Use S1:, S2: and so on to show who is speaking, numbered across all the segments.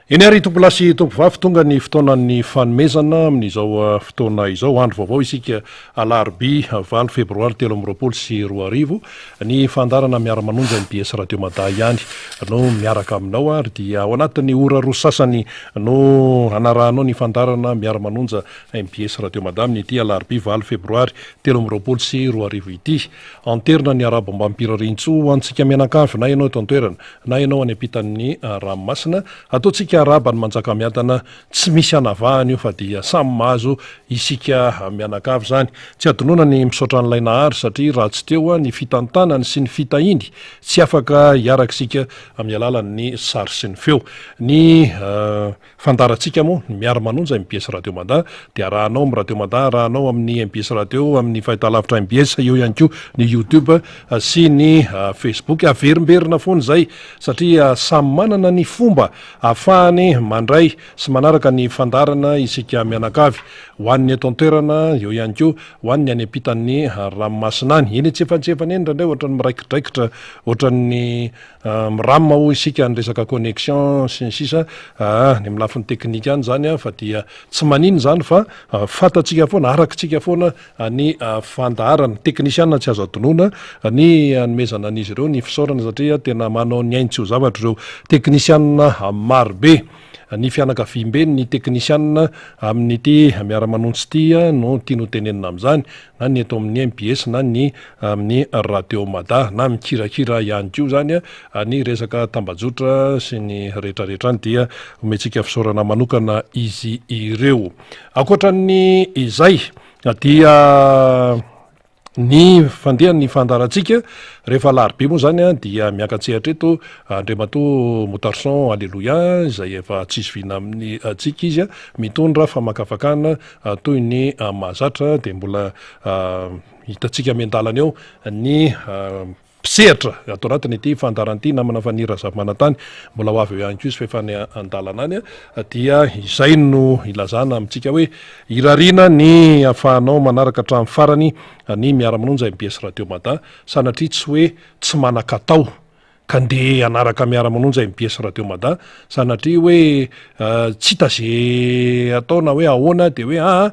S1: Eny ary tompolahy sy tompovavy, tonga ny fotoanan'ny fanomezana amin'izao fotoana izao. Andro vaovao isika alarobia valo febroary 2023. Ny fandaharana Miara-manonja mbs Radio Mada ihany no miaraka aminao ary dia ao anatin'ny ora roa sasany no hanarahanao ny fandaharana Miara-manonja mbs Radio Mada amin'ity alarobia valo febroary 2023 ity. Anterina ny arabo mbam-pirariantsoa ho antsika mianakavy na ianao eto an-toerana na ianao any ampitan'ny ranomasina. Ataontsika arahaba ny Manjakamiadana, tsy misy anavahana io fa dia samy mahazo isika mianakavy izany. Tsy adinoina ny misaotra an'ilay Nahary satria raha tsy teo ny fitantanany sy ny fitahiany tsy afaka hiaraka isika amin'ny alalan'ny sary sy ny feo. Ny. Fandaharantsika moa, ny Miara-manonja mbs Radio Mada, dia arahanao amin'ny Radio Mada, arahanao amin'ny mbs Radio, amin'ny fahitalavitra mbs, eo ihany koa ny YouTube sy ny Facebook. Averimberina foana izay satria samy manana ny fomba ahafahany mandray sy manaraka ny fandaharana isika mianakavy. Ho an'ny eto an-toerana, eo ihany koa ho an'ny any ampitan'ny ranomasina any. Eny antsefantsefany eny indraindray ohatran'ny miraikidraikitra, ohatran'ny Miram hoy isika ny resaka connexion sy ny sisa aa, ny amin'ny lafiny teknika any izany fa dia tsy manina izany fa fantatsika foana, arakitsika foana ny fandaharana. Teknisiana tsy azo adinoina ny hanomezana an'izy ireo ny fisaorana satria tena manao ny ainy tsy ho zavatra ireo teknisiana marobe. Ny fianakaviambe ny teknisiana amin'ity miara-manontsy ity no tiany ho tenenina amin'izany na ny eto amin'ny mbs na ny amin'ny Radio Mada na mikirakira ihany koa izany ny resaka tambajotra sy ny rehetrarehetra any dia omentsika fisaorana manokana izy ireo. Ankoatran'ny izay dia ny fandehan'ny fandaharantsika rehefa alarobia moa izany dia miaka-tsehatra eto Andriamatoa Moutarson Alléluia izay efa tsisy vina amin'ny antsika izy mitondra famakafakana toy ny mahazatra dia mbola Hitantsika miandalana eo ny mpisehatra ato anatin'ity fandaharana ity, namana Faniry Razafimanantany, mbola ho avy eo ihany koa izy fa efa any an-dalana any, dia izay no ilazana amintsika hoe irariana ny ahafahanao manaraka hatramin'ny farany ny miara-manonja mbs Radio Mada, sanatria tsy hoe tsy manan-katao. Ka ndeha hanaraka miara-manonja mbs Radio Mada, sanatria hoe tsy hita ze atao na hoe ahoana de hoe aa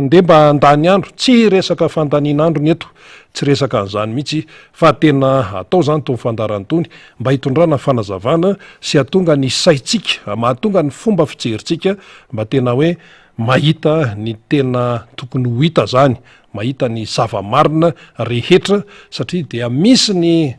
S1: ndeha mba handany andro, tsy resaka fandaniana andro ny eto, tsy resaka an'izany mihitsy fa tena atao zany itony fandaharana itony mba hitondrana fanazavana sy hahatonga ny saintsika, mahatonga ny fomba fijerintsika mba tena hoe mahita ny tena tokony ho hita zany, mahita ny zava-marina rehetra satria dia misy ny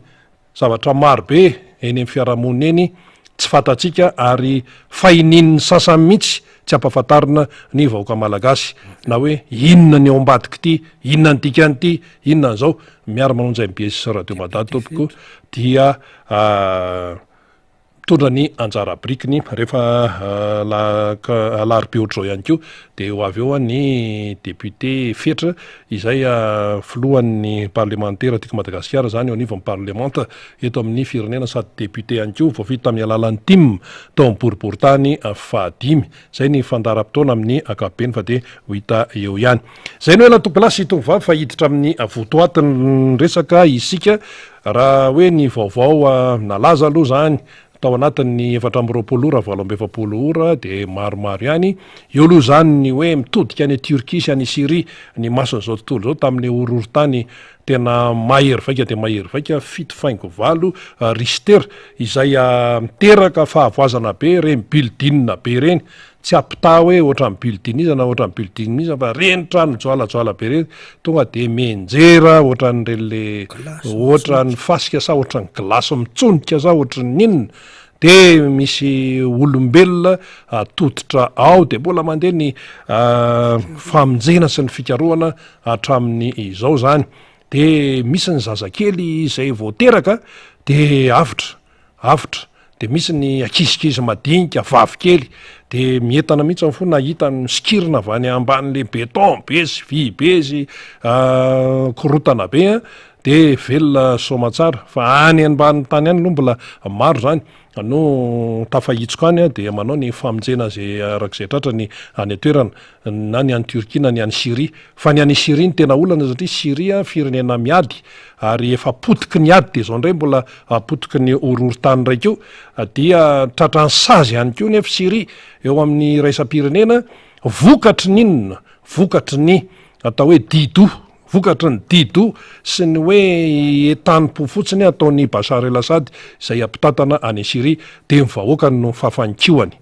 S1: zavatra maro be eny amin'ny fiarahamonina eny tsy fantatsika ary fahinian'ny sasany mihitsy tsy ampahafantarina ny vahoaka malagasy na hoe inona ny ao ambadik'ity, inona ny dikan'ity, inona an'izao. Miara-manonja mbs Radio Mada tompoko dia Mitondra ny anjara birikiny rehefa alarobia ohatr'izao ihany koa dia ho avy eo ny député Fetra izay filohan'ny parlemantera tiako Madagasikara izany eo anivon'ny parlemanta eto amin'ny firenena sady député ihany koa voafidy tamin'ny alalan'ny tim tao amin'ny boriborintany fahadimy. Izay ny fandaharam-potoana amin'ny ankapobeny fa dia ho hita eo ihany. Izay no ela tompolahy sy tovovavy fa hiditra amin'ny votoatin'ny resaka isika. Raha hoe ny vaovao nalaza aloha izany tao anatin'ny 24 ora, 48 ora dia maromaro ihany. Eo aloha izany ny hoe mitodika any Turquie sy any Syrie ny mason'izao tontolo izao tamin'ilay horohorontany tena mahery vaika dia mahery vaika, fito faingo valo Richter, izay miteraka fahavoazana be ireny building be ireny. Tsy ampitaha hoe ohatran'ny building iza na ohatran'ny building iza fa reny trano mijoalajoala be reny tonga de mianjera ohatran'ireny le ohatran'ny fasika sa ohatran'ny glace mitsonika sa ohatran'ny inona de misy olombelona tototra ao de mbola mandeha ny famonjena sy ny fikarohana hatramin'ny izao zany de misy ny zazakely izay vao teraka de avotra Avotra, dia misy ny ankizikizy madinika, vavy kely, dia mientana mihitsy ny fo nahita ny misikirina avy any ambanin'ilay béton be sy vy be sy korontana be an, dia velona soamatsara fa any ambany tany any aloha mbola maro izany no tafahitsoka any dia manao ny famonjena izay araka izay tratra ny any an-toerana na ny any Turquie na ny any Syrie. Fa ny any Syrie no tena olana satria Syrie firenena miady ary efa potiky ny ady dia izao indray mbola potiky ny horohorontany indray koa dia tratran'ny sazy ihany koa nefa Syrie eo amin'ny iraisam-pirenena vokatry ny inona? Vokatry ny atao hoe di-doha, vokatry ny di-doha sy ny hoe entanim-po fotsiny ataon'i Bashar el-Assad izay mpitantana any Syrie dia ny vahoakany no fafanikoany.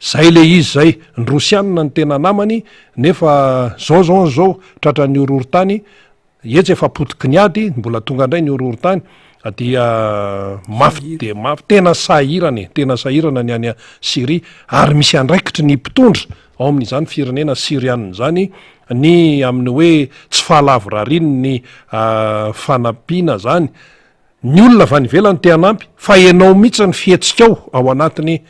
S1: Zay le izy zay, ny rosianina no tena namany nefa zao zao zao tratran'ny horohorontany, etsy efa potiky ny ady, mbola tonga indray ny horohorontany dia mafy dia mafy, tena sahirana e, tena sahirana ny any Syrie ary misy andraikitry ny mpitondra ao amin'izany firenena syrianina izany ny amin'ny hoe tsy fahalavorarian'ny fanampiana zany. Ny olona avy any ivelany te hanampy fa ianao mihitsy ny fihetsikao ao anatiny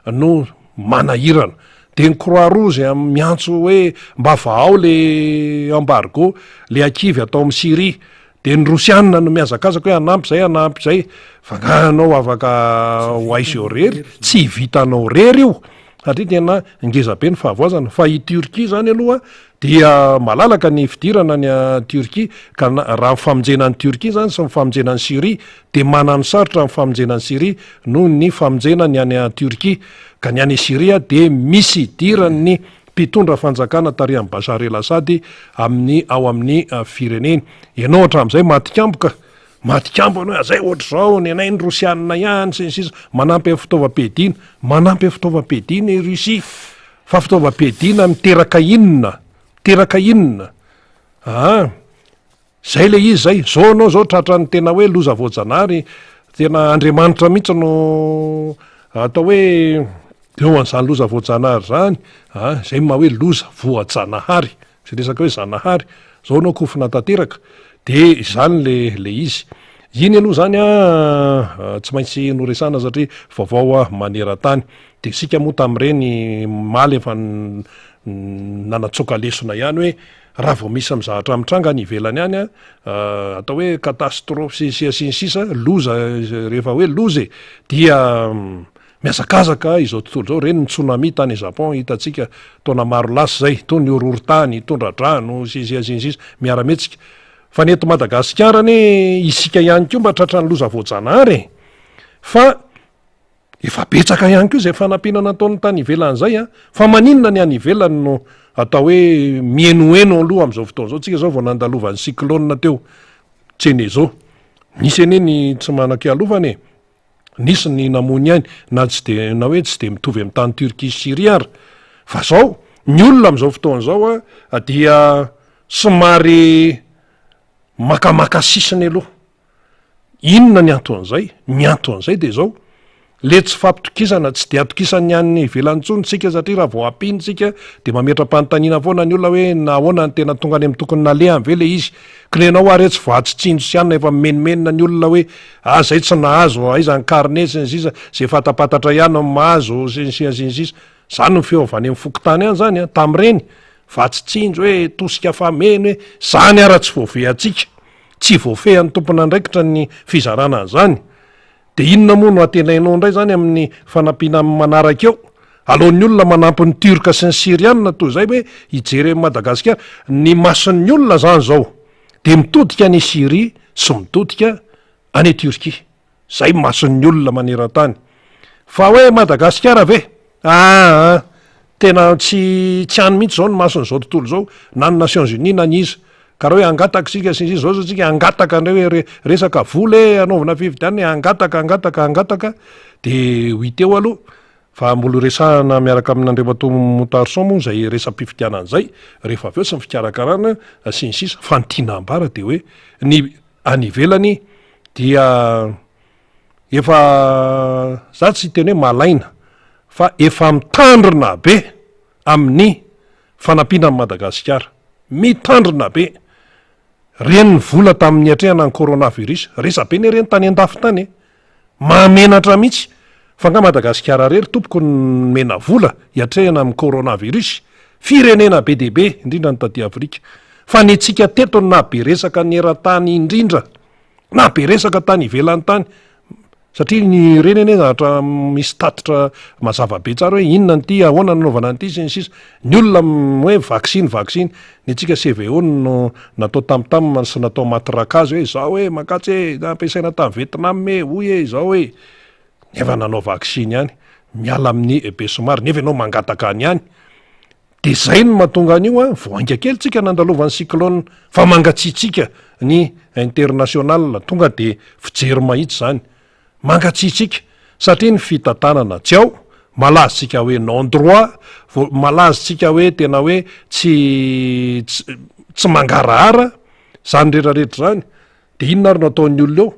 S1: no manahirana. Dia ny croix rouge miantso hoe mba vahao le embargo, le akivy atao amin'i Syrie. Dia ny rosianina no mihazakazaka hoe hanampy izay hanampy izay. Fa nga ianao afaka ho aiza eo rery? Tsy vitanao rery io satria tena ngeza be ny fahavoazana. Fa i Turquie izany aloha Dia malalaka ny fidirana any Turquie ka raha ny famonjena an'i Turquie izany sy ny famonjena an'i Syrie dia manano sarotra ny famonjena an'i Syrie noho ny famonjena ny any Turquie ka ny any Syria dia misy idiran'ny mpitondra fanjakana tarihan'i Bashar El Assad amin'ny ao amin'ny fireneny. Ianao hatramin'izay matikamboka, matikambo ianao hoe azay ohatr'izao ny anay ny Rosianina ihany sy ny sisa, manampy amin'ny fitaovam-piadiana, manampy amin'ny fitaovam-piadiana i Russie. Fa fitaovam-piadiana miteraka inona? Miteraka inona? Aa! Zay le izy zay. Zao anao zao tratran'ny tena hoe loza voajanahary, tena Andriamanitra mihitsy no atao hoe eo an'izany loza voajanahary zany, aa, zay maha hoe loza voajanahary. Zay resaka hoe Zanahary, zao anao kofona tanteraka, de izany le le izy. Iny aloha zany an, tsy maintsy noresahana satria vaovao maneran-tany. De isika moa tamin'ireny omaly efa nanatsoaka lesona ihany hoe raha vao misy mizahatra mitranga any ivelany any an, atao hoe catastrophe sy ny sisa sy ny sisa, loza rehefa hoe loza e, dia Mihazakazaka izao tontolo izao, ireny ny tsunami tany Japon hitantsika taona maro lasa izay, toy ny horohorontany, tondra-drano, sy ny sisa sy ny sisa, miara-mihetsika. Fa ny eto Madagasikara anie isika ihany koa mba tratran'ny loza voajanahary e! Fa efa betsaka ihany koa izay fanampiana nataon'ny tany ivelany izay an! Fa maninona ny any ivelany no atao hoe mihenoheno aloha amin'izao fotoana izao, tsika izao vao nandalovan'ny cyclone teo Cheneso, nisy anie ny tsy manan-kialofana e! Nisy ny namoy ny ainy na tsy dia na hoe tsy dia mitovy amin'ny tany Turquie sy Syrie ary. Fa zao, ny olona amin'izao fotoana izao a dia somary makamaka sisiny aloha. Inona ny anton'izay? Ny anton'izay dia izao, le tsy fampitokisana, tsy dia atokisan'ny any ivelany intsony isika satria raha vao ampiana isika dia mametra-panontaniana foana ny olona hoe nahoana no tena tonga any amin'ny tokony nalehany ve le izy? Kinenao ary etsy vatsy tsinjo sy anona efa mimenomenona ny olona hoe ah zay tsy nahazo, aiza ny carnet sy ny sisa, ze fatapatatra ihany no mahazo sy ny sisa sy ny sisa. Zany ny feo avy any amin'ny fokontany any zany an, tamin'ireny, vatsy tsinjo hoe, tosika fameno hoe, zany ara tsy voafehintsika, tsy voafehin'ny tompon'andraikitra ny fizarana an'izany. Dia inona moa no antenainao indray izany amin'ny fanampiana amin'ny manaraka eo? Aleon'ny olona manampy ny Turc sy ny Syriana toy izay hoe hijery an'i Madagasikara. Ny mason'ny olona izany izao dia mitodika any Syrie sy mitodika any Turquie. Izay mason'ny olona maneran-tany. Fa hoe Madagasikara ve? Aa! Tena tsy tsy any mihitsy izao ny mason'izao tontolo izao, na ny Nations Unies na ny iza. Ka raha hoe hangataka isika sy ny sisa, izao izao isika hangataka indray hoe re- resaka vola e, hanaovana fifidianana e, hangataka, hangataka, hangataka, dia ho hita eo aloha. Fa mbola ho resahana miaraka amin'Andriamatoa Montarson moa izay resa-pifidianana izay rehefa avy eo sy ny fikarakarana sy ny sisa. Fa ny tiana ambara dia hoe ny any ivelany dia efa, za tsy hiteny hoe malaina, fa efa mitandrina be amin'ny fanampiana an'i Madagasikara. Mitandrina be. Reny ny vola tamin'ny niatrehana ny coronavirus. Resa-be anie reny tany an-dafy tany e. Mahamenatra mihitsy. Fa nga Madagasikara rery tompoko no nomena vola hiatrehana amin'ny coronavirus? Firenena be dia be, indrindra ny taty Afrika. Fa ny antsika teto no naha be resaka ny eran-tany indrindra. Na be resaka tany ivelany tany, satria ny ireny anie zavatra misy tatitra mazava be tsara hoe inona an'ity, ahoana no nanaovana an'ity sy ny sisa. Ny olona hoe vaksiny vaksiny, ny antsika CVO no natao tam tam sy natao matrakazy hoe izao e, mankatsy e, nampiasaina tany Vietnam e, hoy e, izao e. Nefa nanao vaksiny ihany, miala amin'ny besomary, nefa ianao mangataka any ihany. De zay no mahatonga an'io an, vao hainga kely tsika nandalovan'ny cyclone fa mangatsiatsiaka ny international, tonga de fijery mahitsy zany, mangatsiatsiaka satria ny fitantanana tsy ao, malaza tsika hoe non droit, vo malaza tsika hoe tena hoe tsy tsy mangarahara, zany retraretra zany, De inona ary no ataon'ny olona eo?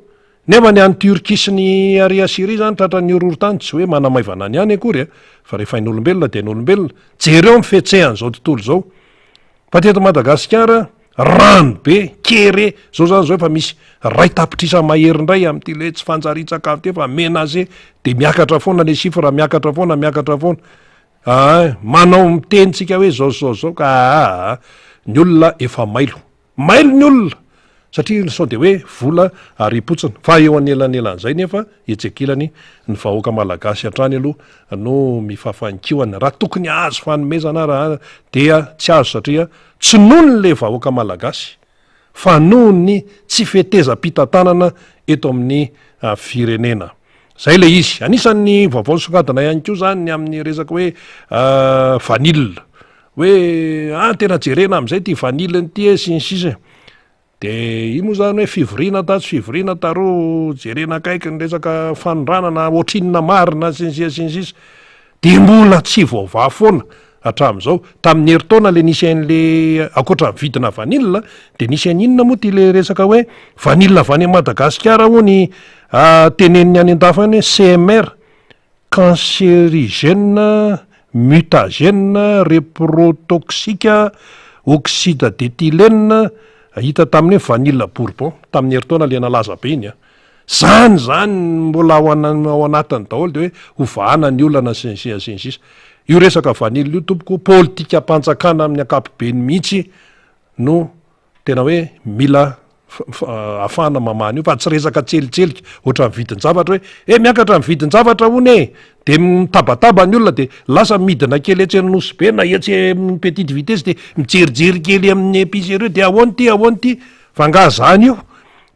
S1: Nefa ny any Turquie sy ny ary Syrie zany tratran'ny horohorontany, tsy hoe manamaivana ny any akory a, fa rehefa ain'olombelona dia ain'olombelona. Jereo ny fihetsehan'izao tontolo izao. Fa teto Madagasikara, rano be, kere, zao zany zao efa misy ray tapitrisa mahery indray amin'ity le tsy fanjarian-tsakafo ity efa menacé, de miakatra foana le chiffre, miakatra foana, miakatra foana. Aa, manao miteny tsika hoe zao sy zao sy zao ka aa, ny olona efa mailo. Mailo ny olona satria sao dia hoe vola ariam-potsiny fa eo anelanelan'izay nefa etsy ankilany ny vahoaka malagasy hatrany aloha no mifafa ny kihony. Raha tokony hahazo fanomezana ara dia tsy azo satria tsy noho ny le vahoaka malagasy fa noho ny tsy fetezam-pitantanana eto amin'ny firenena. Zay le izy. Anisan'ny vaovao nisongadina ihany koa zany ny amin'ny resaka hoe vanille. Hoe ah tena jerena amin'izay ity vanille ity e sy ny sisa e. De io moa zany hoe fivoriana tatsy fivoriana taroa, jerena akaiky ny resaka fanondranana ohatrinona marina sy ny sisa sy ny sisa. De mbola tsy voavaha foana hatramin'izao. Tamin'ny herintaona le nisy an'le ankoatra ny vidina vanille de nisy an'inona moa ty le resaka hoe vanille avy any Madagasikara hono tenenin'ny any an-dafy any hoe CMR. Cancerigène, mutagène, reprotoxique, oxyde d'éthylène, hita tamin'ny hoe vanille bourbon, tamin'ny herintaona le nalaza be iny an! Zany zany mbola ao ao anatiny daholo de hoe hovahana ny olana sy ny sisa sy ny sisa. Io resaka vanille io tompoko politikam-panjakana amin'ny ankapobeny mihitsy no Tena hoe mila ahafahana mamaha an'io fa tsy resaka tselitselika ohatran'ny vidin-javatra hoe eh miakatra ny vidin-javatra hono e! de mitabataba ny olona de lasa midina kely etsy Nosy Be na etsy amin'ny petite vitesse de mijerijery kely amin'ny épicerie de ahoana ity ahoana ity fa angaha zany io?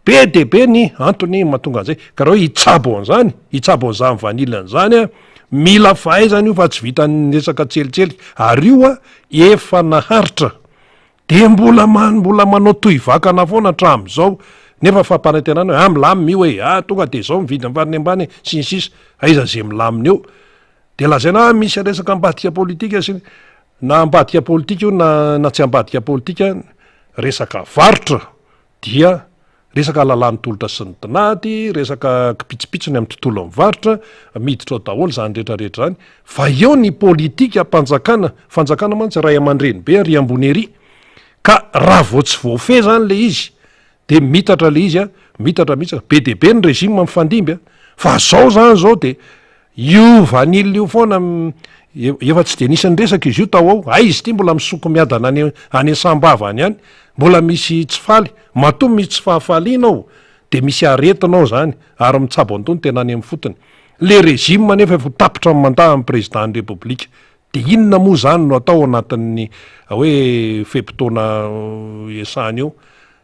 S1: Be dia be ny antony mahatonga an'izay ka raha hoe hitsabo an'izany hitsabo an'izany vanille an'izany an mila fahaizana io fa tsy vitan'ny resaka tselitselika ary io an efa naharitra Dia mbola mbola manao tohivakana foana hatramin'izao nefa fampanantenana hoe ah milamina io e, ah tonga dia izao ny vidiny farany ambany e, sy ny sisa, aiza ze milamina eo? Dia lazaina ah misy resaka ambadika politika sy ny, na ambadika politika io na na tsy ambadika politika, resaka varotra dia resaka lalàn'ny tolotra sy ny tinady, resaka kipitsopitsony amin'ny tontolon'ny varotra, miditra ao daholo izany rehetra rehetra izany, fa eo ny politikam-panjakana, fanjakana mantsy ray aman-dreny be ary ambony ery, ka raha vao tsy voafehy izany le izy de mitatra le izy a, mitatra mihitsy, be dia be ny régime mifandimby a, fa zao zany zao de Io vanille io foana efa tsy dia nisy niresaka izy io tao ao, hay izy ity mbola misoko miadana any any Sambava any ihany, mbola misy tsy faly, matoa misy tsy fahafaliana ao dia misy aretina ao zany ary mitsabo an'itony tena any amin'ny fotony. Le régime anefa efa ho tapitra ny mandat amin'ny président ny Repoblika dia inona moa zany no atao anatin'ny hoe fe-potoana iasany eo?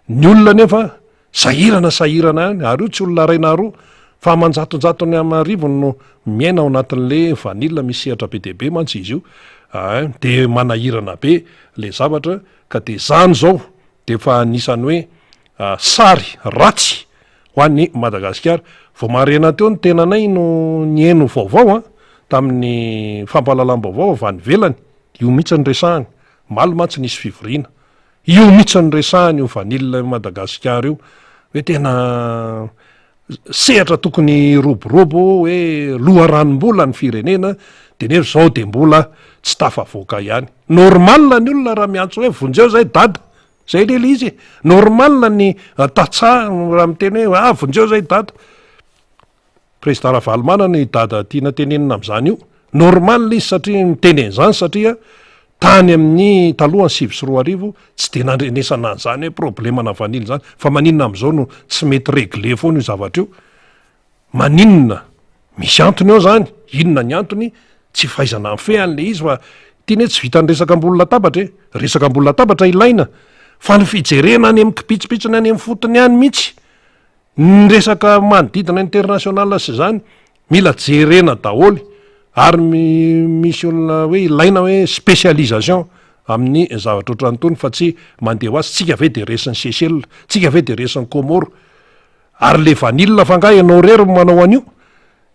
S1: Ny olona anefa Sahirana sahirana ihany, ary io tsy olona iray na roa fa aman-jatonjatony aman'arivony no miaina ao anatin'le vanille, misy sehatra be dia be mantsy izy io ein, de manahirana be le zavatra ka de zany zao de efa anisan'ny hoe sary ratsy ho an'i Madagasikara. Vao maraina teo ny tenanay no niheno vaovao an, tamin'ny fampahalalam-baovao avy any ivelany, io mihitsy no resahany, omaly mantsy nisy fivoriana. Io mihitsy no resahiny io vanille Madagasikara io hoe tena sehatra tokony hiroborobo hoe loharanom-bola ny firenena de nefa zao de mbola tsy tafavoaka ihany. Normal ny olona raha miantso hoe vonjeo zay dada, zay le le izy e. Normal ny tantsaha raha miteny hoe ah vonjeo zay dada. Président Ravalomanana i dada tiana tenenina amin'izany io. Normal izy satria miteny an'izany satria. Tany amin'ny talohan'ny 2009 tsy dia nandrenesana an'izany hoe problemana vanille izany fa maninona amin'izao no tsy mety regle foana io zavatra io? Maninona? Misy antony ao izany, inona ny antony? Tsy fahaizana mifehy an'ilay izy fa ity anie tsy vitan'ny resaka ambony latabatra e, resaka ambony latabatra ilaina fa ny fijerena any amin'ny kipitsopitsony any amin'ny fotony any mihitsy, ny resaka manodidina international sy izany mila jerena daholo ary misy olona hoe ilaina hoe spécialisation amin'ny zavatra ohatran'itony fa tsy mandeha ho azy, tsika ve de resin'i Seychelles, tsika ve de resin'i Comores, ary le vanille fa nga ianao rery no manao an'io?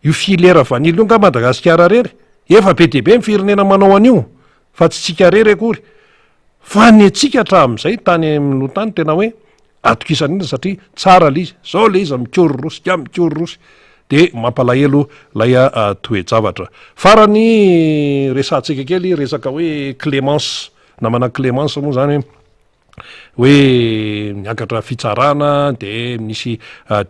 S1: Io filière vanille io nga Madagasikara rery? Efa be dia be ny firenena manao an'io fa tsy tsika rery akory. Fa ny antsika hatramin'izay tany amin'ny tany tena hoe atokisana indrindra satria tsara ilay izy. Zao ilay izy mikororosy mikororosy dia mampalahelo ilay toe-javatra. Farany resahantsika kely resaka hoe Clémence, namana Clémence moa zany hoe niakatra fitsarana de nisy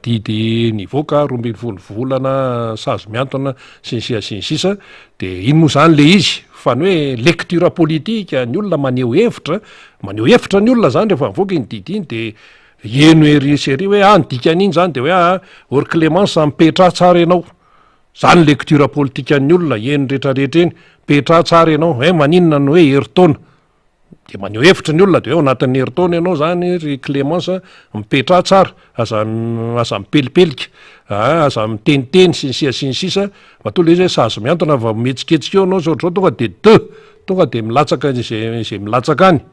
S1: didy nivoaka 12 volana sazy mihantona sy ny sisa sy ny sisa de iny moa zany le izy fa ny hoe lecture politique ny olona maneho hevitra, maneho hevitra ny olona zany rehefa mivoaka iny didy iny de heno ery sy ery hoe ah ny dikan'iny zany de hoe ah or Clémence mipetraha tsara ianao, zany lecture politique an'ny olona heno retraretra eny, mipetraha tsara ianao, eh maninona no hoe herintaona. Dia maneho hevitra ny olona dia hoe ao anatin'ny herintaona ianao izany ry Clémence mipetraha tsara, aza aza mipelipelika, a aza miteniteny sy ny sisa sy ny sisa, matoa ilay izy hoe sazy mihantona vao mihetsiketsika eo ianao zao ohatr'izao tonga dia deux, tonga dia milatsaka izay izay milatsaka any.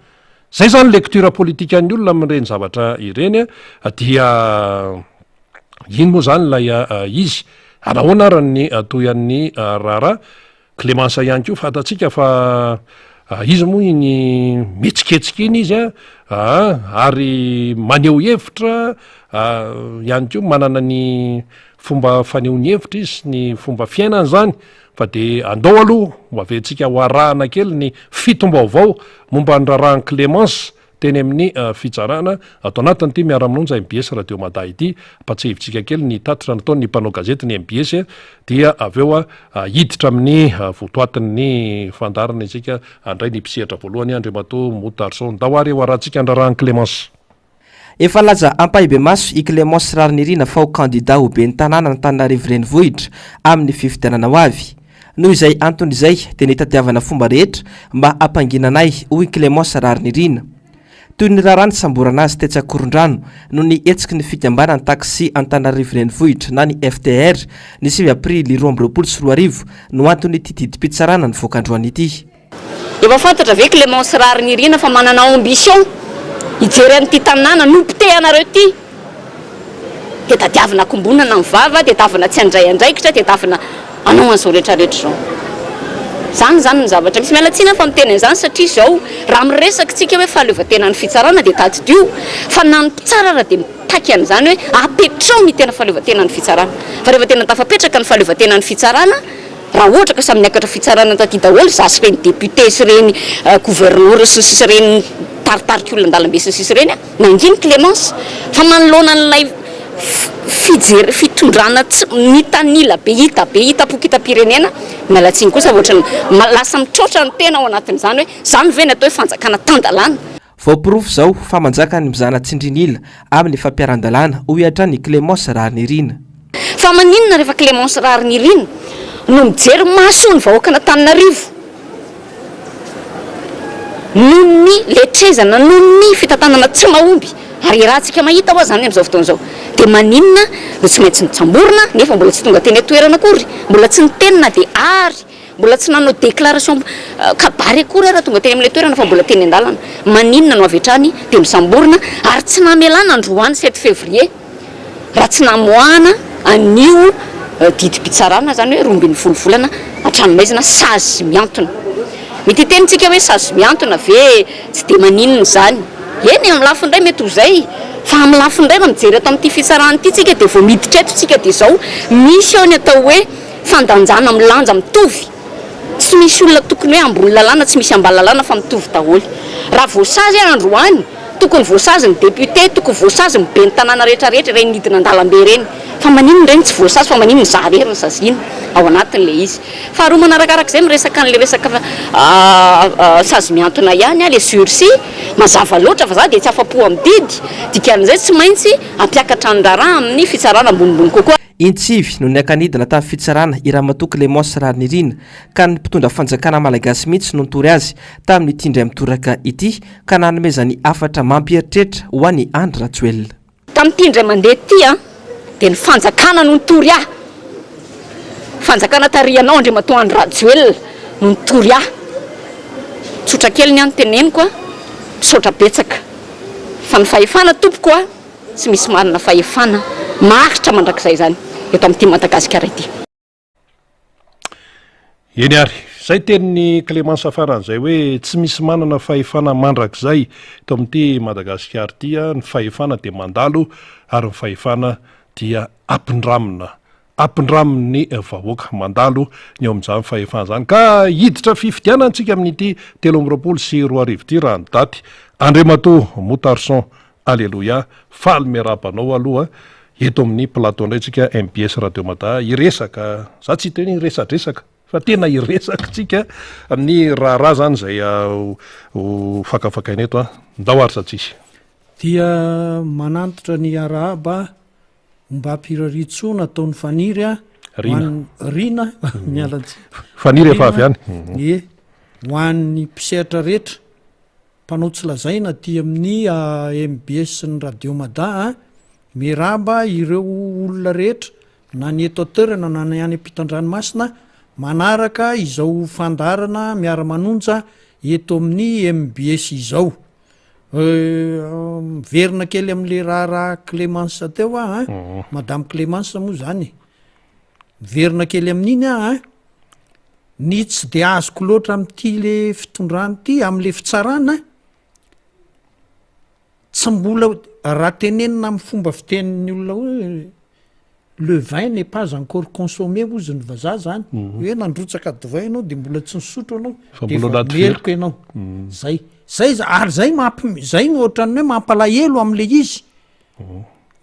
S1: Izay izany lecture politique an'ny olona amin'ireny zavatra ireny a, dia iny moa izany ilay izy. Ary ahoana ary ny tohian'ny raharaha? Clémence ihany koa fantatsika fa izy moa iny mihetsiketsika iny izy a ary maneho hevitra ihany koa manana ny fomba fanehoany hevitra izy sy ny fomba fiainany zany fa de andao aloha ho aventsika ho arahana kely ny fitom-baovao momba ny raharahan'i Clémence Teny amin'ny fitsarana, ato anatin'ity Miara-manonja mbs Radio Mada ity, ampatsiahivintsika kely ny tatitra nataon'ny mpanao gazety ny mbs dia avy eo hiditra amin'ny votoatin'ny fandaharana isika handray ny mpisehatra voalohany Andriamatoa Moutarson. Ndao ary ho arahantsika ny raharahan'i Clémence.
S2: Efa nilaza ampahibemaso i Clémence Raharinirina fa ho kandida ho ben'ny tanànan'Antananarivo Renivohitra amin'ny fifidianana ho avy. Noho izay antony izay dia nitadiavana fomba rehetra mba hampanginana ahy, hoy i Clémence Raharinirina. Toy ny raharaha nisamborana azy tetsy Ankorondrano noho ny hetsiky ny fikambanan'ny taxi Antananarivo Renivohitra na ny FTR ny 9 aprily 2022 no anton'ity didim-pitsarana nivoaka androany ity.
S3: Efa fantatra ve Clémence Raharinirina fa manana ambition hijery an'ity tanàna nopotehanareo ity? Dia tadiavina kombonana ny vava, tadiavina tsy handray andraikitra, tadiavina hanao an'izao rehetra rehetra izao. Izany izany ny zavatra misy. Miala tsiny aho fa miteny an'izany satria izao raha miresaka isika hoe fahaleovantenan'ny fitsarana dia tadidio fa na ny mpitsara ara dia mitaky an'izany hoe apetrao ny tena fahaleovantenan'ny fitsarana. Fa rehefa tena tafapetraka ny fahaleovantenan'ny fitsarana, Raha ohatra ka samy niakatra fitsarana taty daholo za sy ireny député sy ireny gouverneur sy ny sisa ireny nitaritarika olona an-dalambe sy ny sisa ireny an, nangina i Clémence fa manoloana an'ilay fijery fitondrana tsy mitanila be hita be hita pokitam-pirenena, miala tsiny kosa ohatran'ny lasa mitroatra ny tena ao anatin'izany hoe zany ve ny atao hoe fanjakana tan-dalàna.
S2: Voaporofo izao fa manjaka ny mizana tsindrin'ila amin'ny fampiharan-dalàna, hoy hatrany i Clémence Raharinirina.
S3: Fa maninona rehefa Clémence Raharinirina no mijery maso ny vahoakan'Antananarivo noho ny letrezana, noho ny fitantanana tsy mahomby, ary iarahantsika mahita hoa izany amin'izao fotoana izao, dia maninona no tsy maintsy notsamborina nefa mbola tsy tonga teny an-toerana akory, mbola tsy niteny na dia ary Mbola tsy nanao déclaration kabary akory aho raha tonga teny amin'ilay toerana fa mbola teny an-dalana. Maninona no avy hatrany dia nosamborina ary tsy namelana androany sept février raha tsy namoahana an'io didim-pitsarana izany hoe 12 volana an-tranomaizina sazy mihantona. Mety hiteny tsika hoe sazy mihantona ve tsy dia maninona izany. Eny amin'ny lafiny iray mety ho izay fa amin'ny lafiny iray raha mijery ato amin'ity fitsarana ity tsika dia vao miditra eto tsika dia izao misy ao ny atao hoe fandanjana amin'ny lanja mitovy, tsy misy olona tokony hoe ambony lalàna, tsy misy ambany lalàna fa mitovy daholo. Raha voasazy aho androany, tokony voasazy ny député, tokony voasazy ny ben'ny tanàna rehetra rehetra ireny nidina an-dalambe ireny. Fa maninona ireny tsy voasazy fa maninona izaho irery no saziana ao anatin'ilay izy. Faharoa manarakarak'izay miresaka an'ilay resaka sazy mihantona ihany ilay sursis, mazava loatra fa za dia tsy afa-po amin'ny didy, dikan'izay tsy maintsy hampiakatra ny raharaha amin'ny fitsarana ambonimbony kokoa.
S2: Intsivy no niaka-nidina tamin'ny fitsarana i Ramatoa Clémence Raharinirina ka ny mpitondra fanjakana malagasy mihitsy no nitory azy tamin'ity indray mitoraka ity ka nanomezany hafatra mampieritreritra ho an'i Andry Rajoelina.
S3: Tamin'ity indray mandeha ity an, dia ny fanjakana no nitory ahy. Fanjakana tarihanao Andriamatoa Andry Rajoelina no nitory ahy. Tsotra kely ny ahy ny teneniko an, misaotra betsaka. Fa ny fahefana tompoko an, tsy misy manana fahefana maharitra mandrakizay izany eto amin'ity Madagasikara ity.
S1: Eny ary, izay tenin'i Clémence farany izay hoe tsy misy manana fahefana mandrakizay eto amin'ity Madagasikara ity, ny fahefana dia mandalo ary ny fahefana dia ampindramina, ampindramin'ny vahoaka mandalo ny eo amin'izany fahefana izany. Ka hiditra fifidianana isika amin'ity 2023 ity raha ny daty. Andriamatoa Moutarson Aleloia, faly miarahaba anao aloha eto amin'ny plateau indray tsika mbs Radio Mada hiresaka, za tsy hiteny hiresadresaka fa tena hiresaka tsika amin'ny raharaha zany izay ho fakafakaina eto an, ndao ary Satsisy.
S4: Dia manantitra ny arahaba ombam-pirariantsoa nataon'i Faniry a,
S1: Rina.
S4: Rina, miala tsiny.
S1: Faniry efa avy any.
S4: Ie, ho an'ny mpisehatra rehetra. Mpanao tsy lazaina aty amin'ny mbs sy ny Radio Mada a! Miarahaba ireo olona rehetra na ny eto an-toerana na ny any ampitan-dranomasina manaraka izao fandaharana miara-manonja eto amin'ny mbs izao. Miverina kely amin'le raharaha Clémence teo aho a, Madame Clémence moa zany e. Miverina kely amin'iny aho a. Ny tsy de azoko loatra amin'ity le fitondrana ity, am'le fitsarana, tsy mbola, raha tenenina amin'ny fomba fitenin'ny olona hoe le vin n'est pas encore consommé hozy ny vazaha zany, hoe nandrotsaka divay ianao de mbola tsy nisotro ianao
S1: Fa
S4: de
S1: mbola
S4: efa
S1: anaty vera.
S4: meloka ianao, zay, zay za- ary zay mampime- zay no ohatran'ny hoe mampalahelo am'le izy,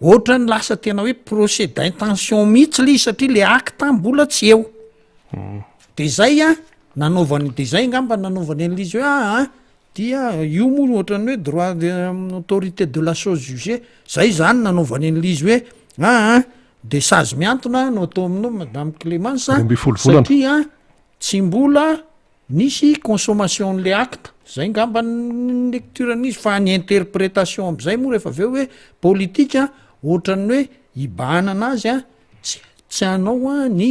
S4: ohatran'ny lasa tena hoe procès d'intention mihitsy le izy satria le acte mbola tsy eo. De zay an, nanaovany, de zay angamba nanaovany an'le izy hoe aa dia io moa ohatran'ny hoe droit de autorité de la chose jugée, zay zany nanaovany an'le izy hoe aa de sazy mihantona no atao aminao madame Clémence
S1: 12 volana.
S4: satria tsy mbola nisy consommation an'le acte, zay ngamba ny lecture an'izy fa ny interprétation am'zay moa rehefa avy eo hoe politique ohatran'ny hoe hibahanana azy an, Tsy tsy hanao ny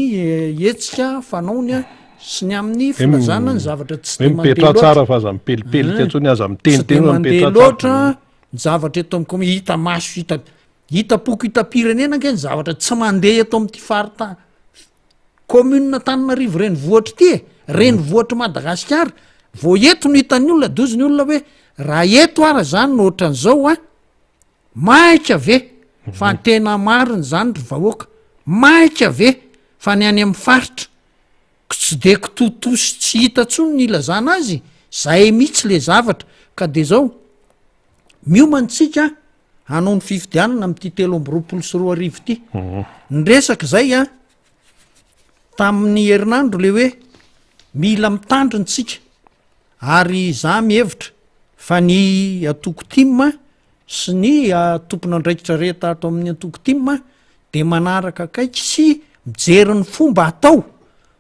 S4: hetsika fanaony sy ny amin'ny filazana ny zavatra tsy
S1: de mandeha loatra. Tsara fa aza mipelipelika intsony, aza miteniteny
S4: fa mipetraha tsara. loatra ny zavatra eto amin'ny commune, hita maso, hita hitam-poko, hitam-pirenena ange ny zavatra tsy mandeha eto amin'ity faritany, commune Antananarivo renivohitra ity e, renivohitr'i Madagasikara, vao eto no hitan'ny olona, dozy ny olona hoe raha eto ara zany no ohatran'izao an, Maika ve fa ny tena marina izany ry vahoaka? Maika ve fa ny any amin'ny faritra ko tsy de kitoatoa sy tsy hita tsony ny ilazana azy? Zay mihitsy le zavatra ka de zao, miomana tsika hanao ny fifidianana amin'ity 2023 ity. Ny resaka zay an, tamin'ny herinandro le hoe mila mitandrina tsika Ary za mihevitra fa ny antoko tim sy ny tompon'andraikitra rehetra ato amin'ny antoko tim dia manaraka akaiky sy mijery ny fomba atao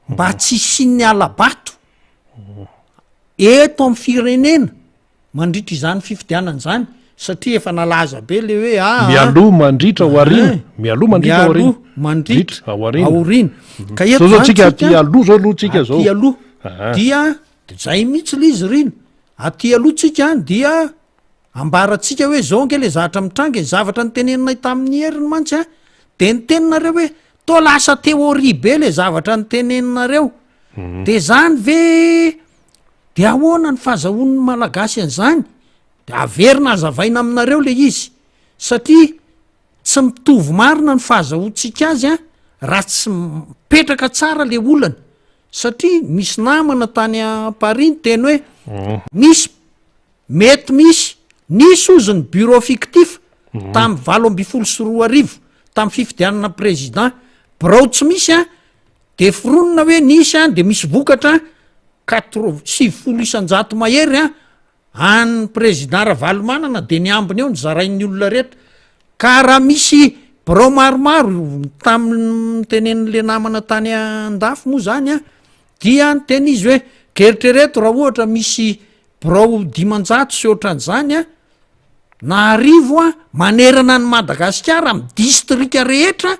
S4: mba tsy hisian'ny hala-bato eto amin'ny firenena mandritra izany fifidianana izany satria efa nalaza be le hoe aa
S1: Mialoha, mandritra, ao aoriana. Mialoha, mandritra, ao aoriana.
S4: Mialoha, mandritra,
S1: ao aoriana.
S4: aoriana. Ka eto
S1: Zao zao
S4: zany
S1: tsika
S4: tsika
S1: aty aloha zao aloha tsika zao.
S4: Aty aloha.
S1: Aha.
S4: Dia zay mihitsy le izy rina. Aty aloha tsika dia ambarantsika hoe zao ange le zavatra mitranga e, zavatra noteneninay tamin'ny heriny mantsy a, de niteny nareo hoe toa lasa théorie be le zavatra noteneninareo. De zany ve De ahoana ny fahazahoan'ny Malagasy an'izany? De averina hazavaina aminareo le izy, satria tsy mitovy marina ny fahazahoantsika azy an, raha tsy mipetraka tsara le olana, satria misy namana tany Paris niteny hoe misy, mety misy, nisy hozy ny bureau fictif tamin'ny 2018. tamin'ny fifidianana président, birao tsy misy an, de foronina hoe nisy an, de misy vokatra quatre 90% mahery an, an'ny président Ravalomanana de ny ambiny eo no zarain'ny olona rehetra, ka raha misy birao maromaro tamin'ny nitenenin'le namana tany andafy moa zany an, dia niteny izy hoe k'eritrereto raha ohatra misy birao 500 sy ohatran'izany an, na 1000 an, manerana an'i Madagasikara amin'ny distrika rehetra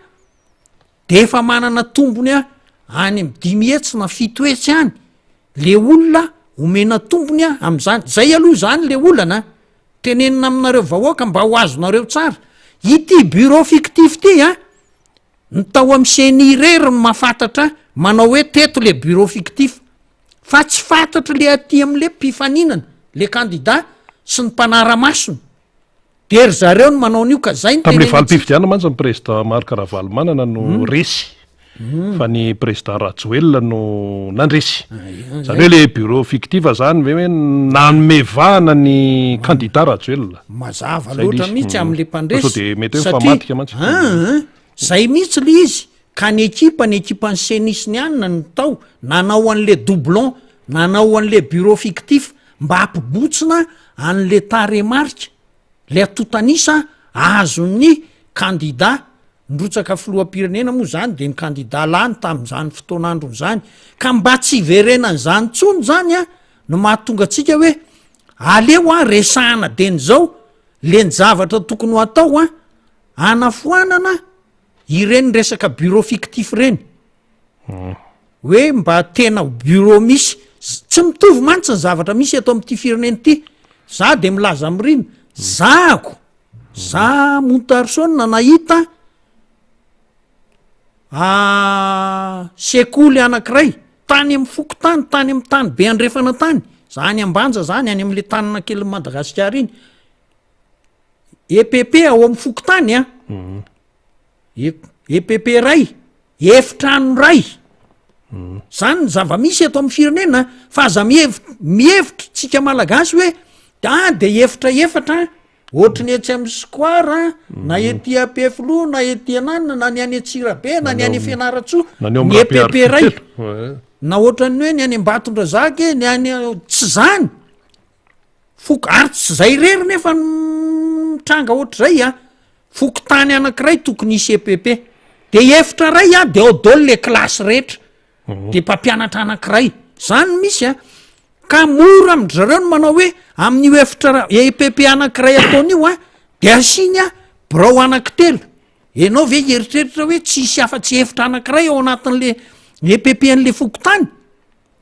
S4: de efa manana tombony an any amy 500 na 700 any le olona omena tombony an am'zany, zay aloha zany le olana an, tenenina aminareo vahoaka mba ho azonareo tsara, ity bureau fictif ty an, ny tao amy ceni irery no mahafantatra manao hoe teto le bureau fictif, fa tsy fantatry le aty amle mpifaninana, le candidat sy ny mpanara-masony. De ry zareo no manao an'io ka zay no
S1: Tamin'ilay
S4: tenenina antsika.
S1: valim-pifidianana mantsy ny président Marc Ravalomanana no resy fa ny président Rajoelina no nandresy. Izany hoe le bureau fictif zany ve hoe nanome vahana ny candidat Rajoelina.
S4: Mazava
S1: Zay le
S4: loatra
S1: izy.
S4: mihitsy amin'le
S1: Fa
S4: mpandresy
S1: sao de mety hoe
S4: satria
S1: mifamadika mantsy.
S4: Aa zay mihitsy le izy ka ny ekipa ny ekipan'ny ceni sy ny anona no tao nanao an'le doublon nanao an'le bureau fictif mba hampibotsina an'le tarehimarika, le antontan'isa azon'ny kandida nirotsaka filoham-pirenena moa zany de ny kandida lany tamin'izany fotoan'androny zany, ka mba tsy hiverenan'izany intsony zany an no mahatonga antsika hoe aleo an resahana dieny zao le ny zavatra tokony ho atao an hanafoanana ireny resaka bureau fictif ireny. Hoe mba tena ho bureau misy, tsy mitovy mantsy ny zavatra misy eto amin'ity firenena ity, za de milaza amin'irina, zahako, za Montarson nahita sekoly anankiray tany amin'ny fokontany, tany amin'ny tany be andrefana tany, za any Ambanja zany, any am'le tanana kelin'i Madagasikara iny, EPP ao amin'ny fokontany an, EPP ray, efitrano ray. Zany ny zava-misy eto amin'ny firenena fa aza mihevitra tsika malagasy hoe ah de efitra efatra ohatry ny etsy amin'ny square na ety Ampefiloha na ety ananona na ny any Antsirabe na ny any Fianarantsoa ny EPP ray na ohatran'ny hoe ny any Ambatondrazaka e, ny any tsy zany. Foko, ary tsy zay irery nefa no mitranga ohatr'izay a, fokontany anankiray tokony hisy EPP, de efitra ray a, de ao daholo le kilasy rehetra, de mpampianatra anankiray, zany no misy a, ka mora amin-dry zareo ny manao hoe amin'io efitra ra- EPP anankiray ataony io a, de asiany a birao anankitelo, ianao ve hieritreritra hoe tsy hisy afa-tsy efitra anankiray ao anatin'le EPP an'le fokontany?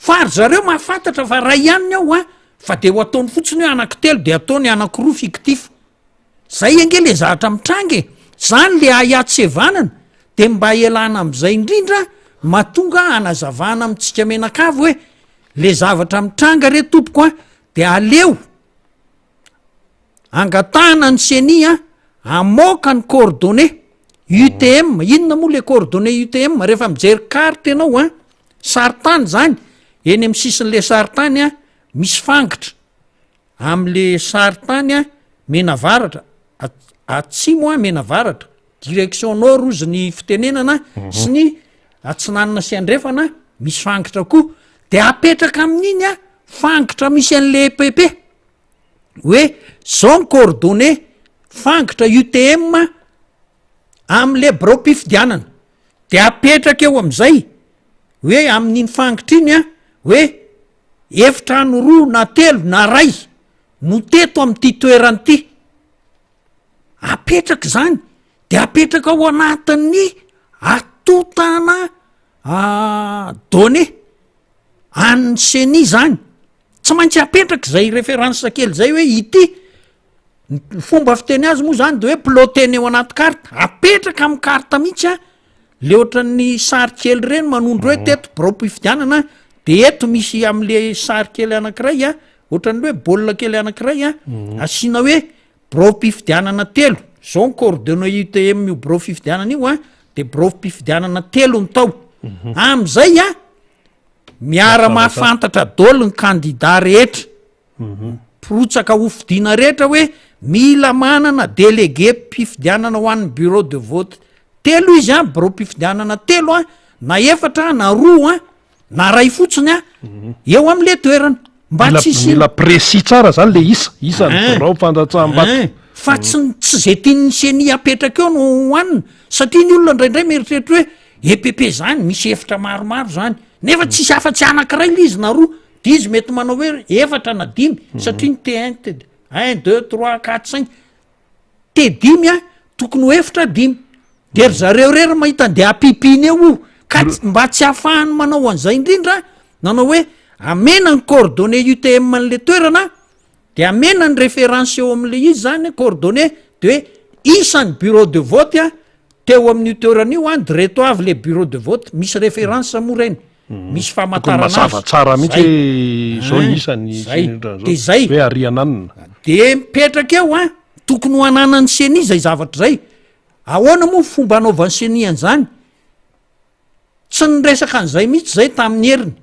S4: Fa ry zareo mahafantatra fa ray ihany ny ao an, fa de ho ataony fotsiny hoe anankitelo de ataony anankiroa fictif. Zay ange le zavatra mitranga e! Zany le ahiahy tsy hevanana de mba ialana am'zay indrindra mahatonga hanazavana amintsika mianakavy hoe le zavatra mitranga re tompoko an de aleo Angatahana ny ceni a hamoaka ny coordonnées UTM, inona moa le coordonnées UTM? Rehefa mijery carte ianao a, sarintany zany, eny amin'ny sisin'le sarintany a misy fangitra, am'le sarintany a menavaratra, atsimo a menavaratra, direction nord ozy ny fitenenana sy ny atsinanana sy andrefana misy fangitra koa, de apetraka amin'iny a fangitra misy an'le EPP. hoe zao ny coordonnées fangitra UTM am'le biraom-pifidianana de apetraka eo am'izay hoe amin'iny fangitra iny a hoe efitrano roa na telo na ray no teto am'ity toerana ity, apetraka izany de apetraka ao anatin'ny atotana données an'ny ceni zany. Tsy maintsy apetraka izay référence kely zay hoe ity, ny fomba fiteny azy moa zany de hoe pilotena eo anaty carte, apetraka amy carte mihitsy an, le ohatran'ny sary kely reny manondro hoe teto biraom-pifidianana de eto misy am'le sary kely anankiray an, ohatran'ny hoe baolina kely anankiray an, asiana hoe biraom-pifidianana telo, zao ny coordonnées UTM io birao fifidianana io an, de biraom-pifidianana telo ny tao, am'zay an Miara mahafantatra daholo ny kandida rehetra, mpirotsaka ho fidiana rehetra hoe mila manana délégué mpifidianana ho an'ny bureau de vote. Telo izy an, biraom-pifidianana telo an, na efatra na roa an, na ray fotsiny an, eo am'le toerana. Mba
S1: Mila
S4: tsy hisian'ny.
S1: mila précis tsara zany le isa, isan'ny
S4: Ein,
S1: birao fandatsaham-bato.
S4: ein, fa tsy ny tsy zay tian'ny ceni apetraka eo no hohanina, satria ny olona indraindray mieritreritra hoe EPP zany misy efitra maromaro zany, nefa tsisy afa-tsy anankiray le izy na roa, de izy mety manao hoe efatra na dimy, satria ny T un, T deux, un, deux, trois, quatre, cinq, T dimy a, tokony ho efitra dimy, de ry zareo rery mahita andeha ampipiny eo io, ka ts- mba tsy ahafahany manao an'izay indrindra, nanao hoe amena ny coordonnées UTM an'le toerana, de amena ny référence eo am'le izy zany coordonnées, de hoe isan'ny bureau de vote a teo amin'io toerana io an, de reto avy le bureau de vote, misy référence moa reny, misy
S1: Tokony
S4: famantarana azy,
S1: mazava tsara mihitsy
S4: zay,
S1: hoe izao ny
S4: ein,
S1: isany sy
S4: zay,
S1: ny ohatran'izao,
S4: de zay.
S1: hoe ary ananona.
S4: De mipetraka eo an, tokony ho ananan'ny ceni zay zavatra zay, ahoana moa ny fomba anaovan'ny ceni an'izany? Tsy niresaka an'izay mihitsy zay tamin'ny heriny,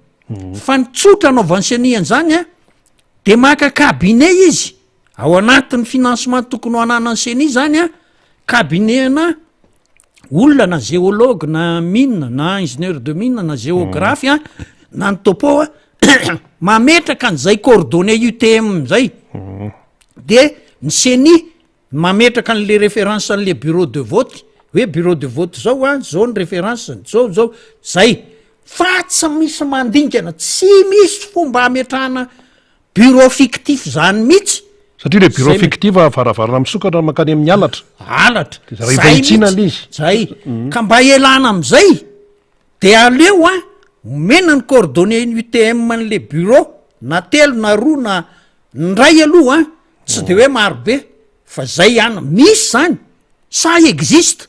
S4: fa ny tsotra anaovan'ny ceni an'izany an, de maka cabinet izy, ao anatin'ny financement tokony ho ananan'ny ceni zany an, cabinet-na olona na géologue na mine na ingénieur de mine na géographe an, na ny topo an, mametraka an'izay coordonnées UTM zay, de ny ceni mametraka an'le référence an'le bureau de vote hoe bureau de vote zao an, zao ny référence-ny, zao zao, zay, fa tsy misy mandingana, tsy misy fomba ametrahana bureau fictif zany mihitsy.
S1: Satria le bureau
S4: Zay mi-
S1: fictif varavarana misokatra mankany amin'ny halatra.
S4: Halatra.
S1: De rehefa
S4: Zay
S1: hitsiana
S4: mihitsy.
S1: le izy.
S4: Zay. Ka mba hialana am'zay de aleo an, omena ny coordonnées UTM an'le bureau na telo na roa na ndray aloha an, tsy de hoe maro be fa zay ihany, misy zany, ça existe.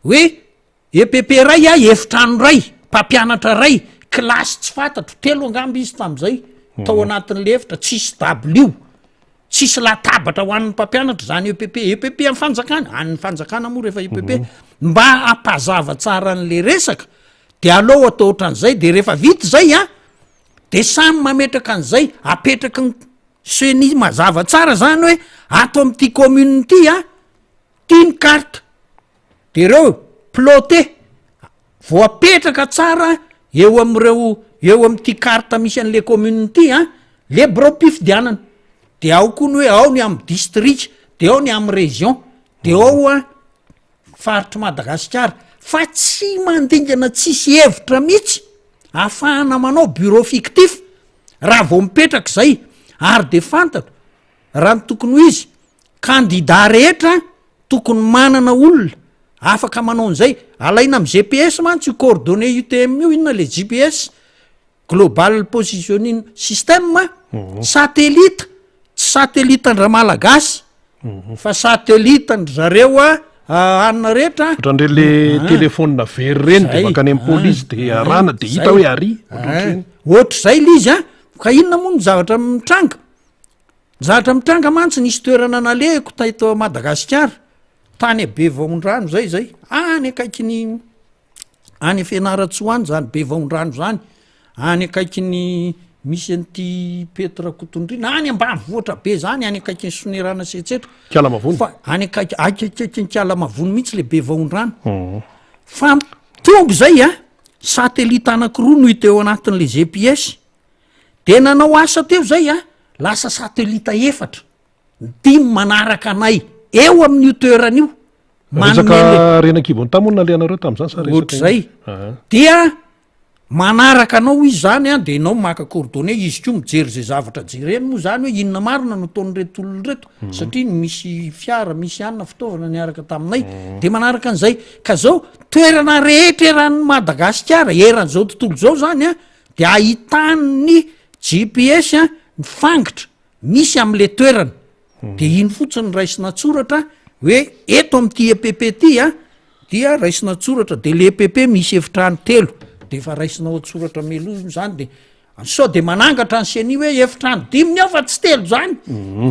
S4: Hoe EPP iray a, efitrano iray, mpampianatra iray, kilasy tsy fantatro, telo angamba izy tamin'izay, tao anatin'le efitra, tsisy dabilio, tsisy latabatra ho an'ny mpampianatra zany EPP, EPP an'ny fanjakana, an'ny fanjakana moa rehefa EPP, mba hampazava tsara an'le resaka, de aleo atao ohatran'izay, de rehefa vita izay a, de samy mametraka an'izay, apetraky ny ceni mazava tsara zany hoe ato amin'ity commune ity a, ty ny carte, de reo pilote voapetraka tsara eo am'ireo eo am'ity carte misy an'le commune ity an, le biraom-pifidianana, de ao koa ny hoe ao ny amy distrika, de ao ny amy région, de ao an faritry Madagasikara, fa tsy mandingana tsisy hevitra mihitsy ahafahana manao bureau fictif raha vao mipetraka zay, ary de fantatro raha ny tokony ho izy, kandida rehetra Tokony manana olona afaka manao an'izay. Alaina amin'ny GPS mantsy io coordonnées UTM io, inona le GPS? Global Positioning System, satellite, tsy satellite an-dRamalagasy fa satellite an-dry zareo anona rehetra.
S1: Ohatran'ireny le telephone very ireny de mankany amin'ny polisy de arahana de hita hoe ary, ohatrohatr'ireny.
S4: Ohatr'izay le izy an, ka inona moa ny zavatra mitranga? Ny zavatra mitranga mantsy nisy toerana nalehiko teto Madagasikara, tany Bevahondrano zay zay, any akaikin'ny any Fianarantsoa any zany Bevahondrano zany, any akaikin'ny misy an'ity Pety Rakotondriana, any ambanivohitra be zany, any akaikin'ny Sonerana sy etsetra.
S1: Ikalamavony.
S4: Fa any akaiky akaikikaikin'ny Ikalamavony mihitsy le Bevahondrano. Fa tonga zay a, satellite anakiroa no hita eo anatin'le GPS. De nanao asa teo zay a, lasa satellite efatra, dimy manaraka anay eo amin'io toerana io,
S1: Resaka
S4: manome le-
S1: harena an-kibon'ny tany moa no nalehanareo tamin'izany sa resaka
S4: Ohatr'izay.
S1: inona? Aha.
S4: Dia manaraka anao izy zany an, de enao maka coordonnées, izy koa mijery zay zavatra jereny moa zany hoe inona marina no ataon'ireto olona ireto, satria misy fiara, misy anona fitaovana niaraka taminay, de manaraka an'izay. Ka zao, toerana rehetra eran'i Madagasikara, eran'izao tontolo izao zany an, de ahitan'ny GPS ny fangitra misy am'le toerana, de iny fotsiny raisina an-tsoratra hoe eto am'ty EPP ty a dia raisina an-tsoratra, de le EPP misy efitrano telo de efa raisinao an-tsoratra mialoha io zany de sao de manangatra ny ceni hoe efitrano dimy ny ao fa tsy telo zany,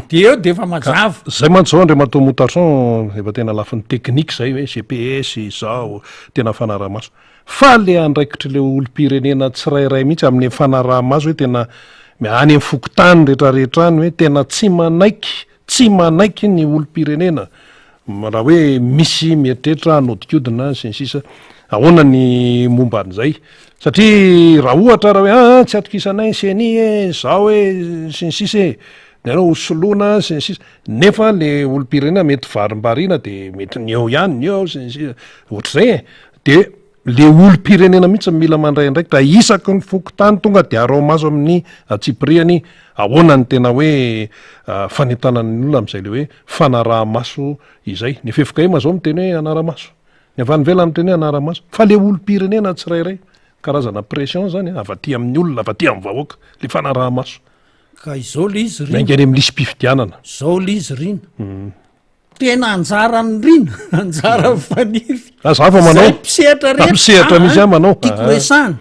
S4: de eo de efa mazava.
S1: Zay mantsy zao Andriamatoa Moutarson efa tena lafiny teknika zay hoe GPS izao, tena fanaraha-maso. Fa le andraikitr'le olom-pirenena tsirairay mihitsy amin'ny fanaraha-maso hoe tena any amin'ny fokontany retraretra any hoe tena tsy manaiky, tsy manaiky ny olom-pirenena. Raha hoe misy mieritreritra hanodikodina sy ny sisa, ahoana ny momba an'izay? Satria raha ohatra raha hoe aa tsy atokisanay ny ceni e, zao e, sy ny sisa e, nareo ho soloina sy ny sisa, nefa le olom-pirenena mety varimbariana de mety ny eo ihany ny eo sy ny sisa, ohatr'izay e, de le olom-pirenena mihitsy no mila mandray andraikitra isaky ny fokontany tonga de araho maso amin'ny antsipirihany ahoana ny tena hoe fanentanana ny olona amin'izay le hoe fanaraha-maso izay. Ny ffkm zao miteny hoe hanara-maso, ny avy any ivelany miteny hoe hanara-maso, fa le olom-pirenena tsirairay, karazana pression zany avy aty amin'ny olona, avy aty amin'ny vahoaka, le fanaraha-maso.
S4: Ka izao le izy
S1: Rina. Miainga any amin'ny lisi-pifidianana.
S4: Izao le izy Rina. Tena anjaran'i Rina, anjaran'i Faniry.
S1: Ah, za fa manao.
S4: Zay mpisehatra rehetra.
S1: Mpisehatra mihitsy aho manao.
S4: Tiako resahana.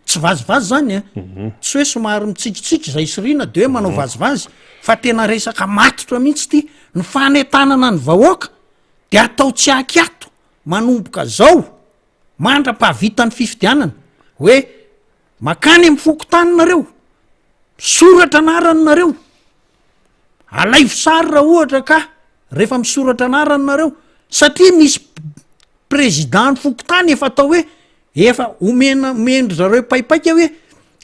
S4: Tsy vazivazy zany a. Mhm. Tsy hoe somary mitsikitsiky zay sy Rina de hoe manao mhm. vazivazy fa tena resaka matotra mihitsy ty. Ny fanentanana ny vahoaka de atao tsy akiato manomboka zao mandra-pahavitan'ny fifidianana hoe makany amin'ny fokontany nareo, misoratra anarana nareo, Alaivo sary raha ohatra ka rehefa misoratra anarana nareo satria misy président ny fokontany efa atao hoe efa omena omen-dry zareo paipaika hoe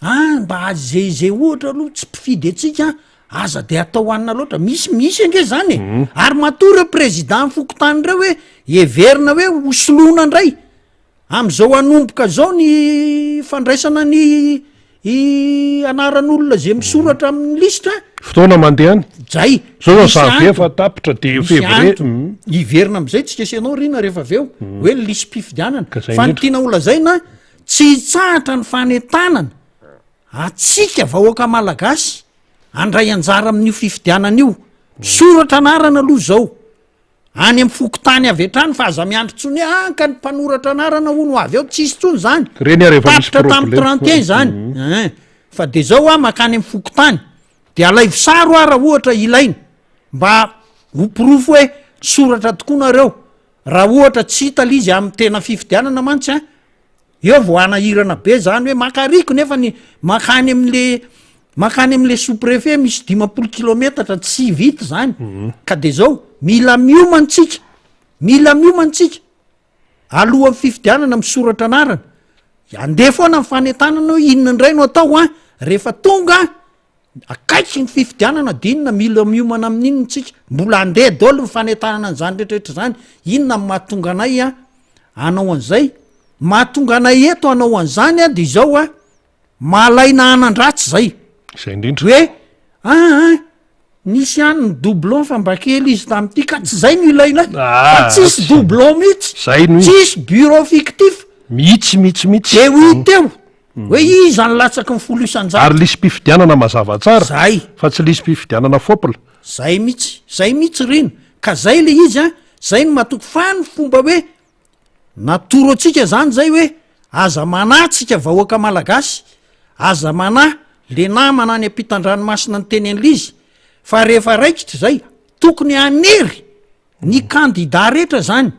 S4: ah mba ze ze ohatra aloha tsy mpifidy antsika aza de atao anona loatra, misy misy ange zany e, mhm. ary matoa ireo président ny fokontany ireo hoe heverina hoe ho soloina indray Amin'izao hanomboka izao ny fandraisana ny anaran'olona izay misoratra amin'ny lisitra.
S1: Fotoana mandeha any.
S4: Zay.
S1: Zao zao janvier fa tapitra de février.
S4: Hiverina amin'izay tsika sy ianao Rina rehefa avy eo mm. hoe lisi-pifidianana. Fa ny tiana holazaina tsy hitsahatra ny fanentanana antsika vahoaka malagasy handray anjara amin'io fifidianana io. Misoratra anarana aloha izao. Any amin'ny fokontany avy hatrany fa aza miandry intsony hoe ah ka ny mpanoratra anarana hono ho avy ao, tsisy intsony izany.
S1: Reny ary efa misy
S4: Tapitra tamin'ny
S1: problème.
S4: 31 izany. Ein. Fa de zao ah makany amin'ny fokontany de alaivo sary hoa raha ohatra ilaina mba ho porofo hoe soratra tokoa nareo. Raha ohatra tsy hita le izy amin'ny tena fifidianana mantsy an, Eo vao hanahirana be zany hoe makariko nefa ny makany amle makany amle sous préfet misy 50 kilometatra tsy vita zany mhm. ka de zao mila miomana tsika mila miomana tsika alohan'ny fifidianana misoratra anarana andeha foana ny fanentanana hoe inona indray no atao an rehefa tonga Akaiky ny fifidianana de inona mila miomana amin'inona tsika? Mbola andeha daholo ny fanentanana an'izany rehetrarehetra izany, inona no mahatonga anay a hanao an'izay? Mahatonga anay eto hanao an'izany a de izao a, malaina hanan-dratsy zay.
S1: Izay indrindra.
S4: Hoe aa nisy ihany ny doublon fa mba kely izy tamin'ity ka tsy zay no ilainay fa
S1: Ah,
S4: tsisy
S1: tsy.
S4: doublon mihitsy,
S1: Zay no izy.
S4: tsisy bureau fictif.
S1: Mihitsy mihitsy mihitsy.
S4: De ho hita eo. Hoe iza no latsaky ny 10%.
S1: Ary lisi-pifidianana mazava tsara.
S4: Zay.
S1: Fa tsy lisi-pifidianana fôpla.
S4: Zay mihitsy, zay mihitsy Rina. Ka zay le izy an, zay no matoky fa ny fomba hoe natoro antsika zany zay hoe aza manahy tsika vahoaka malagasy, aza manahy le namana any ampitan-dranomasina niteny an'lizy fa rehefa raikitra zay, tokony hanery ny kandida rehetra zany,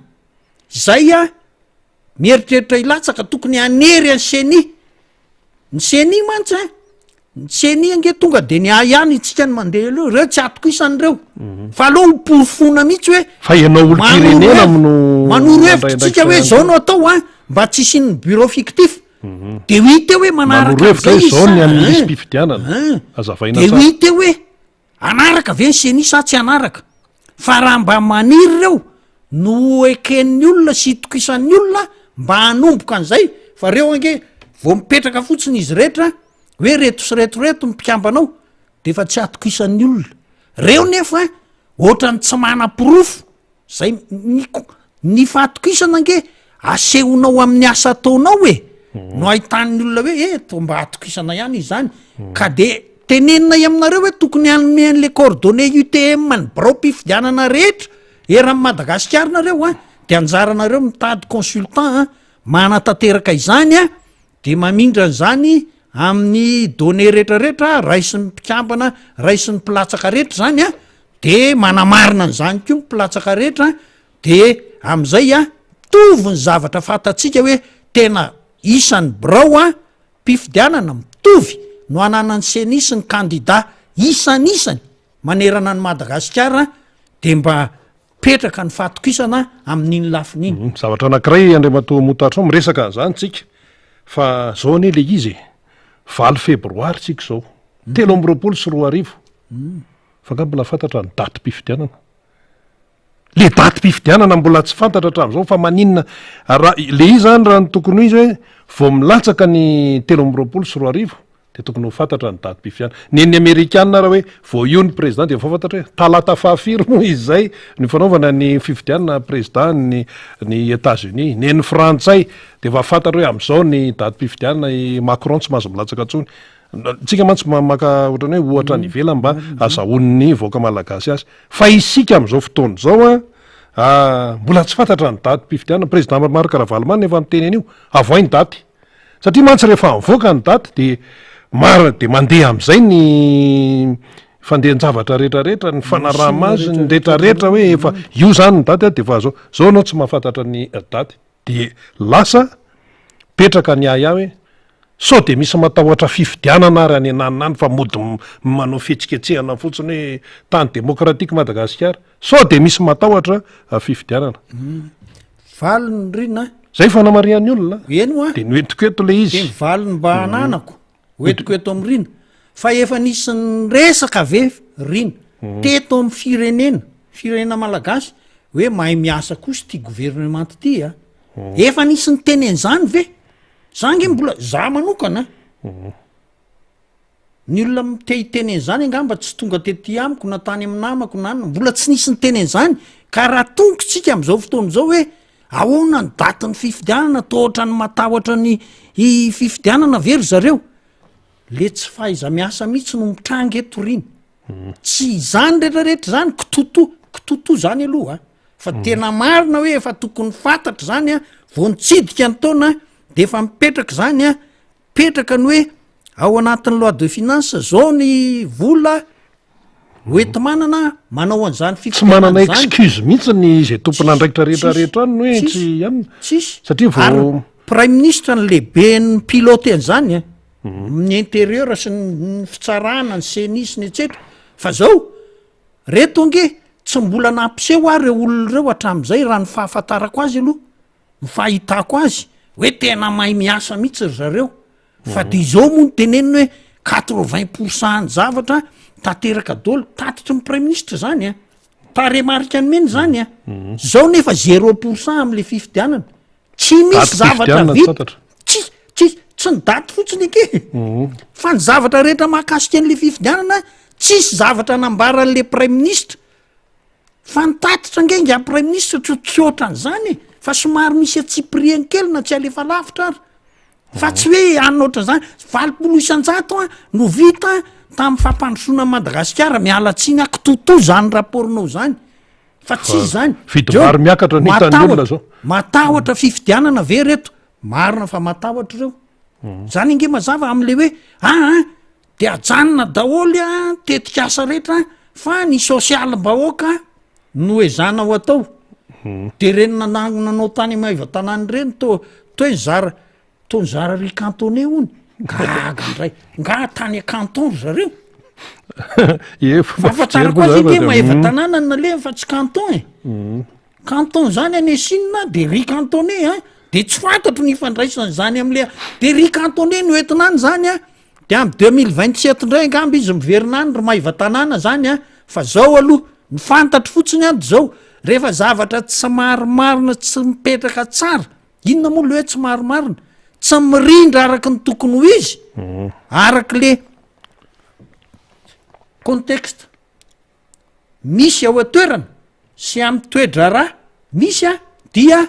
S4: zay an. Mieritreritra hilatsaka, tokony hanery an'i ceni. Ny ceni mantsy an, ny ceni ange tonga de ny ahy ihany itsika no mandeha aloha, ireo tsy atokisana ireo. Mhm. Fa aleo ho porofoina mihitsy hoe
S1: Fa ianao olom-pirenena no
S4: manoro hevitra tsika hoe zao no atao an, mba tsy hisian'ny bureau fictif. Mhm. De ho hita eo hoe manaraka
S1: Manoro hevitra
S4: an'izay
S1: hoe
S4: izy
S1: zao ny
S4: sa-
S1: an'ny
S4: Hein.
S1: lisi-pifidianana.
S4: Hein.
S1: Hazavaina
S4: De ho
S1: tsara.
S4: hita eo hoe Hanaraka ve ny ceni sa tsy hanaraka? Fa raha mba maniry ireo no ho eken'ny olona sy itokisan'ny olona mba hanomboka an'izay fa reo ange vao mipetraka fotsiny izy rehetra hoe reto sy reto reto ny mpikambana ao de efa tsy atokisan'ny olona. Reo nefa ohatran'ny tsy manam-porofo Zay ny ko ny fahatokisana ange asehonao amin'ny asa ataonao e no ahitan'ny olona hoe eh toa mba atokisana ihany izy zany ka de teneninay aminareo hoe tokony hanome an'le coordonnées UTM ny biraom-pifidianana rehetra eran'i Madagasikara nareo an de anjaranareo mitady consultant an manatanteraka izany an de mamindra an'izany amin'ny données rehetrarehetra raisin'ny mpikambana raisin'ny mpilatsaka rehetra zany an De manamarina an'izany koa ny mpilatsaka rehetra de am'izay a mitovy ny zavatra fantatsika hoe tena isan'ny birao a mpifidianana mitovy no ananan'ny ceni sy ny kandida isanisany manerana an'i Madagasikara de mba. Mipetraka ny fahatokisana amin'iny lafiny iny.
S1: Zavatra anankiray Andriamatoa Moutarson miresaka an'izany tsika fa zao anie le izy e, valo febroary tsika izao, 2023, fa nga mbola fantatra ny datim-pifidianana? Le datim-pifidianana mbola tsy fantatra hatramin'izao fa maninona raha le izy zany raha ny tokony ho izy hoe vao milatsaka ny 2023 dia tokony ho fantatra ny datim-pifidianana. Nen'ny amerikana raha hoe vao io ny président dia efa fantatra hoe talata fahafiry moa izy izay ny fanaovana ny fifidianana président ny ny Etats-Unis. Nen'ny frantsay dia efa fantatra hoe amin'izao ny datim-pifidianana i Macron tsy mahazo milatsaka intsony. Tsika mantsy maka ohatran'ny hoe ohatra any ivelany mba azahoan'ny vahoaka malagasy azy. Fa isika amin'izao fotoana izao an, mbola tsy fantatra ny datim-pifidianana. Président Marc Ravalomanana efa niteny an'io, avoay ny daty. Satria mantsy rehefa mivoaka ny daty dia maro dia mandeha amin'izay ny fandehan-javatra rehetrarehetra, ny fanaraha-maso, ny rehetrarehetra hoe efa io izany ny daty dia efa zao. Zao ianao tsy mahafantatra ny daty. Dia lasa mipetraka ny ahiahy hoe sao dia misy matahotra fifidianana ary any ananona any fa mody manao fihetsiketsehana fotsiny hoe tany demokratika Madagasikara. Sao dia misy matahotra fifidianana.
S4: Valiny ry na.
S1: Zay fanamarihan'ny olona.
S4: Eny hoa.
S1: Dia noentiko eto le izy.
S4: Dia ny valiny mba ananako, hoentiko eto amin'i Rina. Fa efa nisy niresaka ve Rina teto amin'ny firenena, firenena malagasy, hoe mahay miasa kosa ity gouvernement ity a? Efa nisy niteny an'izany ve? Za nge mbola, za manokana a, Ny olona te hiteny an'izany angamba tsy tonga tety amiko na tany amin'ny namako na anona, mbola tsy nisy niteny an'izany, ka raha tonga isika amin'izao fotoana izao hoe ahoana ny datin'ny fifidianana, toa ohatran'ny matahotra ny fifidianana ve ry zareo? Le tsy fahaiza-miasa mihitsy no mitranga eto ry iny. Tsy izany rehetrarehetra izany, kitotoa, kitotoa izany aloha a, fa tena marina hoe efa tokony fantatra izany a, vao nitsidika ny taona de efa mipetraka izany a, Mipetraka ny hoe ao anatin'ny loi de finance zao ny vola hoenti-manana manao an'izany
S1: Tsy
S4: fifidianana
S1: manana
S4: izany.
S1: excuse mihitsy ny izay tompon'andraikitra rehetra
S4: Tsisy,
S1: rehetra any hoe
S4: tsisy,
S1: tsy anona.
S4: tsisy.
S1: Satria vao
S4: Ary praiminisitra ny lehiben'ny pilote an'izany a, ny intérieur sy ny ny fitsarana, ny ceni sy ny etsetra. Fa zao, reto ange tsy mbola nampiseho aho reo olona ireo hatramin'izay raha ny fahafantarako azy aloha. Ny fahitako azy hoe tena mahay miasa mihitsy ry zareo fa de izao moa no teneniny hoe quatre vingt pour cent ny zavatra tanteraka daholo, tatitry ny praiministra zany a, tarehimarika nomeny zany a, zao nefa zéro pour cent am'le fifidianana, tsy misy zavatra
S1: Datim-pifidianana tsy
S4: vita,
S1: fantatra.
S4: tsy tsy tsy ny daty fotsiny ake fa ny zavatra rehetra mahakasika an'le fifidianana tsisy zavatra nambaran'le praiministra Fa ny tatitra ange ingahy praiminisitra tsy tsy ohatran'izany e, fa somary misy antsipiriany kely na tsy alefa lavitra ary. Fa tsy hoe hanina ohatran'izany, 80% an no vita tamin'ny fampandrosoana an'i Madagasikara, miala tsiny aho kitotoa izany rapport-nao izany, fa tsy izy izany.
S1: Vidim-bary miakatra no hitan'ny olona zao.
S4: Matahotra fifidianana ve reto? Marina fa matahotra ireo. Zany ange mazava am'le hoe aa De ajanona daholo a tetikasa rehetra fa ny sosialim-bahoaka no ezahana ho atao. De reny nanangona anao tany Maevatanàna ireny to to hoe nizara to nizara riz cantonais hono, gaga ndray, nga tany canton ry zareo?
S1: Ie, fomba fijery
S4: Fahafantarako
S1: moa
S4: azy
S1: zany
S4: ange
S1: fa de
S4: Maevatanàna no nalehany fa tsy canton e. Canton zany any Chine de riz cantonais a, de tsy fantatro ny ifandraisan'izany am'le de riz cantonais no entina any zany a. De am 2027 ndray angamba izy miverina any ry Maevatanàna zany a, fa zao aloha, ny fantatro fotsiny an de zao, rehefa zavatra tsy marimarina tsy mipetraka tsara, inona moa le hoe tsy marimarina? Tsy mirindra araky ny tokony ho izy, araky le contexte misy ao an-toerana sy amy toe-draharaha misy a dia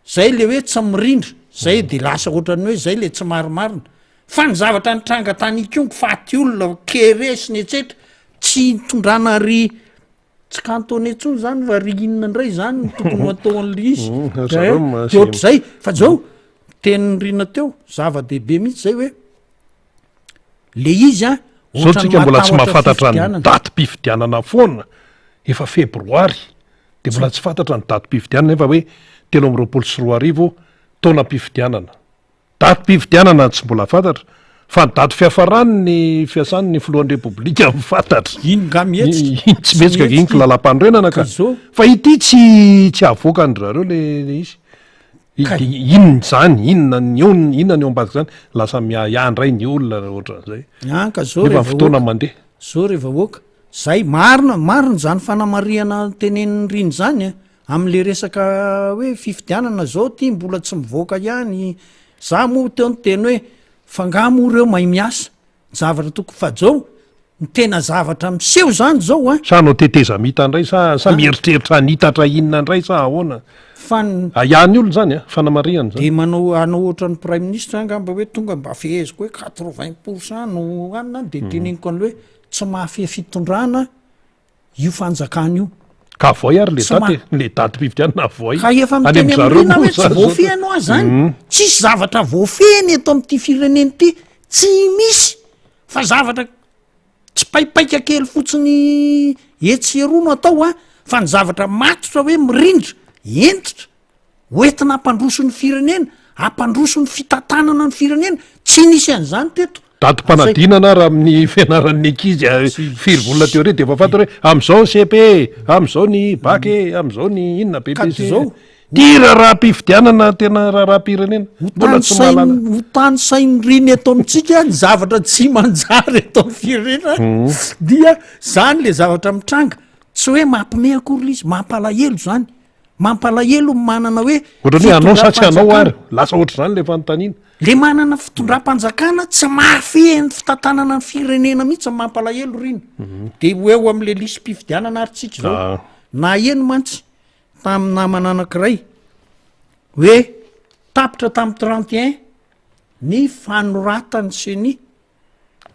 S4: zay le hoe tsy mirindra zay de lasa ohatran'ny hoe zay le tsy marimarina fa ny zavatra nitranga tany Ikongo faty olona kere sy ny etsetra tsy nitondrana ry tsy cantonais intsony zany fa ry inona indray zany no tokony ho atao an'le izy
S1: Mm, zareo ma-
S4: de ohatr'izay fa zao tenin'ny Rina teo zava-dehibe mihitsy zay hoe Le izy an,
S1: Zao
S4: ohatran'ny
S1: tsika mbola tsy
S4: matahotra
S1: mahafantatra ny
S4: fifidianana.
S1: datim-pifidianana foana, efa febroary de mbola tsy fantatra ny datim-pifidianana nefa hoe 2023 taonam-pifidianana. Datim-pifidianana tsy mbola fantatra. Fa ny daty fiafarany ny fiasany ny filohan'ny repoblika no fantatra.
S4: Iny nga mihetsika.
S1: Iny tsy mihetsika, iny ko lalam-panorenana ka. Fa ity tsy tsy avoakan-dry zareo le le izy. Inona izany, inona ny eo, inona ny eo ambadik'izany, lasa miahiahy indray ny olona ohatran'izay.
S4: An ka zao re
S1: Nefa ny fotoana
S4: vahoaka,
S1: mandeha.
S4: zao re vahoaka, zay, marina, marina izany fanamarihana tenenin'i Rina izany an, amin'le resaka hoe fifidianana zao ty mbola tsy mivoaka ihany, za moa teo niteny hoe Fa nga moa reo mahay miasa? Ny zavatra tokony fa zao ny tena zavatra miseho zany zao an!
S1: Sa hanao tetezamita indray sa sa mieritreritra hanitatra inona indray sa ahoana?
S4: Fa ny.
S1: Ahiahin'ny olona izany an, fanamarihana izany.
S4: Dia manao hanao ohatran'ny praiminisitra angamba hoe tonga mba feheziko hoe quatre vingt pour cent no hanina dia teneniko an'le hoe tsy mahafehy fitondrana io fanjakana io.
S1: Ka avoay ary le daty e, le datim-pifidianana avoay.
S4: Ka efa
S1: Any
S4: miteny
S1: amin-dry zareo
S4: amin'irina
S1: moa
S4: hoe tsy
S1: zany zao.
S4: voafehiny hoa zany. Tsisy zavatra voafehiny eto amin'ity firenena ity, tsy misy fa zavatra tsipaipaika kely fotsiny etsy sy eroa no atao an, fa ny zavatra matotra hoe mirindra, hentitra, Hoentina hampandroso ny firenena, hampandroso ny fitantanana ny firenena, tsy nisy an'izany teto.
S1: Datim-panadinana ary amin'ny fianaran'ny ankizy firy volana teo aoriana dia efa fantatra hoe amin'izao ny cepe, amin'izao ny bac, amin'izao ny inona BEPC. Ity raharaham-pifidianana tena raharaham-pirenena. Mbola tsy mahalala.
S4: Ho tanisain'ny reny eto amintsika ny zavatra tsy manjary eto amin'ny firenena dia zany le zavatra mitranga. Tsy hoe mampime akory le izy, mampalahelo zany. Mampalahelo ny manana hoe
S1: Ohatran'ny hoe hanao sa tsy hanao ary? Lasa ohatr'izany ilay fanontaniana.
S4: Le manana fitondram-panjakana tsy mahafehy ny fitantanana ny firenena mihitsy ny mampalahelo ry iny. De ho eo amin'le lisi-pifidianana ary tsika izao.
S1: Ah.
S4: Naheno mantsy tamin'ny namana anankiray hoe tapitra tamin'ny 31 ny fanoratan'ny ceni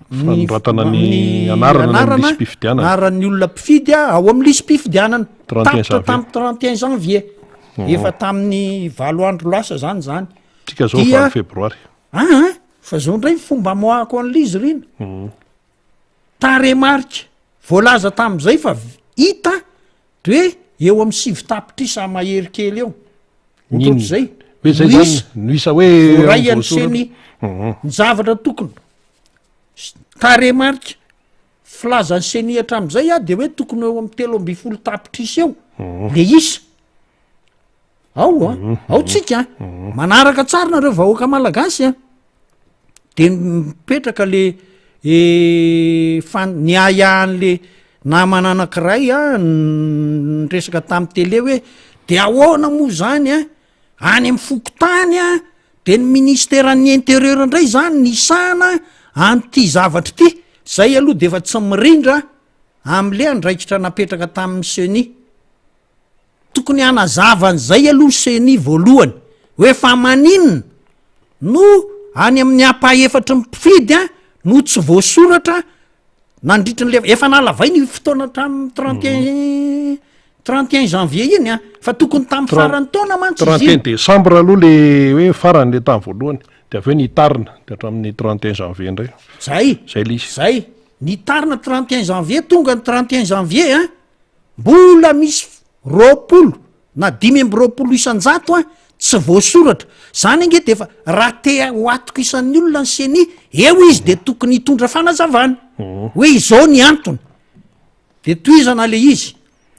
S1: Fanoratana ny anarana any amin'ny lisi-pifidianana.
S4: Anaran'ny olona mpifidy ao amin'ny lisi-pifidianana.
S1: 31
S4: Tapitra
S1: janvier.
S4: tamin'ny 31 janvier. Efa tamin'ny valo andro lasa zany zany.
S1: Tsika zao
S4: Dia-
S1: valo febroary.
S4: Aa, fa zao indray ny fomba amoahako an'ilay izy rina. Tarehimarika voalaza tamin'izay fa v- hita de hoe eo amin'ny sivy tapitrisa mahery kely eo. Ohatrohatr'izay.
S1: Hoe zay
S4: No
S1: zany
S4: isa.
S1: no isa hoe
S4: Voaray an'ny
S1: voasoratra.
S4: ceni. Ny zavatra tokony tarehimarika filazan'ny ceni hatramin'izay ah de hoe tokony eo amin'ny 13 tapitrisa eo le isa. Ao a, ao tsika a. Manaraka tsara nareo vahoaka malagasy a. De mipetraka le fan- ny ahiahin'le namana anankiray a niresaka tamin'ny tele hoe de ahoana moa zany a, any amin'ny fokontany a, de ny ministeran'ny intérieur ndray zany ny hisahana an'ity zavatra ity, zay aloha de efa tsy mirindra am'le andraikitra napetraka tamin'ny ceni. Tokony hanazava an'izay aloha ny ceni voalohany hoe fa maninona no any amin'ny ampahefatry ny mpifidy a no tsy voasoratra nandritry ny le efa nalavaina io fotoana hatramin'ny 31 31 janvier iny a fa tokony tamin'ny faran'ny taona mantsy izy
S1: 31
S4: iny.
S1: décembre aloha le hoe farany le tamin'ny voalohany de avy eo nitarina de hatramin'ny 31 janvier indray.
S4: Zay,
S1: Zay le izy.
S4: zay, nitarina 31 janvier tonga ny 31 janvier a Mbola misy 20 na 25% an tsy voasoratra. Zany ange de efa raha te ho atokisan'ny olona ny ceni, eo izy de tokony hitondra fanazavana hoe izao ny antony. De tohizana le izy.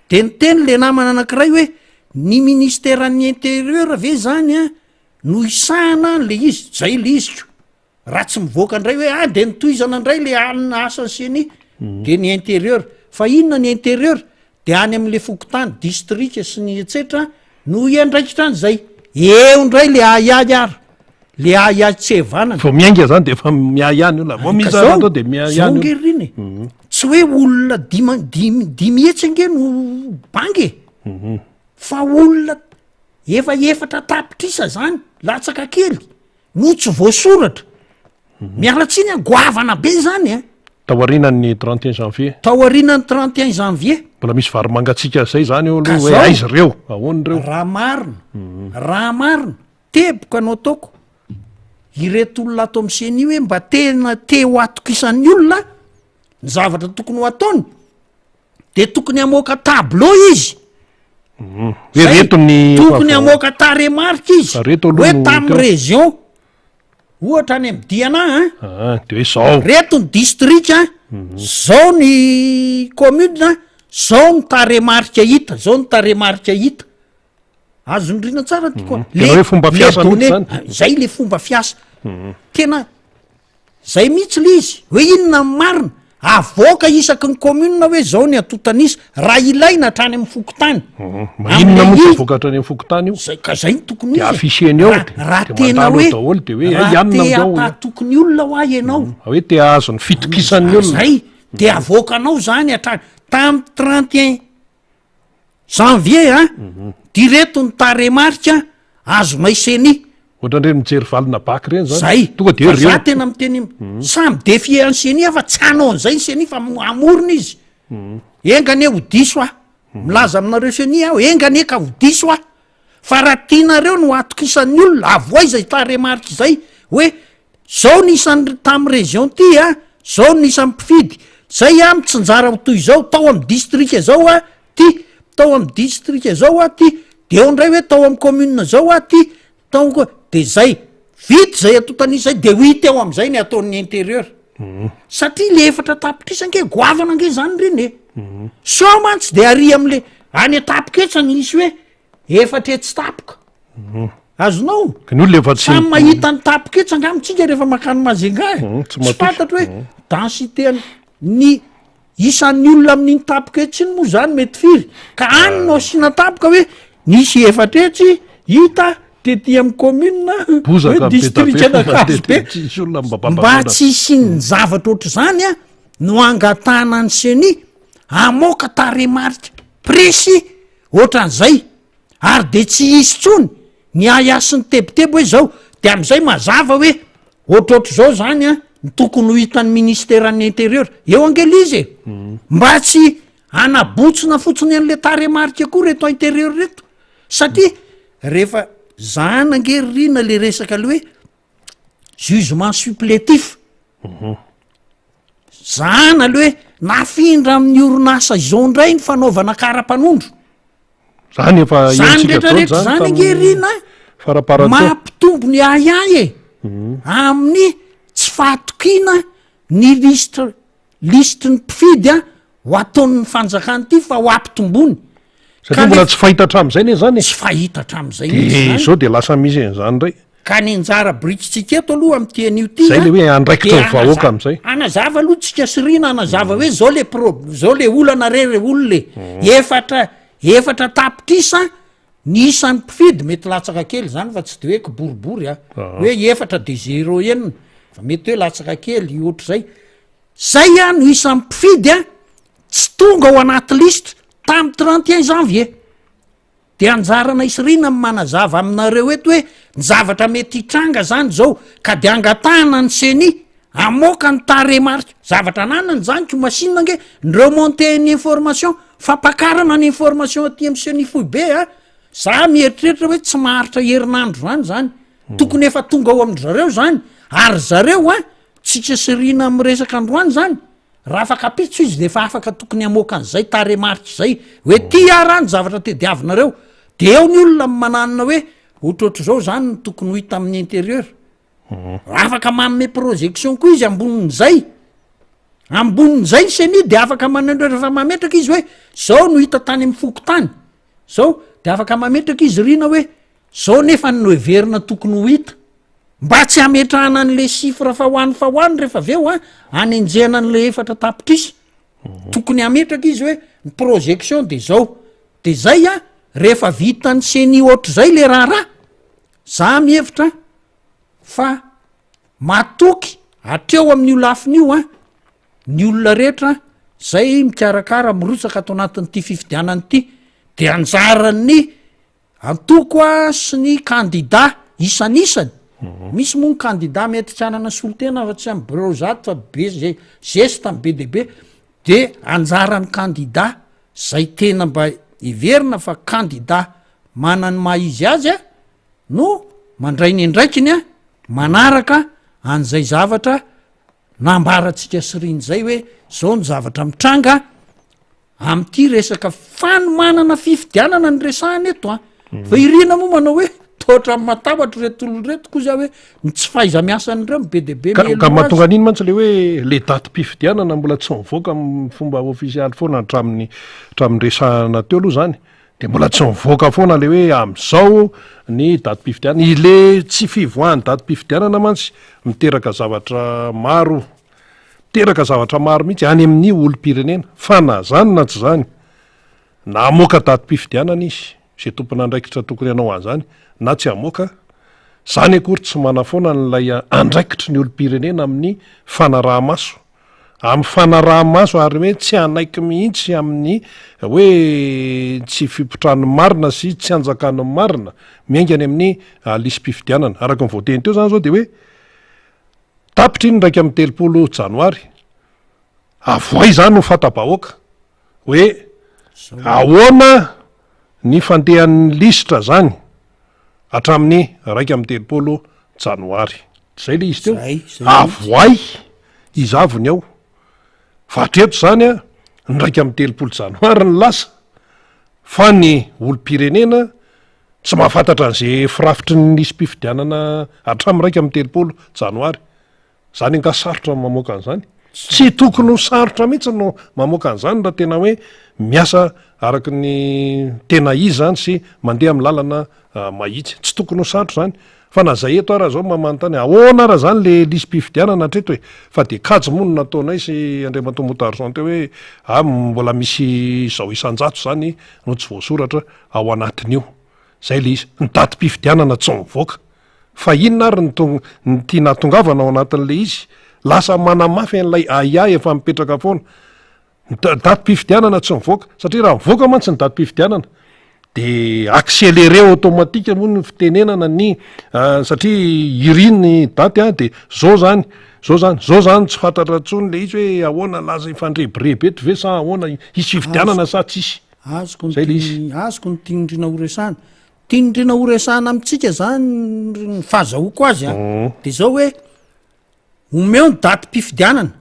S4: De niteny le namana anankiray hoe ny ministeran'ny intérieur ve zany an no hisahana an'le izy? Zay le izy ko. Raha tsy mivoaka indray hoe ah de notohizana indray le alina asan'ny ceni de ny intérieur, fa inona ny intérieur? De any amin'le fokontany, distrika sy ny etsetra no hiandraikitra an'izay, eo indray le ahiahy ary, le ahiahy tsy hevanana.
S1: Vao miainga zany de efa miahiahy ny olona, vao misy
S4: Ka
S1: zany
S4: zao,
S1: atao de miahiahy
S4: zao
S1: ny
S4: ange
S1: olona.
S4: ry rina e, tsy hoe olona dima- dimy dimy hetsy ange no banga e, fa olona efa efatra tapitrisa zany latsaka kely. no tsy voasoratra. Miala tsiny an, goavana be zany an.
S1: Taorianan'ny 31 janvier.
S4: Taorianan'ny 31 janvier.
S1: Mbola misy vary mangatsiaka zay zany eo
S4: Ka
S1: aloha hoe
S4: zao,
S1: aiza ireo, ahoana ireo.
S4: Raha marina, raha marina, teboka no ataoko, ireto olona ato amin'ny ceni hoe mba tena te ho atokisan'ny olona, ny zavatra tokony ho ataony, de tokony hamoaka tableau izy.
S1: Mhm. Hoe reto ny
S4: tokony hamoaka tarehimarika izy
S1: Reto aloha
S4: hoe
S1: no
S4: tamin'ny
S1: teo.
S4: région. Ohatra any amin'ny Diana an.
S1: Ah, de hoe zao.
S4: Reto ny district an, zao ny commune an, zao ny tarehimarika hita, zao ny tarehimarika hita. Azon'i Rina tsara ty koa.
S1: Tena hoe fomba fiasa mihitsy zany.
S4: Zay le fomba fiasa. Tena zay mihitsy le izy, hoe inona ny marina, avoaka isaky ny commune hoe zao ny antontan'isa, raha ilaina hatrany amin'ny fokontany.
S1: Maninona moa tsy avoaka hatrany amin'ny fokontany io?
S4: Zay ka zay no tokony
S1: De
S4: izy e.
S1: afficher-ny eo,
S4: Raha
S1: de
S4: raha
S1: de
S4: tena
S1: mandalo
S4: hoe
S1: eo daholo de hoe hay
S4: raha
S1: anona
S4: te
S1: amin'izao.
S4: hampahatoky ny olona hoa ianao.
S1: Hoe te hahazo ny fitokisan'ny olona.
S4: Zay, de avoakanao zany hatrany, tamin'ny 31 Janvier a, direto ny tarehimarika azonay ceni.
S1: Ohatran'ireny mijery valina bac ireny zany.
S4: Zay.
S1: Tonga de
S4: Fa za
S1: ireo.
S4: tena miteny samy défier an'i ceni aho fa tsy hanao an'izay ny ceni fa hamorona izy. Enga anie ho diso aho. Milaza aminareo ceni aho, enga anie ka ho diso aho. Fa raha tianareo no hatokisan'ny olona, avoay izay tarehimarika izay hoe zao ny isan'ny tamin'ny région ty a, zao ny isan'ny mpifidy, zay a mitsinjara ho toy izao, tao amin'ny distrika zao a ty, tao amin'ny distrika zao a ty, de eo indray hoe tao amin'ny commune zao a ty, tao koa, de zay, vita izay antontan'isa zay de ho hita eo amin'izay ny ataon'ny intérieur. Satria le 4 tapitrisa ange goavana ange zany reny e. Sao mantsy de ary am'le any an-tapoketsa ny hisy hoe Efatra etsy tapoka. Azonao?
S1: Ka ny olona efa tsy
S4: Samy mahita ny tapoka etsy angamba tsika rehefa mankany Majunga e.
S1: Tsy
S4: Tsy
S1: matoky.
S4: fantatro hoe densité ny isan'ny olona amin'iny tapoka etsy iny moa zany mety firy. Ka any no asiana tapoka hoe nisy efatra etsy hita tety amin'ny commune hoe
S1: Bozaka be da be
S4: distrikan'Ankazobe.
S1: Tsisy olona mba
S4: Mba
S1: bababona.
S4: tsy hisian'ny zavatra ohatr'izany a no angatahana ny CENI hamoaka tarehimarika précis Ohatran'izay, ary dia tsy hisy intsony ny ahiahy sy ny tebiteby hoe izao, dia amin'izay mazava hoe ohatrohatr'izao izany an, ny tokony ho hitan'ny ministeran'ny intérieur, eo ange le izy e, mba tsy hanabotsina fotsiny an'le tarehimarika koa reto intérieur reto, satria rehefa zahana ange ry Rina le resaka le hoe jugement supplétif, Zahana aloha hoe nafindra amin'ny orinasa izao indray ny fanaovana kara-panondro.
S1: Zany efa
S4: Zany
S1: henontsika
S4: rehetra
S1: daholo
S4: rehetra
S1: zany
S4: zany ange
S1: tamin'ny
S4: Rina
S1: faramparan'ny taona.
S4: mampitombo ny ahiahy e amin'ny tsy fahatokiana ny lisitra lisitry ny mpifidy a ho ataon'ny fanjakana ity fa ho ampitombony.
S1: Satria mbola tsy fahita hatramin'izay ne zany e.
S4: Tsy fahita hatramin'izay mihitsy
S1: De
S4: zany.
S1: izao de lasa misy an'izany indray.
S4: Ka ny anjara birikintsika eto aloha amin'ity anio ity
S1: Zay
S4: an,
S1: le hoe andraikitry
S4: dia
S1: ny vahoaka
S4: hanaza-
S1: amin'izay.
S4: hanazava aloha tsika sy Rina hanazava hoe zao le pro- zao le olana re re olona e. Efatra, 4 tapitrisa ny isan'ny mpifidy, mety latsaka kely zany fa tsy de hoe kiboribory a, hoe efatra de zéro enina, fa mety hoe latsaka kely ohatr'izay. Zay an no isan'ny mpifidy an, tsy tonga ao anaty lisitra tamin'ny 31 janvier. De anjaranay sy Rina ny manazava aminareo eto hoe ny zavatra mety hitranga zany zao ka de angatahana ny ceni hamoaka ny tarehimarika, zavatra ananany zany ko machine ange ny remonter ny information, fampakarana ny information aty amin'ny ceni foibe a, za mieritreritra hoe tsy maharitra herinandro zany zany, tokony efa tonga ao amin-dry zareo zany, ary zareo a tsika sy Rina miresaka androany zany Raha afaka ampitso izy de efa afaka tokony hamoaka an'izay tarehimarika izay hoe ty ara ny zavatra tediavinareo, de eo ny olona mananona hoe ohatrohatr'izao zany no tokony ho hita amin'ny intérieur, afaka manome projection koa izy ambonin'izay, ambonin'izay ny ceni de afaka manendreo rehefa mametraka izy hoe zao no hita tany amin'ny fokontany zao, de afaka mametraka izy rina hoe zao nefa no heverina tokony ho hita. Mba tsy hametrahana an'le chiffre fa ho any fa ho any rehefa avy eo an, hanenjehana an'le 4 tapitrisa. Tokony hametraka izy hoe ny projection de zao. De zay an, rehefa vitan'ny ceni ohatr'izay le raharaha, za mihevitra fa matoky hatreo amin'io lafiny io an, ny olona rehetra zay mikarakara mirotsaka ato anatin'ity fifidianana ity, de anjaran'ny Antoko sy ny kandida isanisany, misy moa ny kandida mety tsy hanana solontena afa tsy amin'ny birao zato fa be ze zesta ny be dia be, de anjaran'ny kandida zay tena mba heverina fa kandida manana ny maha izy azy a no mandray ny andraikiny a manaraka an'izay zavatra nambarantsika sy riny zay hoe zao ny zavatra mitranga Amin'ity resaka fanomanana fifidianana no resahana eto an! Fa i Rina moa manao hoe Toa ohatran'ny matahotra ireto olona ireto koa za hoe ny tsy fahaiza-miasan'ireo no be dia be
S1: Ka
S4: mialoha
S1: ka
S4: azy.
S1: mahatonga an'iny mantsy le hoe le datim-pifidianana mbola tsy mivoaka amin'ny fomba ofisialy foana hatramin'ny hatramin'ny resahana teo aloha zany de mbola tsy mivoaka foana le hoe amin'izao ny datim-pifidianana. Ile tsy fivoahan'ny datim-pifidianana mantsy miteraka zavatra maro, miteraka zavatra maro mihitsy any amin'ny olom-pirenena fa na zany na tsy zany Na hamoaka datim-pifidianana izy, izay tompon'andraikitra tokony hanao an'izany, na tsy hamoaka, izany akory tsy manafoana an'ilay andraikitry ny olom-pirenena amin'ny fanaraha-maso. Amin'ny fanaraha-maso ary hoe tsy hanaiky mihitsy amin'ny hoe tsy fipotran'ny marina sy tsy hanjakan'ny marina miainga any amin'ny lisi-pifidianana. Araka ny voateny teo izany izao dia hoe tapitra iny 31 janoary, avoay izany ho fanta-bahoaka. hoe ahoana ny fandehan'ny lisitra zany hatramin'ny 31 janoary. Zay le izy teo. Avoay iza avy ny ao. Fa hatreto zany a, ny 31 janoary ny lasa fa ny olom-pirenena tsy mahafantatra an'ze firafitry ny lisi-pifidianana hatramin'ny 31 janoary. Zany angaha sarotra ny mamoaka an'izany? Tsy tokony ho sarotra mihitsy no mamoaka an'izany raha tena hoe miasa araka ny tena izy zany sy mandeha amin'ny lalana mahitsy. Tsy tokony ho sarotra izany. Fa na zay eto ara zao mba manontany ahoana ara zany le lisi-pifidianana hatreto e? Fa de kajy moa no nataonay sy Andriamatoa Moutarson teo hoe ah mbola misy izao isan-jato zany no tsy voasoratra ao anatin'io. Zay le izy. Ny datim-pifidianana tsy mivoaka. Fa inona ary ny tong ny tiana hahatongavana ao anatin'ilay izy? Lasa manamafy an'ilay ahiahy efa mipetraka foana. Ny da- datim-pifidianana tsy mivoaka, satria raha mivoaka mantsy ny datim-pifidianana de accéléré automatique moa ny fitenenana ny satria iry ny daty an, de zao zany, zao zany, zao zany tsy fantatra intsony le izy hoe ahoana lasa hifandrebireby eto ve sa ahoana, hisy fifidianana sa tsisy?
S4: Azoko ny
S1: Zay le izy.
S4: tiany, azoko ny tian-dRina ho resahana. Tian'Rina ho resahana amintsika zany ny fahazahoako azy an, de zao hoe omeo ny datim-pifidianana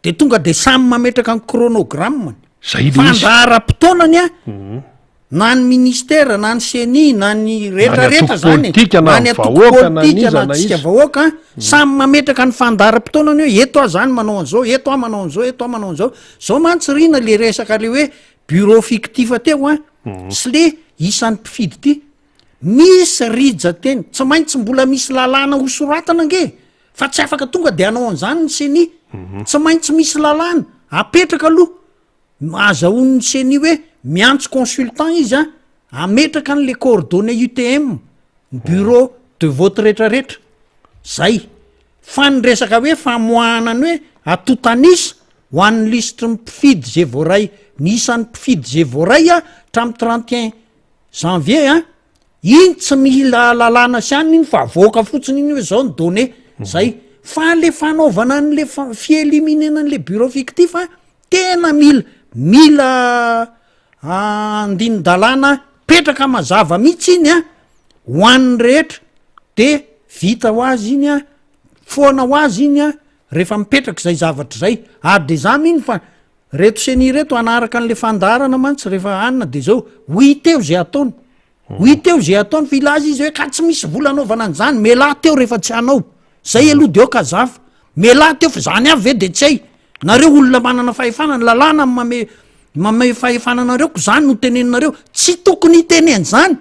S4: de tonga de samy mametraka ny chronogramme-ny,
S1: Zay le izy.
S4: fandaharam-potoanany an, na ny ministera na ny ceni na ny rehetra
S1: Na ny
S4: rehetra
S1: antoko
S4: zany e,
S1: politika, na
S4: na
S1: ny
S4: ny antoko
S1: vahoaka, na
S4: politika
S1: n'iza
S4: na
S1: na
S4: antsika
S1: iza.
S4: vahoaka an, samy mametraka ny fandaharam-potoanany hoe eto aho zany manao an'izao, eto aho manao an'izao, eto aho manao an'izao. Zao mantsy Rina le resaka le hoe bureau fictif teo an, sy le isan'ny mpifidy ty, misy rijan-teny, tsy maintsy mbola misy lalàna ho soratana ange e, fa tsy afaka tonga de hanao an'izany ny ceni, tsy maintsy misy lalàna apetraka aloha, azahoan'ny ceni hoe miantso consultant izy an, ametraka an'le coordonnées UTM, ny bureau de vote retraretra, zay. Fa ny resaka hoe famoahana ny hoe atotan'isa ho an'ny lisitry ny mpifidy ze voaray, ny isan'ny mpifidy ze voaray hatramin'ny 31 janvier an, iny tsy mila lalàna sy anona iny fa avoaka fotsiny iny hoe zao ny données, zay. Fa le fanaovana an'le fi-éliminer-na an'le bureau fictif an, tena mila, mila andinin-dalàna petraka mazava mihitsy iny an, ho an'ny rehetra de vita ho azy iny an, foana ho azy iny an, rehefa mipetraka izay zavatra izay, ary de za mino fa reto ceni reto hanaraka an'le fandaharana mantsy rehefa anona de zao, ho hita eo ze ataony, ho hita eo ze ataony fa hilaza izy hoe ka tsy misy vola anaovana an'izany, mialà teo rehefa tsy hanao, zay aloha de aoka hazava, mialà teo fa zany avy ve de tsy hay, nareo olona manana fahefana, ny lalàna mame mame fahefana anareo ko zany no teneninareo, tsy tokony hiteny an'izany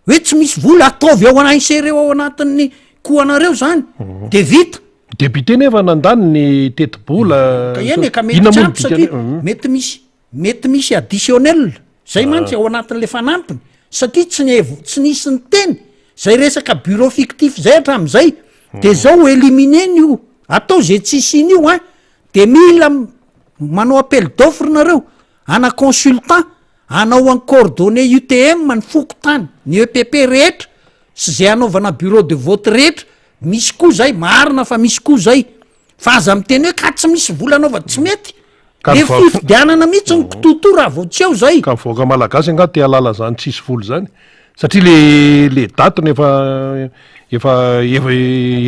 S4: hoe tsy misy vola, ataovy ao ana insérer ao anatin'ny kohanareo zany de vita.
S1: Député nefa nandany ny tetibola.
S4: Ka eny e, ka mety
S1: Inona
S4: tsy
S1: moa no
S4: ampy satria
S1: dikany?
S4: mety misy mety misy additionnel zay mantsy ao anatin'le fanampiny satria tsy ny tsy nisy niteny zay resaka bureau fictif zay hatramin'izay de zao éliminer-ny io atao ze tsy hisiany io an de mila manao appel d'offre nareo ana consultant hanao en coordonnées UTM ny fokontany ny EPP rehetra sy zay hanaovana bureau de vote rehetra misy koa zay marina fa misy koa zay fa aza miteny hoe ka tsy misy vola anaovana tsy mety
S1: Ka
S4: le
S1: ny va-
S4: fifidianana mihitsy ny kitoatoa raha vao tsy eo zay
S1: Ka ny vahoaka malagasy angaha te hahalala zany tsisy vola zany? Satria le le daty no efa efa efa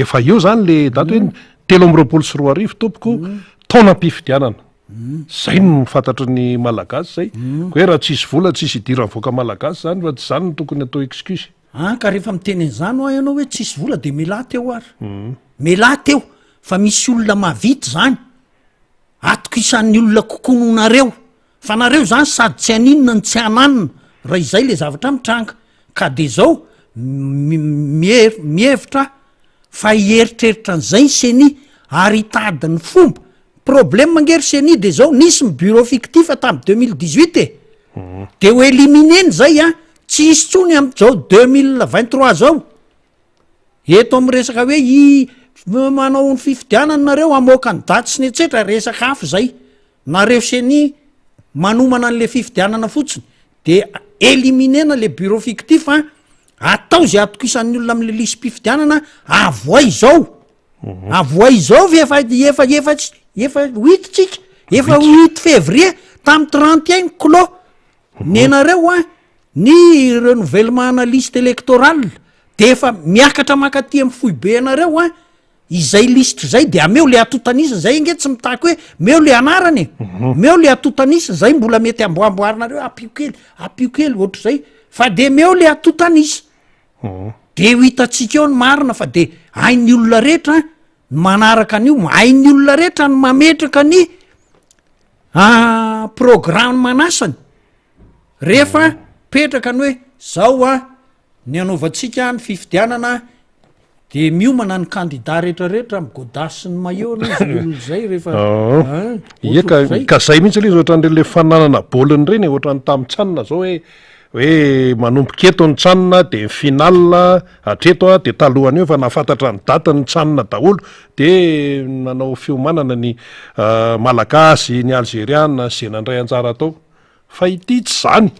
S1: efa eo zany le daty hoe 2023 tompoko taonam-pifidianana. Zay no fantatry ny malagasy zay. Koa hoe raha tsisy vola tsisy idiran'ny vahoaka malagasy zany fa tsy zany no tokony atao excuse.
S4: An ka rehefa miteny an'izany hoa ianao hoe tsisy vola de melà teo ary. Melà teo fa misy olona mahavita izany. Atokisan'ny olona kokoa noho nareo. Fa nareo izany sady tsy haninona no tsy hananina raha izay le zavatra mitranga. Ka de zao, mihevitra aho fa hieritreritra an'izay ny ceni ary hitady ny fomba. Problème ange ry ceni de zao, nisy ny bureau fictif tamin'ny 2018 e! De ho éliminer-ny zay an, tsy hisy intsony amin'izao 2023 zao. Eto amin'ny resaka hoe i manao ny fifidianana nareo hamoaka ny daty sy ny etsetra, resaka hafa izay. Nareo ceni manomana an'le fifidianana fotsiny de éliminer-na le bureau fictif an, atao ze atokisan'ny olona am'le lisi-pifidianana, avoay izao, avoay izao fa efa efa efa tsy efa huit tsika, efa huit février tamy 31 ny clos, nenareo an ny renouvellement ana liste électorale de efa miakatra mankaty amy foibe anareo an, Izay lisitra izay de ameo le atotan'isa, zay ange tsy mitaky hoe meo le anarana e, meo le atotan'isa, zay mbola mety amboamboarinareo ampio kely, ampio kely ohatr'izay, fa de meo le atotan'isa, de ho hitantsika eo ny marina fa de hain'ny olona rehetra ny manaraka an'io, hain'ny olona rehetra ny mametraka ny programme-n'asany, rehefa mipetraka ny hoe zao an ny anaovantsika ny fifidianana de miomana ny kandida rehetrarehetra amy godasse sy ny maillot aloha izy olona izay rehefa
S1: ah, Ie ka ka zay mihitsy aloha izy ohatran'ireny le fananana baolina ireny e, ohatran'ny tamin'ny can zao hoe hoe manomboka eto ny can de ny final hatreto a de talohan'io efa nahafantatra ny daty ny can daholo de nanao fiomanana ny ah, Malagasy, ny Alzeriana sy ze nandray anjara tao. Fa ity tsy zany,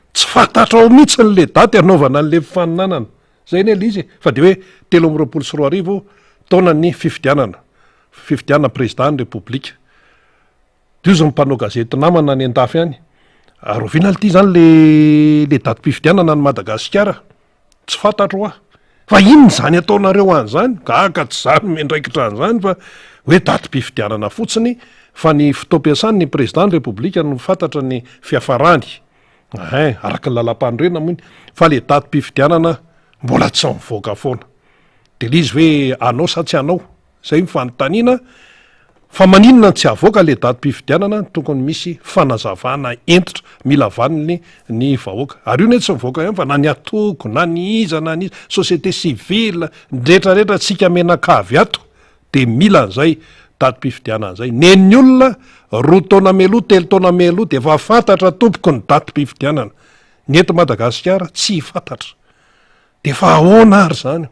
S1: tsy fantatrao mihitsy le daty hanaovana an'le fifaninanana. Zay anie le izy e! Fa de hoe 2023 taonan'ny fifidianana, fifidianana président ny repoblika. De hozy ny mpanao gazety namana any an-dafy any, ary oviana lty zany le le datim-pifidianana any Madagasikara? Tsy fantatro hoa. Fa inona izany ataonareo an'izany? Gaga tsy za no miandraikitra an'izany fa hoe datim-pifidianana fotsiny fa ny fotoam-piasany ny président ny repoblika no fantatra ny fiafarany. Ein, araka ny lalam-panorenana moa iny. Fa le datim-pifidianana mbola tsy mivoaka foana. De le izy hoe anao sa tsy anao? Zay ny fanontaniana, fa maninona no tsy avoaka le datim-pifidianana, tokony misy fanazavana hentitra, mila vaniny ny vahoaka, ary io ne tsy mivoaka ihany fa na ny atoko na ny iza na ny iza, société civile, ny rehetra rehetra tsika menakavy ato de mila an'izay datim-pifidianana zay, nen'ny olona roa taona mialoha, telo taona mialoha de efa fantatra tompoko ny datim-pifidianana, ny eto Madagasikara tsy fantatra, de fa ahoana ary zany?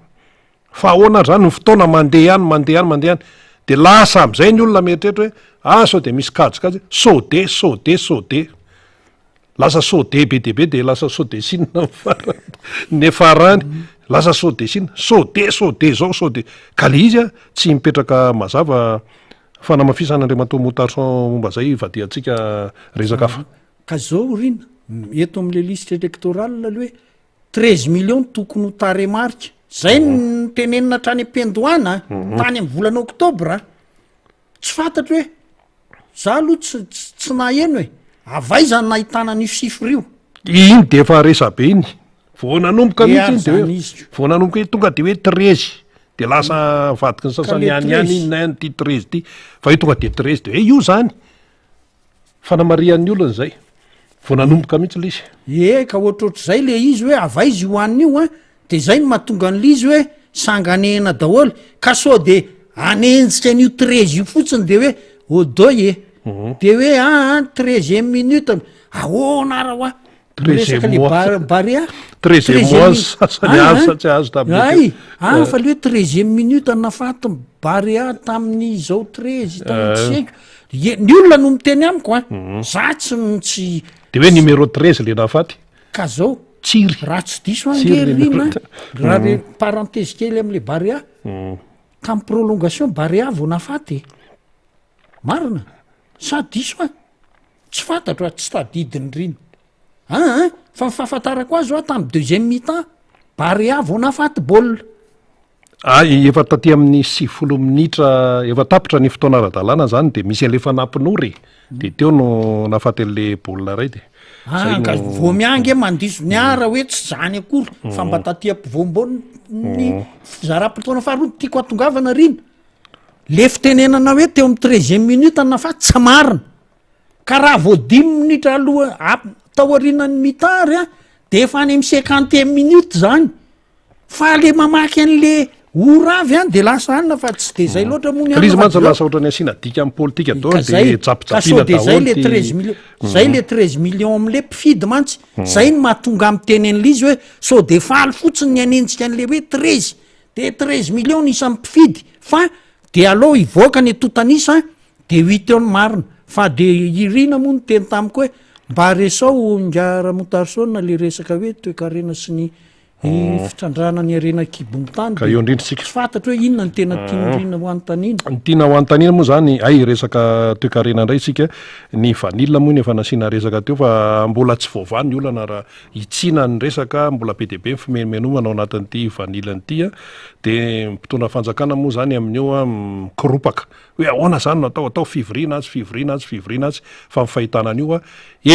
S1: Fa ahoana ary zany ny fotoana mandeha ihany mandeha ihany mandeha ihany de lasa amizay ny olona mieritreritra hoe ah sao de misy kajikajy sao de sao de sao de lasa sao de be dia be de lasa sao de sina ny farany ny farany lasa sao de sina sao de sao de zao sao de ka le izy a tsy mipetraka mazava fanamafisana Andriamatoa Moutarson momba zay ivadihantsika resaka hafa.
S4: Ka zao ry Rina, eto amle liste électorale aloha hoe Treize millions no tokony ho tarehimarika. Zay no notenenina hatrany am-piandohana, tany amin'ny volana oktobra. Tsy fantatro hoe, za aloha tsy tsy tsy naheno e. Avy aiza no nahitana an'io chiffre io?
S1: Iny de efa resabe iny. Vao nanomboka mihitsy iny de hoe, vao nanomboka iny tonga de hoe treize. De lasa avadiky ny sasany ihany ihany inona ihany ity treize ity. Fa io tonga de treize de hoe io zany. Fanamarihan'ny olona izay. Vao nanomboka mihitsy ilay izy.
S4: Ie, ka ohatrohatr'izay le izy hoe avy aiza io hanina io an, de zay no mahatonga an'le izy hoe sanganehana daholo, ka sao de hanenjika an'io treize io fotsiny de hoe odoy e, de hoe aa treizième minute, ahoana ara hoa,
S1: Treizième
S4: Miresaka le
S1: mois.
S4: Bar- Barea.
S1: Treizième
S4: Treizième
S1: mois
S4: mi-
S1: sasany
S4: Ah,
S1: azo
S4: ah.
S1: sa tsy azo tamin'ny
S4: Ay,
S1: teo.
S4: ah, fa le hoe treizième minute nafaty ny Barea tamin'izao treize tamin'ny tsy haiko. Ye, ny olona no miteny amiko an. Za tsy tsy
S1: De hoe numéro 13 le nafaty.
S4: Ka zao.
S1: Tsiry.
S4: Raha tsy diso aho
S1: Tsiry
S4: ange
S1: le
S4: ry
S1: numéro
S4: Rina, raha le parenthèse kely am'le Barea, tamin'ny prolongation Barea vao nafaty e. Marina? Sa diso aho? Tsy fantatro a, tsy tadidin'i Rina. Aa fa ny fahafantarako azy hoa tamin'ny deuxième mi-temps, Barea vao nahafaty baolina.
S1: Ah, efa taty amin'ny 90 minitra, efa tapitra ny fotoana ara-dalàna zany de misy an'le fanampin'ora e, de teo no nahafaty an'le baolina iray de.
S4: Ah, ka vao miahy ange mandiso ny ahy raha hoe tsy zany akory fa mba taty ampovoam-boan'ny fizaram-potoana faharoa no tiako hatongavana rina. Le fitenenana hoe teo amin'ny treizième minute na fa tsy marina. Ka raha vao dimy minitra aloha ap- taorianan'ny mi-temps ary an, de efa any amin'ny cinquantième minute zany. Fa le mamaky an'le ora avy an de lasa anona fa tsy de zay loatra moa ny
S1: anona. Izy mantsy lasa ohatran'ny asiana dika amin'ny politika daholo de japijapiana
S4: daholo. Zay le treize millions, zay le treize millions am'le mpifidy mantsy, zay no mahatonga ahy miteny an'le izy hoe sao de faly fotsiny ny hanenjika an'le hoe treize, de treize millions ny isan'ny mpifidy fa de aleo hivoaka ny antontan'isa de ho hita eo ny marina, fa de i Rina moa niteny tamiko hoe mba resao ingahy Ramontarison le resaka hoe toekarena sy ny Ny fitrandrahana ny harena an-kibon'ny tany
S1: Ka eo indrindra isika.
S4: Tsy fantatro hoe inona no tena tian'i Rina ho anontaniana.
S1: Ny tiana ho anontaniana moa izany, hay resaka toekarena indray isika, ny vanille moa iny efa nasiana resaka teo fa mbola tsy voavaha ny olana raha hitsiana ny resaka, mbola be dia be ny fimenomenomana ao anatin'ity vanille ity an, dia ny mpitondra fanjakana moa izany amin'io an mikoropaka hoe ahoana izany no atao, atao fivoriana atsy, fivoriana atsy, fivoriana atsy, fa ny fahitana an'io an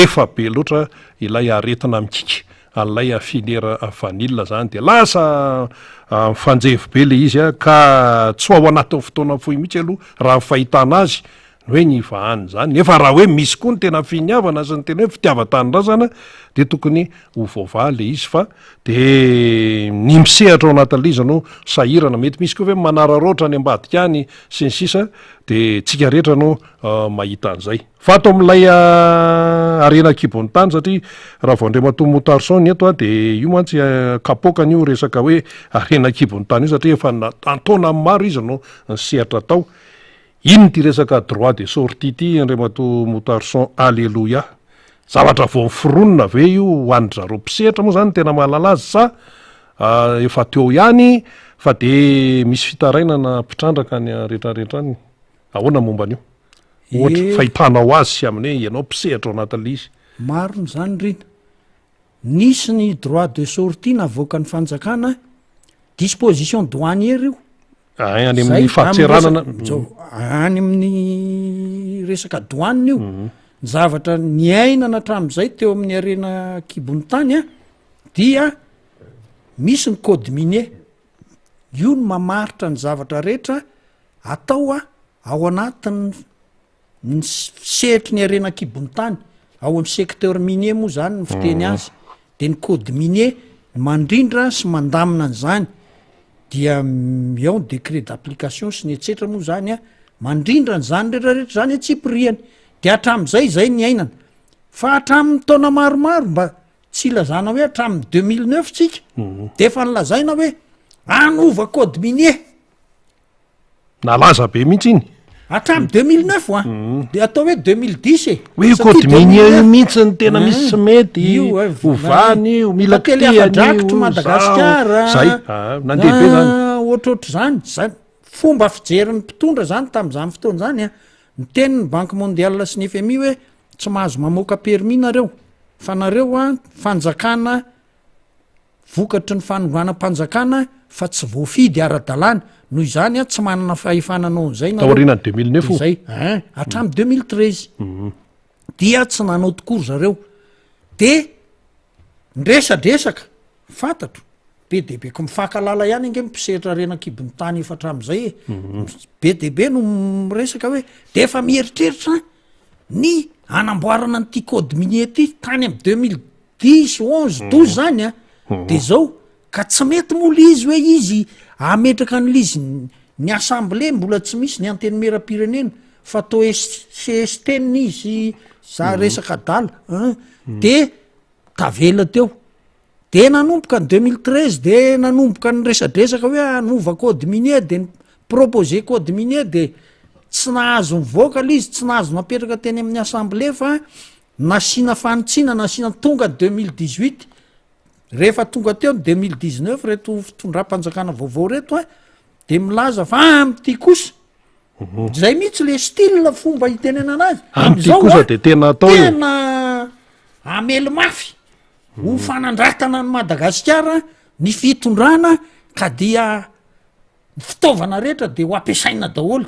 S1: efa be loatra ilay aretina mikiky an'ilay filière vanille zany de lasa mifanjevo be le izy a, ka tsy ho ao anatin'ny fotoana fohy mihitsy aloha raha ny fahitana azy ny hoe ny hivahana izany, nefa raha hoe misy koa ny tena finiavana sy ny tena hoe fitiavan-tanindrazana de tokony ho voavaha le izy fa de ny misehatra ao anatin'le izy no sahirana, mety misy koa ve manararaotra any ambadika any sy ny sisa de tsika rehetra no mahita an'izay. Fa ato amin'ilay harena an-kibon'ny tany satria raha vao Andriamatoa Moutarson ny eto dia io mantsy kapoakany io resaka hoe harena an-kibon'ny tany io satria efa an-taonany maro izy no nisehatra tao. Inona ity resaka droit de sortie ity Andriamatoa Moutarson Alléluia? Zavatra vao noforonina ve io ho an-dry zareo mpisehatra moa izany no tena mahalala azy sa efa teo ihany fa dia misy fitarainana mpitrandraka any rehetrarehetra any? Ahoana momba an'io? Ohatra,
S4: Ee.
S1: fahitanao azy sy amin'ny hoe ianao mpisehatra ao anatin'ilay izy.
S4: Marina izany Rina. Nisy ny droit de sortie navoakan'ny fanjakana, disposition douanière io.
S1: Ay, any
S4: Zay,
S1: amin'ny
S4: amin'ny
S1: fadintseranana.
S4: resaka, zao, any amin'ny resaka douane io. Ny zavatra niainana hatramin'izay teo amin'ny harena an-kibon'ny tany an, dia misy ny code minier. Io no mamaritra ny zavatra rehetra atao ao anatin'ny ny sehatry ny harena an-kibon'ny tany, ao amin'ny secteur minier moa zany ny fiteny azy, de ny code minier mandrindra sy mandamina an'izany, dia ao ny décret d'application sy ny etsetra moa zany an, mandrindra an'izany rehetrarehetra zany antsipiriany, de hatramin'izay zay niainana, fa hatramin'ny taona maromaro mba tsy ilazana hoe hatramin'ny deux mille neuf tsika de efa nilazaina hoe hanova code minier.
S1: Nalaza be mihitsy iny.
S4: Hatramin'ny 2009 an, de atao hoe 2010 e.
S1: Hoe io
S4: Satria
S1: code minier io
S4: 2009
S1: mihitsy no tena misy tsy mety,
S4: Io, eh,
S1: ovany io, mila
S4: Tantely
S1: kitihana
S4: afa-drakitry
S1: io,
S4: Madagasikara.
S1: zao, zay, ah, nandeha be zany.
S4: Ah, ohatrohatr'izany, zay fomba fijerin'ny mpitondra zany tamin'izany fotoana izany an, niteny ny Banque mondiale sy ny FMI hoe tsy mahazo mamoaka permis nareo fa nareo an fanjakana vokatry ny fanonganam-panjakana fa tsy voafidy ara-dalàna, noho izany an tsy manana fahefana hanao an'izay nareo.
S1: Taorianan'ny 2009 io.
S4: Zay, ein, hatramin'ny 2013. Dia tsy nanao tokoa ry zareo. De niresadresaka, fantatro, be dia be ko mifankahalala ihany ange ny mpisehatra harena an-kibon'ny tany efa hatramin'izay e. Be dia be no miresaka hoe de efa mieritreritra ny hanamboarana an'ity code minier ity tany amin'ny deux mille dix, onze, douze zany an, de zao ka tsy mety moa le izy hoe izy hametraka an'le izy ny assemblée mbola tsy misy ny antenimieram-pirenena fa toa cst ny izy za resaka adala an, de tavela teo, de nanomboka ny deux mille treize de nanomboka ny resadresaka hoe hanova code minier de ni-proposer code minier de tsy nahazo nivoaka le izy, tsy nahazo napetraka teny amin'ny assemblée fa Nasiana fanitsiana, nasiana tonga deux mille dix huit, rehefa tonga teo ny deux mille dix neuf reto fitondram-panjakana vaovao reto a, de milaza fa amin'ity kosa, zay mihitsy le style fomba itenenana azy,
S1: Amin'ity
S4: am'zao
S1: kosa
S4: a,
S1: de tena atao io.
S4: tena hamely mafy ho fanandratana an'i Madagasikara ny fitondrana ka dia ny fitaovana rehetra de ho ampiasaina daholo,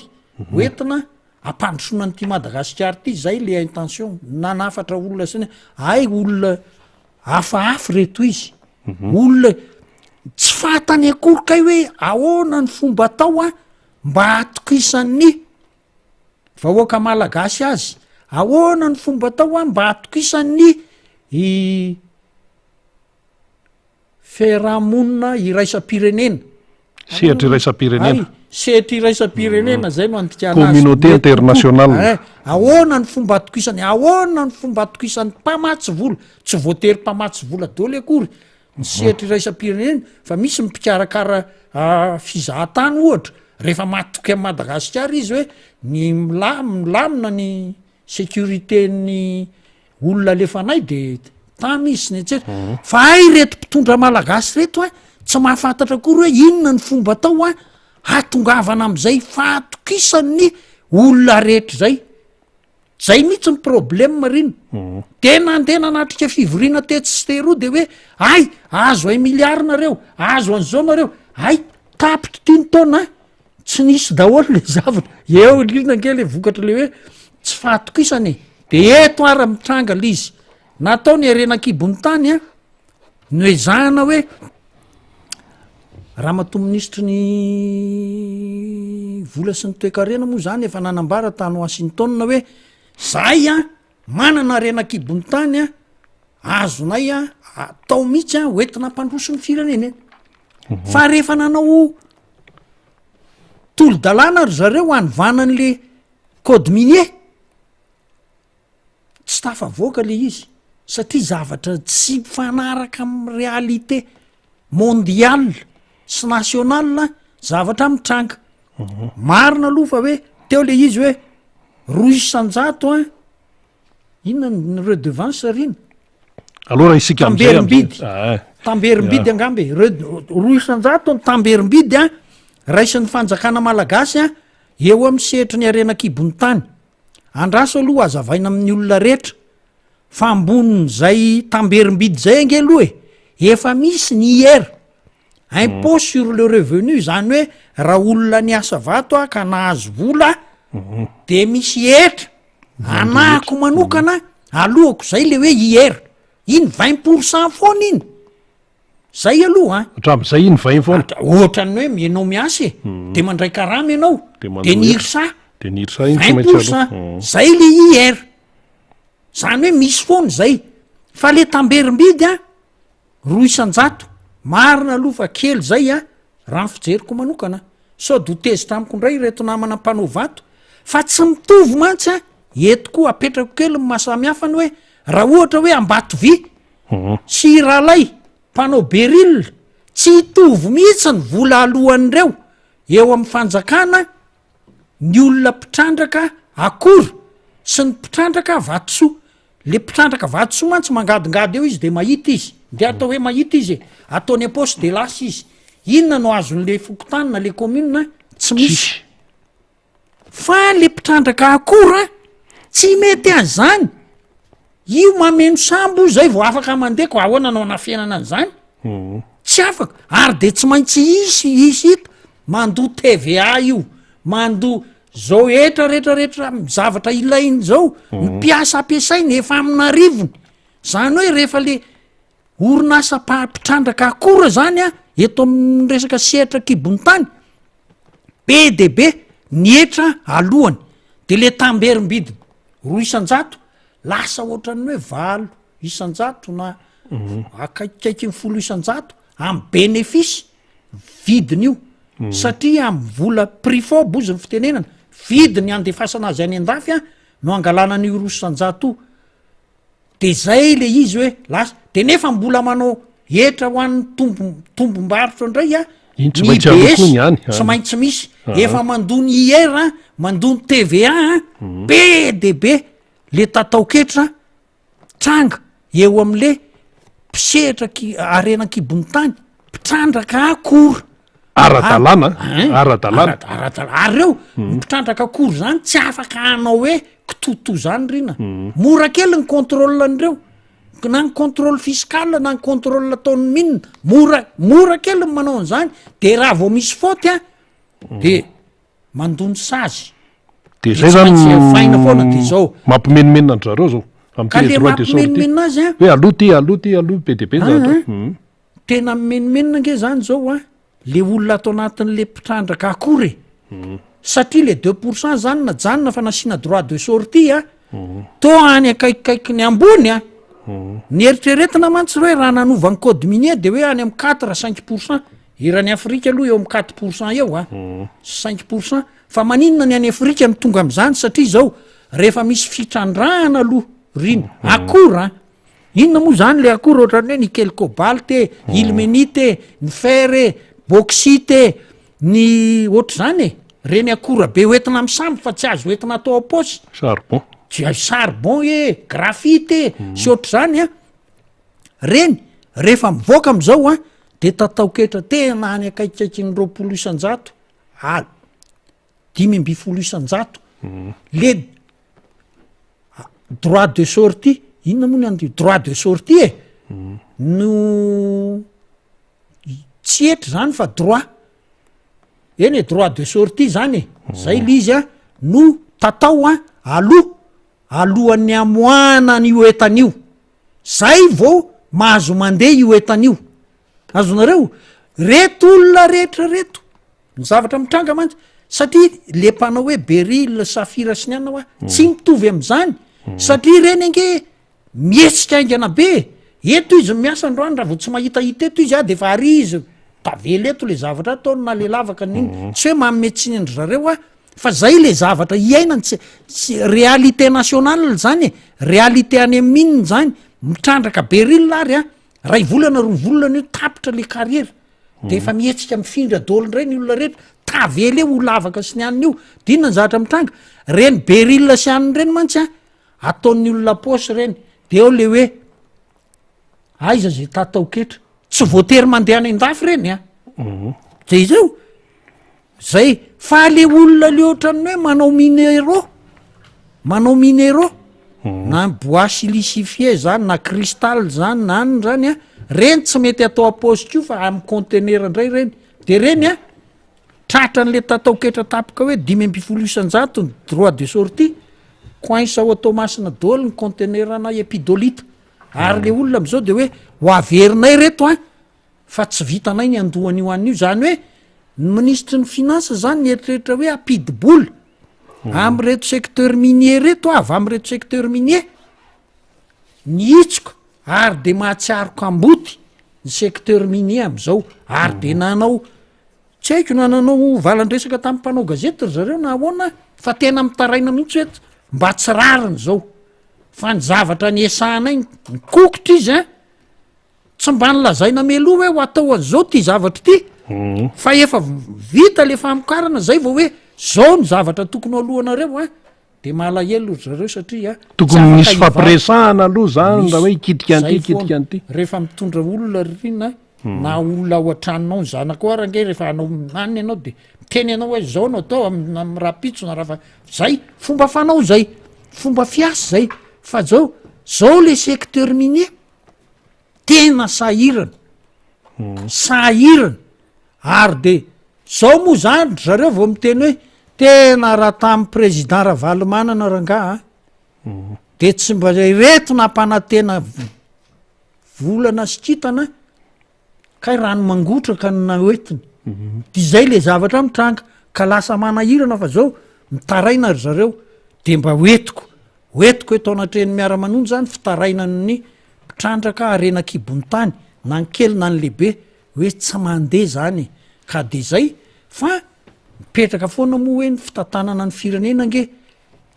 S4: ho entina. hampandrosoana an'ity Madagasikara ity, zay le intention, nanafatra olona sy ny, hay olona hafahafa reto izy, olona tsy fantany akory kay hoe ahoana ny fomba atao an mba hahatokisan'ny vahoaka malagasy azy, ahoana ny fomba atao an mba hahatokisan'ny i Fiarahamonina iraisam-pirenena.
S1: Sehatra iraisam-pirenena.
S4: Hay, sehatra iraisam-pirenena zay no andikana azy.
S1: Communauté internationale.
S4: Eh, ahoana ny fomba atokisany, ahoana ny fomba atokisan'ny mpamatsy vola, tsy voatery mpamatsy vola daholo akory ny sehatra iraisam-pirenena fa misy ny mpikarakara fizahan-tany ohatra, rehefa matoky an'i Madagasikara izy hoe ny milam- milamina ny sécurité-n'ny olona alefanay de tamy izy sy ny etsetra mhm. fa hay reto mpitondra malagasy reto a tsy mahafantatra akory hoe inona ny fomba atao a hatongavana am'izay fahatokisan'ny olona rehetra zay zay mihitsy ny problème riny mhm. de nandeha nanatrika fivoriana tetsy sy teroa de hoe ay azo ay milliard nareo azo an'izao nareo ay tapitry ty ny taona Tsy nisy daholo le zavatra, eo indrindra ange le vokatra le hoe tsy fahatokisana e, de eto ara mitranga le izy, natao ny harena an-kibon'ny tany an, noezahana hoe ramatoa minisitry ny vola sy ny toekarena moa zany efa nanambara tany Washington hoe zahay an manana harena an-kibon'ny tany an, azonay an atao mihitsy an hoentina hampandroso ny firenena e. Fa rehefa nanao tolo-dalàna ry zareo hanovana an'le code minier, tsy tafavoaka le izy satria zavatra tsy mifanaraka amin'ny réalité mondiale sy nationale zavatra mitranga. Marina aloha fa hoe teo le izy hoe 2% an. Inona ny redevance ry ina?
S1: Aleo raha isika
S4: amizay Tamberim-bidy. Ah, eh. Tamberim-bidy angamba e. Red- 2% ny tamberim-bidy an, raisin'ny fanjakana malagasy an, eo amin'ny sehatry ny harena an-kibon'ny tany. Andraso aloha hazavaina amin'ny olona rehetra fa ambonin'izay tamberim-bidy izay ange aloha e, efa misy ny IR, impôt sur le revenu, izany hoe raha olona niasa vato aho ka nahazo vola de misy hetra Anahako manokana alohako zay le hoe IR, iny 20 pour cent foana iny, zay aloha an.
S1: Hatramin'izay iny 20 foana.
S4: Ohatran'ny hoe ianao miasa e, de mandray karama ianao, de ny IRSA,
S1: De ny IRSA iny tsy
S4: 20
S1: maintsy
S4: pour cent,
S1: aloa.
S4: zay le IR, zany hoe misy foana zay, fa le tamberim-bidy an, 2%, marina aloha fa kely zay an, raha ny fijeriko manokana, sao de ho tezitra amiko indray ireto namana mpanao vato, fa tsy mitovy mantsy an, eto koa apetrako kely ny maha samy hafa ny hoe raha ohatra hoe Ambatovy sy i Ralay mpanao beryl, tsy hitovy mihitsy ny vola alohan'ireo eo amin'ny fanjakana ny olona mpitrandraka akora sy ny mpitrandraka vatosoa. Le mpitrandraka vatosoa mantsy mangadingady eo izy de mahita izy, ndeha atao hoe mahita izy e, ataony am-paosy de lasa izy. Inona no azon'le fokontany na le commune? Tsy misy. Fa le mpitrandraka akora tsy mety an'izany. Io mameno sambo io zay vao afaka mandeha ko ahoana no anafenana an'izany? Tsy afaka, ary de tsy maintsy hisy hisy hita, mandoa TVA io, mandoa zao hetra rehetra rehetra zavatra ilainy zao, ny mpiasa ampiasainy efa amin'arivony, zany hoe rehefa le orinasa mpa- mpitrandraka akora zany an, eto amin'ny resaka sehatra kibon'ny tany, be de be ny hetra alohany, de le tamberim-bidiny 2% lasa ohatran'ny hoe 8% na akaikikaiky ny 10% amy bénéfice vidiny io satria amy vola prix fob ozy ny fitenenana, vidiny andefasana azy any an-dafy an no angalana an'io 2% io, de zay le izy hoe lasa, de nefa mbola manao hetra ho an'ny tombom- tombom-barotra indray an
S1: Iny tsy
S4: ny
S1: maintsy aloa
S4: IBS
S1: koa ny any,
S4: tsy maintsy misy, efa mandoa ny IR an, mandoa ny TVA an, be de be le tataon-ketra tranga eo am'le mpisehatra ki- harena an-kibon'ny tany, mpitrandraka akora.
S1: Ara-dalàna,
S4: Hein?
S1: ara-dalàna.
S4: Ara- ara-dalàna. Ary reo, ny mpitrandraka akora zany tsy afaka hanao hoe kitotoa zany rina. Mora kely ny contrôle an'ireo, na ny contrôle fiscal na ny contrôle ataon'ny mine, mora, mora kely ny manao an'izany, de raha vao misy faute an, de mandoa ny sazy.
S1: Dia
S4: Dia
S1: zay
S4: tsy
S1: zany
S4: maintsy efaina foana dia zao.
S1: mampimenomenona an-dry zareo zao
S4: Ka
S1: amin'ity
S4: le
S1: droit de sortie.
S4: mampimenomenona azy an.
S1: Hoe aloha ty, aloha ty, aloha be dia be ny zavatra.
S4: Aa tena mimenomenona ange zany zao an, le olona ato anatin'le mpitrandraka akora e. Satria le 2% zany najanona fa nasiana droit de sortie an, toa any akaikikaiky ny ambony an. Ny eritreretina mantsy hoe raha nanova ny code minier de hoe any amin'ny quatre, 5%, eran'i Afrika aloha eo amin'ny 4% eo an, 5%, fa maninona ny any Afrika no tonga amin'izany satria izao rehefa misy fitrandrahana aloha rina akora an, inona moa zany le akora ohatran'ny hoe nickel cobalt e, ilmenite e, ny fer e, bauxite e, ny ohatr'izany e, reny akora be hoentina amin'ny sambo fa tsy azo hoentina atao am-paosy,
S1: Charbon.
S4: Tsy hay charbon e, graphite e, sy ohatr'izany an, reny rehefa mivoaka am'izao an de tataoketra tena any akaikikaikin'ny 20% a 15% le droit de sortie, inona moa ny an'ity droit de sortie e, no tsy hetra zany fa droit, eny e droit de sortie zany e, zay le izy an no tatao an aloha, alohan'ny hamoahana an'io entana io, zay vao mahazo mandeha io entana io, azonareo? Reto olona rehetra reto, ny zavatra mitranga mantsy, satria le mpanao hoe beryl, safira sy ny anona hoa, tsy mitovy am'zany, satria reny ange mihetsika haingana be e, eto izy miasa androany raha vao tsy mahitahita eto izy a de efa ary izy, tavela eto le zavatra ataony na le lavaka na inona, tsy hoe manome tsiny an-dry zareo aho fa zay le zavatra iainany, tsy tsy réalité nationale zany e, réalité any amin'ny mine zany, mitrandraka beryl ary a, ray volana roa volana io tapitra le carrière, de efa mihetsika mifindra daholo indray ny olona rehetra, tavela eo ho lavaka sy ny anona io, de inona ny zavatra mitranga, reny beryl sy anona reny mantsy an, ataon'ny olona paosy reny, de eo le hoe aiza zay tataoketra, tsy voatery mandeha any an-dafy reny an, zay izao, zay, fa le olona le ohatran'ny hoe manao minéraux, manao minéraux, na bois silicifié zany na cristal zany na anona zany an, reny tsy mety atao am-paosy koa fa amy conteneur ndray reny, de reny an Tratran'le tataoketra tapoka hoe 15% ny droit de sortie, coince ao Toamasina daholo ny conteneur-na epidolite, ary le olona am'zao de hoe ho averinay reto an, fa tsy vitanay ny handoa an'io an'io, zany hoe ny minisitry ny finance zany nieritreritra hoe hampidi-bola am'reto secteur minier reto, avy am'reto secteur minier, nihitsoka ary de mahatsiaro kamboty ny secteur minier am'zao, ary de nanao Tsy haiko na nanao valan-dresaka tamin'ny mpanao gazety ry zareo na ahoana fa tena mitaraina mihitsy hoe mba tsy rariny izao fa ny zavatra niesahanay nikokotra izy an, tsy mba nolazaina mialoha hoe ho atao an'izao ty zavatra ity fa efa vita le famokarana zay vao hoe zao ny zavatra tokony ho alohanareo an. De malahelo ry zareo satria tsy
S1: Tokony
S4: afaka
S1: misy
S4: hivarotra.
S1: fampiresahana aloha zany raha hoe
S4: Misy.
S1: hikitika
S4: Zay
S1: an'ity hikitika
S4: foana.
S1: an'ity.
S4: Rehefa mitondra olona ry Rina na olona ao an-tranonao ny zanakao ary ange rehefa hanao hanina ianao de miteny ianao hoe zao no atao am- am rahampitso na raha zay fomba fanao zay, fomba fiasa zay fa zao zao le secteur minier tena sahirana, sahirana ary de Zao moa zany ry zareo vao miteny hoe tena raha tamin'ny président Ravalomanana rangaha a, de tsy mba ireto nampanantena volana sy kintana kay rano mangotraka no nahoentiny, de zay le zavatra mitranga ka lasa manahirana fa zao mitaraina ry zareo de mba hoentiko, hoentiko eto anatrehan'ny miara-manonja zany fitarainan'ny mpitrandraka harena an-kibon'ny tany na ny kely na ny lehibe hoe tsy mandeha zany e, ka de zay fa mipetraka foana moa hoe ny fitantanana ny firenena ange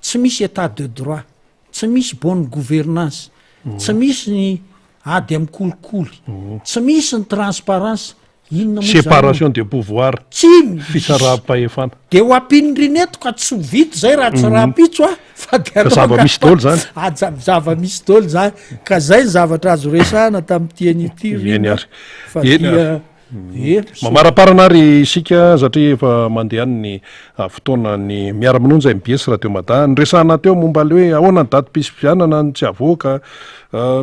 S4: tsy misy etat de droit, tsy misy bonne gouvernance, tsy misy ny ady amin'ny kolikoly, tsy misy ny transparence, inona moa zany
S1: Séparation des pouvoirs,
S4: tsy misy.
S1: fisaraham-pahefana.
S4: De ho ampian'ireny eto ka tsy ho vita zay raha tsy rahampitso a, fa de
S1: Fa
S4: aleo
S1: zava-misy
S4: angamba
S1: daholo zany.
S4: aja- zava-misy daholo zany, ka zay ny zavatra azo resahana tamin'ity anio ity
S1: Eny
S4: Rina
S1: ary.
S4: fa
S1: Eny
S4: dia
S1: ary.
S4: e, misaotra.
S1: Mamaraparana ary isika satria efa mandeha any ny fotoana ny miara-manonja mbs Radio Mada. Niresahana teo momba le hoe ahoana ny datim-pifidianana no tsy avoaka.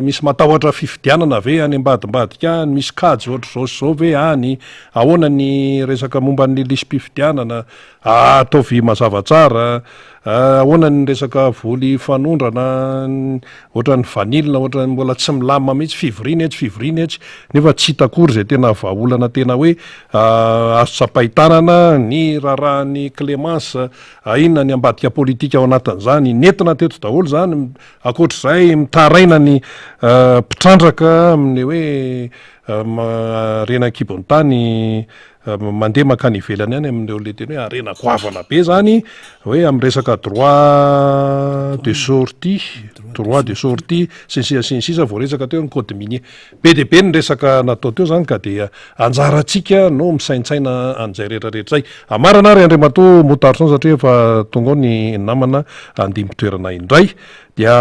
S1: Misy matahotra fifidianana ve any ambadimbadika any? Misy kajy ohatr'izao sy izao ve any? Ahoana ny resaka momba ny lisi-pifidianana? Ataovy mazava tsara. Ahoana ny resaka voly fanondrana ohatran'ny vanille ohatran'ny mbola tsy milamina mihitsy, fivoriana etsy fivoriana etsy nefa tsy hita akory izay tena vahaolana tena hoe azo tsapain-tanana ny raharahan'i Clémence, inona ny ambadika politika ao anatin'izany, nentina teto daholo izany, ankoatr'izay mitaraina ny mpitrandraka amin'ny hoe harena an-kibon'ny tany mandeha mankany ivelany any amin'ireo le tena hoe harena goavana be zany hoe amin'ny resaka droit de sortie, droit de sortie sy ny sisa sy ny sisa voaresaka teo ny code minier. Be dia be ny resaka natao teo zany ka dia anjarantsika no misaintsaina an'izay rehetra rehetra izay. Amarana ary Andriamatoa Moutarson satria efa tonga ao ny namana handimby toerana indray dia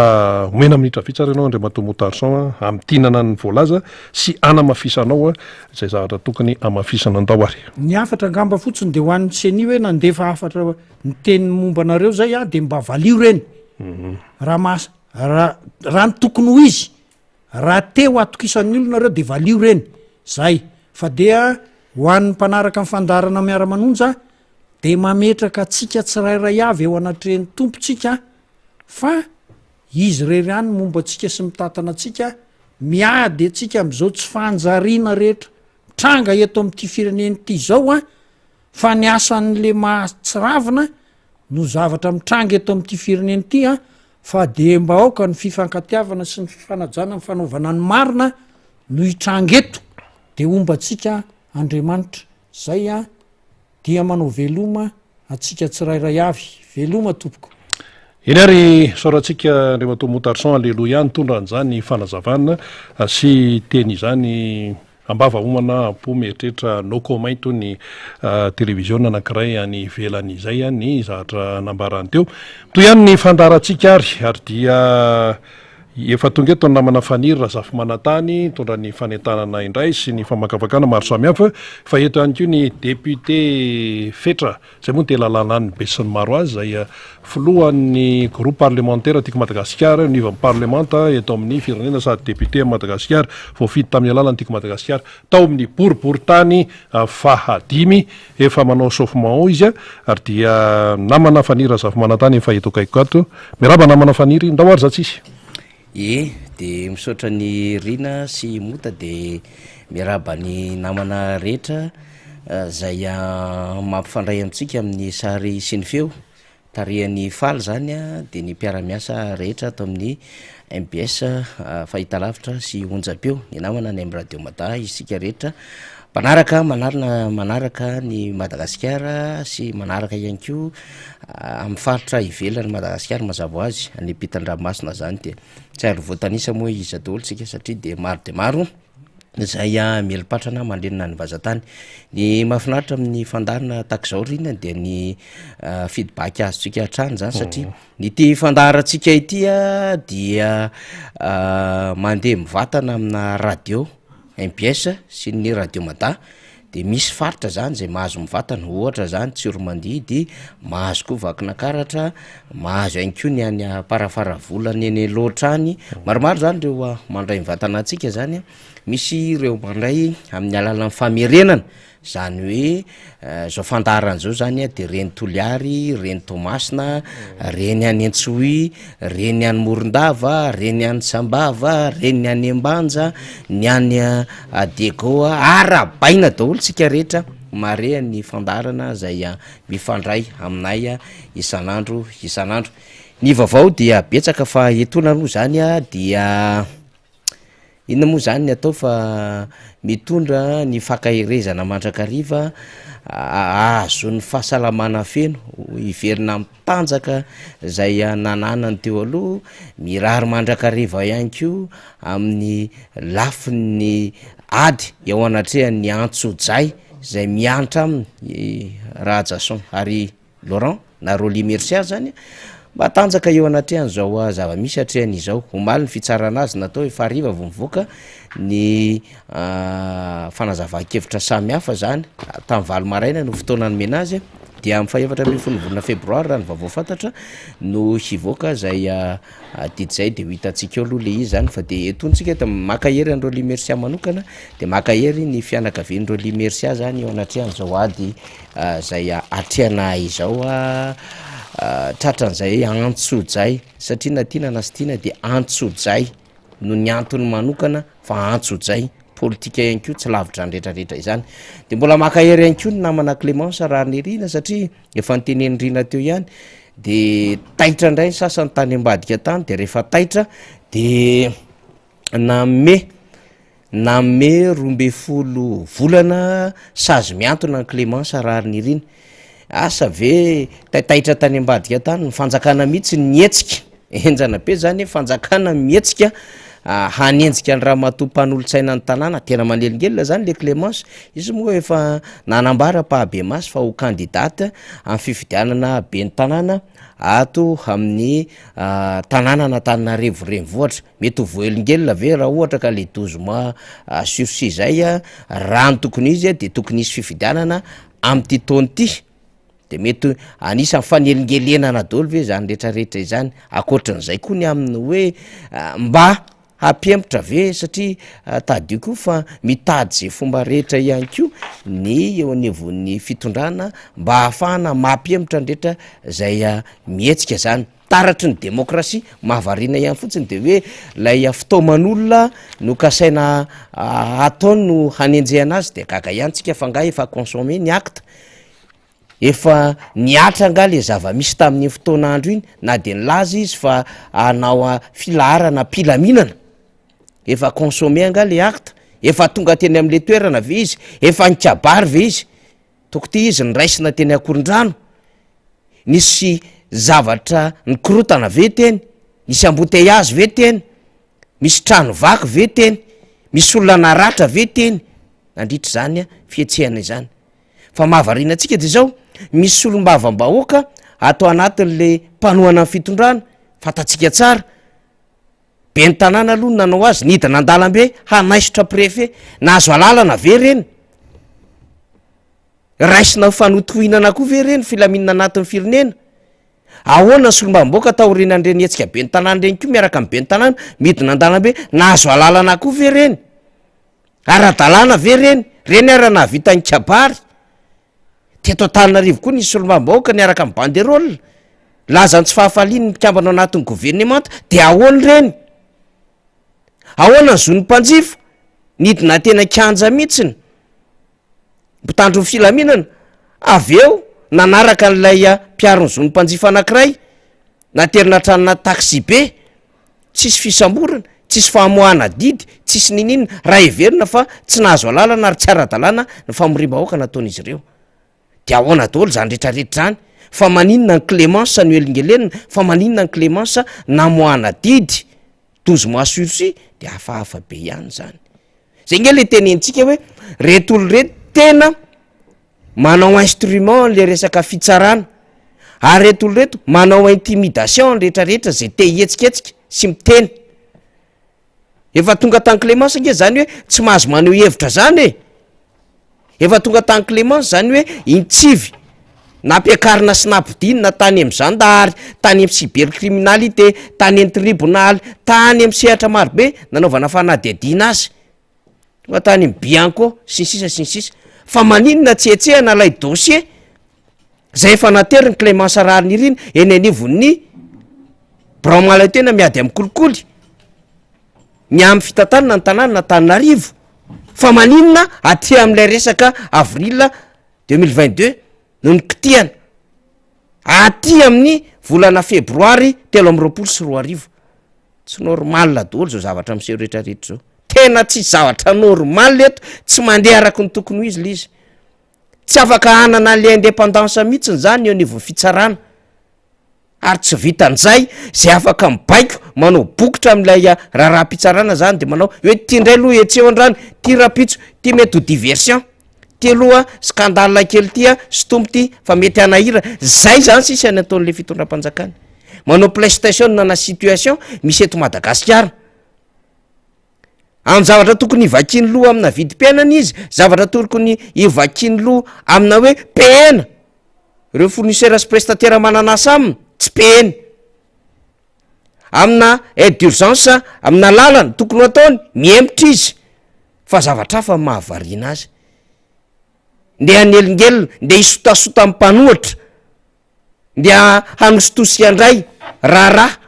S1: omena minitra vitsy ary ianao Andriamatoa Moutarson hamintinana ny voalaza sy hanamafisanao Izay zavatra tokony hamafisana andao ary.
S4: Ny hafatra angamba fotsiny de ho an'ny ceni hoe nandefa hafatra niteny momba anareo zay aho de mba valio reny raha maha raha raha ny tokony ho izy raha te ho atokisan'ny olona nareo de valio reny zay fa dia ho an'ny mpanaraka ny fandaharana miara-manonja de mametraka antsika tsirairay avy eo anatrehan'ny Tompo tsika fa izy irery ihany momba antsika sy mitantana antsika Miady antsika amin'izao tsy fanjariana rehetra mitranga eto amin'ity firenena ity izao an, fa ny asan'le mahatsiravina no zavatra mitranga eto amin'ity firenena ity an, fa de mba aoka ny fifankatiavana sy ny fifanajana ny fanaovana ny marina no hitranga eto, de homba antsika Andriamanitra, zay an. Dia manao veloma antsika tsirairay avy. Veloma tompoko.
S1: Eny ary isaorantsika Andriamatoa Moutarson Aleloia nitondra an'izany fanazavana sy teny izany ambava homana am-po mieritreritra no comment toy ny televiziona anankiray any ivelany izay ny zavatra nambarany teo. Mitohy ihany ny fandaharantsika ary ary dia Efa tonga eto ny namana Faniry Razafimanantany nitondra ny fanentanana indray sy ny famakafakana maro samihafa fa eto ihany koa ny député Fetra izay moa no tena lalàn'ny besinimaro azy izay filohan'ny groupe parlementaire Tiako Madagasikara eo anivon'ny parlemanta eto amin'ny firenena sady député an'i Madagasikara voafidy tamin'ny alalan'ny Tiako Madagasikara tao amin'ny boriborintany fahadimy Efa manao chauffement ao izy ary dia namana Faniry Razafimanantany efa eto akaikiko ato. Miarahaba namana Faniry, ndao ary za tsisy.
S5: Ie, de misaotra an'i Rina sy i Mota de miarahaba ny namana rehetra zay mampifandray amintsika amin'ny sary sy ny feo. Tarihan'i Faly izany dia ny mpiara-miasa rehetra ato amin'ny mbs fahitalavitra sy onjam-peo, ny namana any amin'ny Radio Mada, isika rehetra mpanaraka manarina manaraka ny Madagasikara sy manaraka ihany koa amin'ny faritra ivelan'i Madagasikara mazava ho azy, any ampitan-dranomasina izany dia tsy ary voatanisa moa iza daholo isika satria dia maro dia maro. izay mieli-patrana mandrenina ny vazan-tany. Ny mahafinaritra amin'ny fandaharana tahaka izao ry Rina dia ny feedback azontsika hatrany zany satria ny ity fandaharantsika ity a dia mandeha mivantana amina radio mbs sy ny radio mada de misy faritra zany zay mahazo mivantana ohatra zany Tsiromandidy, mahazo koa Vakinakaratra, mahazo ihany koa ny any Amparafaravola any any Alaotra any, maromaro zany reo mandray mivantana antsika zany a, misy ireo mandray amin'ny alalan'ny famerenana zany hoe zao fandaharana zao zany a de reny Toliary, reny Toamasina, reny any Antsohihy, reny any Morondava, reny any Sambava, reny any Ambanja, ny any Diego, arahabaina daholo tsika rehetra mahare ny fandaharana zay mifandray aminay isan'andro isan'andro. Ny vaovao dia betsaka fa etoana aloha zany dia Inona moa izany ny atao fa mitondra ny fankaherezana mandrakariva ahazoany fahasalamana feno, hiverina amin'ny tanjaka izay nananany teo aloha, mirary mandrakariva ihany koa amin'ny lafiny ady eo anatrehan'ny antsojay izay miantra aminy Rahajason ary Laurent na Rolly Mercia zany mba hatanjaka eo anatrehan'izao zava-misy atrehany izao. Omaly ny fitsarana azy natao efa hariva vao nivoaka ny fanazavan-kevitra samihafa zany, tamin'ny valo maraina no fotoana nomena azy. Dia amin'ny faha 14 volana febroary raha ny vaovao fantatra no hivoaka izay didy izay de ho hitantsika eo aloha le izy zany fa de etoana tsika de maka hery an'i Rolly Mercia manokana de maka hery ny fianakavian'i Rolly Mercia zany eo anatrehan'izao ady zay atrehana izao tratran'izay antsojay satria na tiana na tsy tiana de antsojay noho ny antony manokana fa antsojay politika ihany koa tsy lavitra ny retraretra izany de mbola maka hery ihany koa ny namana Clemence Raharinirina satria efa notenenin'i Rina teo ihany de taitra indray ny sasany tany ambadika tany de rehefa taitra de nanome nanome 12 volana sazy mihantona an'i Clemence Raharinirina asa ve taitaitra tany ambadika tany ny fanjakana mihitsy nihetsika Henjana be zany fanjakana mihetsika hanenjika an'i ramatoa mpanolotsaina ny tanàna, tena manelingelina zany le Clemence, izy moa efa nanambara ampahabemaso fa ho candidate amin'ny fifidianana ben'ny tanàna ato amin'ny tanànan'Antananarivo renivohitra, mety ho voahelingelina ve raha ohatra ka le 12 mois sursis zay raha ny tokony ho izy de tokony hisy fifidianana amin'ity taona ity. De mety anisan'ny fanelingelenana daholo ve zany retraretra izany? Ankoatran'izay koa ny amin'ny hoe mba hampihemotra ve satria tadidio koa fa mitady ze fomba rehetra ihany koa ny eo anivon'ny fitondrana mba hahafahana mampihemotra ny rehetra zay mihetsika zany. Taratry ny demokrasia, mahavariana ihany fotsiny de hoe lay fitaoman'olona no kasaina ataony no hanenjehana azy de gaga ihany tsika fa nga efa consommé ny acte? Efa nihatra angaha le zava-misy tamin'iny fotoana andro iny na de nilaza izy fa hanao filaharana am-pilaminana? Efa consommé angaha le acte? Efa tonga teny am'le toerana ve izy? Efa nikabary ve izy? Toko ty izy noraisina teny Ankorondrano? Nisy zavatra nikorotana ve teny? Nisy embouteillage ve teny? Misy trano vaky ve teny? Misy olona naratra ve teny nandritra izany fihetsehana izany? Fa mahavariana antsika dia izao, misy solombavambahoaka ato anatin'le mpanohana ny fitondrana, fantatsika tsara, ben'ny tanàna aloha no nanao azy, nidina an-dalambe hanaisotra préfet, nahazo alalana ve ireny? Raisina ho fanotohinana koa ve ireny filaminana anatin'ny firenena? Ahoana ny solombavambahoaka taorianan'ireny hetsika ben'ny tanàna ireny koa miaraka amin'ny ben'ny tanàna midina an-dalambe, nahazo alalana koa ve ireny? Ara-dalàna ve ireny? Ireny ara nahavita nikabary. Teto Antananarivo koa nisy solombavambahoaka niaraka amin'ny banderole, nilaza ny tsy fahafaliany ny mpikambana ao anatin'ny governemanta, dia ahoana ireny? Ahoana ny zon'ny mpanjifa? Nidina teny an-kianja mihitsy ny mpitandro ny filaminana, avy eo nanaraka an'ilay mpiaro ny zon'ny mpanjifa anankiray, naterina hatrany anaty taxi-be. Tsisy fisamborana, tsisy famoahana didy, tsisy niniana, raha heverina fa tsy nahazo alalana ary tsy ara-dalàna ny famoriam-bahoaka nataon'izy ireo. Dia ahoana daholo izany rehetra rehetra izany? Fa maninona ny Clémence no elingelenina? Fa maninona ny Clémence namoahana didy 12 mois sursis? Dia hafahafa be ihany izany. Zay nge le tenenintsika hoe reto olo reto tena manao instrument le resaka fitsarana ary reto olo reto manao intimidation ny retraretra zay te hihetsiketsika sy miteny. Efa tonga tany Clémence nge zany hoe tsy mahazo maneho hevitra zany e! Efa tonga tany Clémence zany hoe intsivy nampiakarina sy nampidinina tany amin'ny zandary, tany amin'ny cybercriminalité, tany amin'ny tribonaly, tany amin'ny sehatra marobe nanaovana fanadihadiana azy. Tonga tany amin'ny Bianco sy ny sisa sy ny sisa. Fa maninona tsy hetsehana ilay dossier zay efa naterin'i Clémence Raharinirina eny anivon'ny birao mahaleo-tena miady amin'ny kolikoly ny amin'ny fitantanana ny tanàna Antananarivo. Fa maninona aty amin'ilay resaka avril 2022 no nikitihana aty amin'ny volana febroary 2023? Tsy normal daholo zao zavatra miseho rehetra rehetra zao. Tena tsisy zavatra normal eto, tsy mandeha araka ny tokony ho izy le izy. Tsy afaka hanana an'le indépendance mihitsiny zany eo anivon'ny fitsarana. Ary tsy vitan'izay, zay afaka mibaiko manao bokotra amin'ilay raharaham-pitsarana zany de manao hoe ty ndray aloha hetseho androany, ty rahampitso, ty mety ho diversion, ty aloha scandale kely ty a, sintomy ty fa mety hanahirana. Zay zany sisa ny ataon'le fitondram-panjakana. Manao playstation na situation misy eto Madagasikara. Amin'ny zavatra tokony hivakiany loha amina vidim-piainana izy, zavatra tokony hivakiany loha amina hoe pehena. Ireo fournisseur sy prestataire manana asa aminy, tsy payeny. Amina aide d'urgence, amina lalana tokony ho ataony, mihemotra izy. Fa zavatra hafa no mahavariana azy. Ndeha hanelingelina, ndeha hisotasota amin'ny mpanohitra, ndeha hanositosika indray raharaha.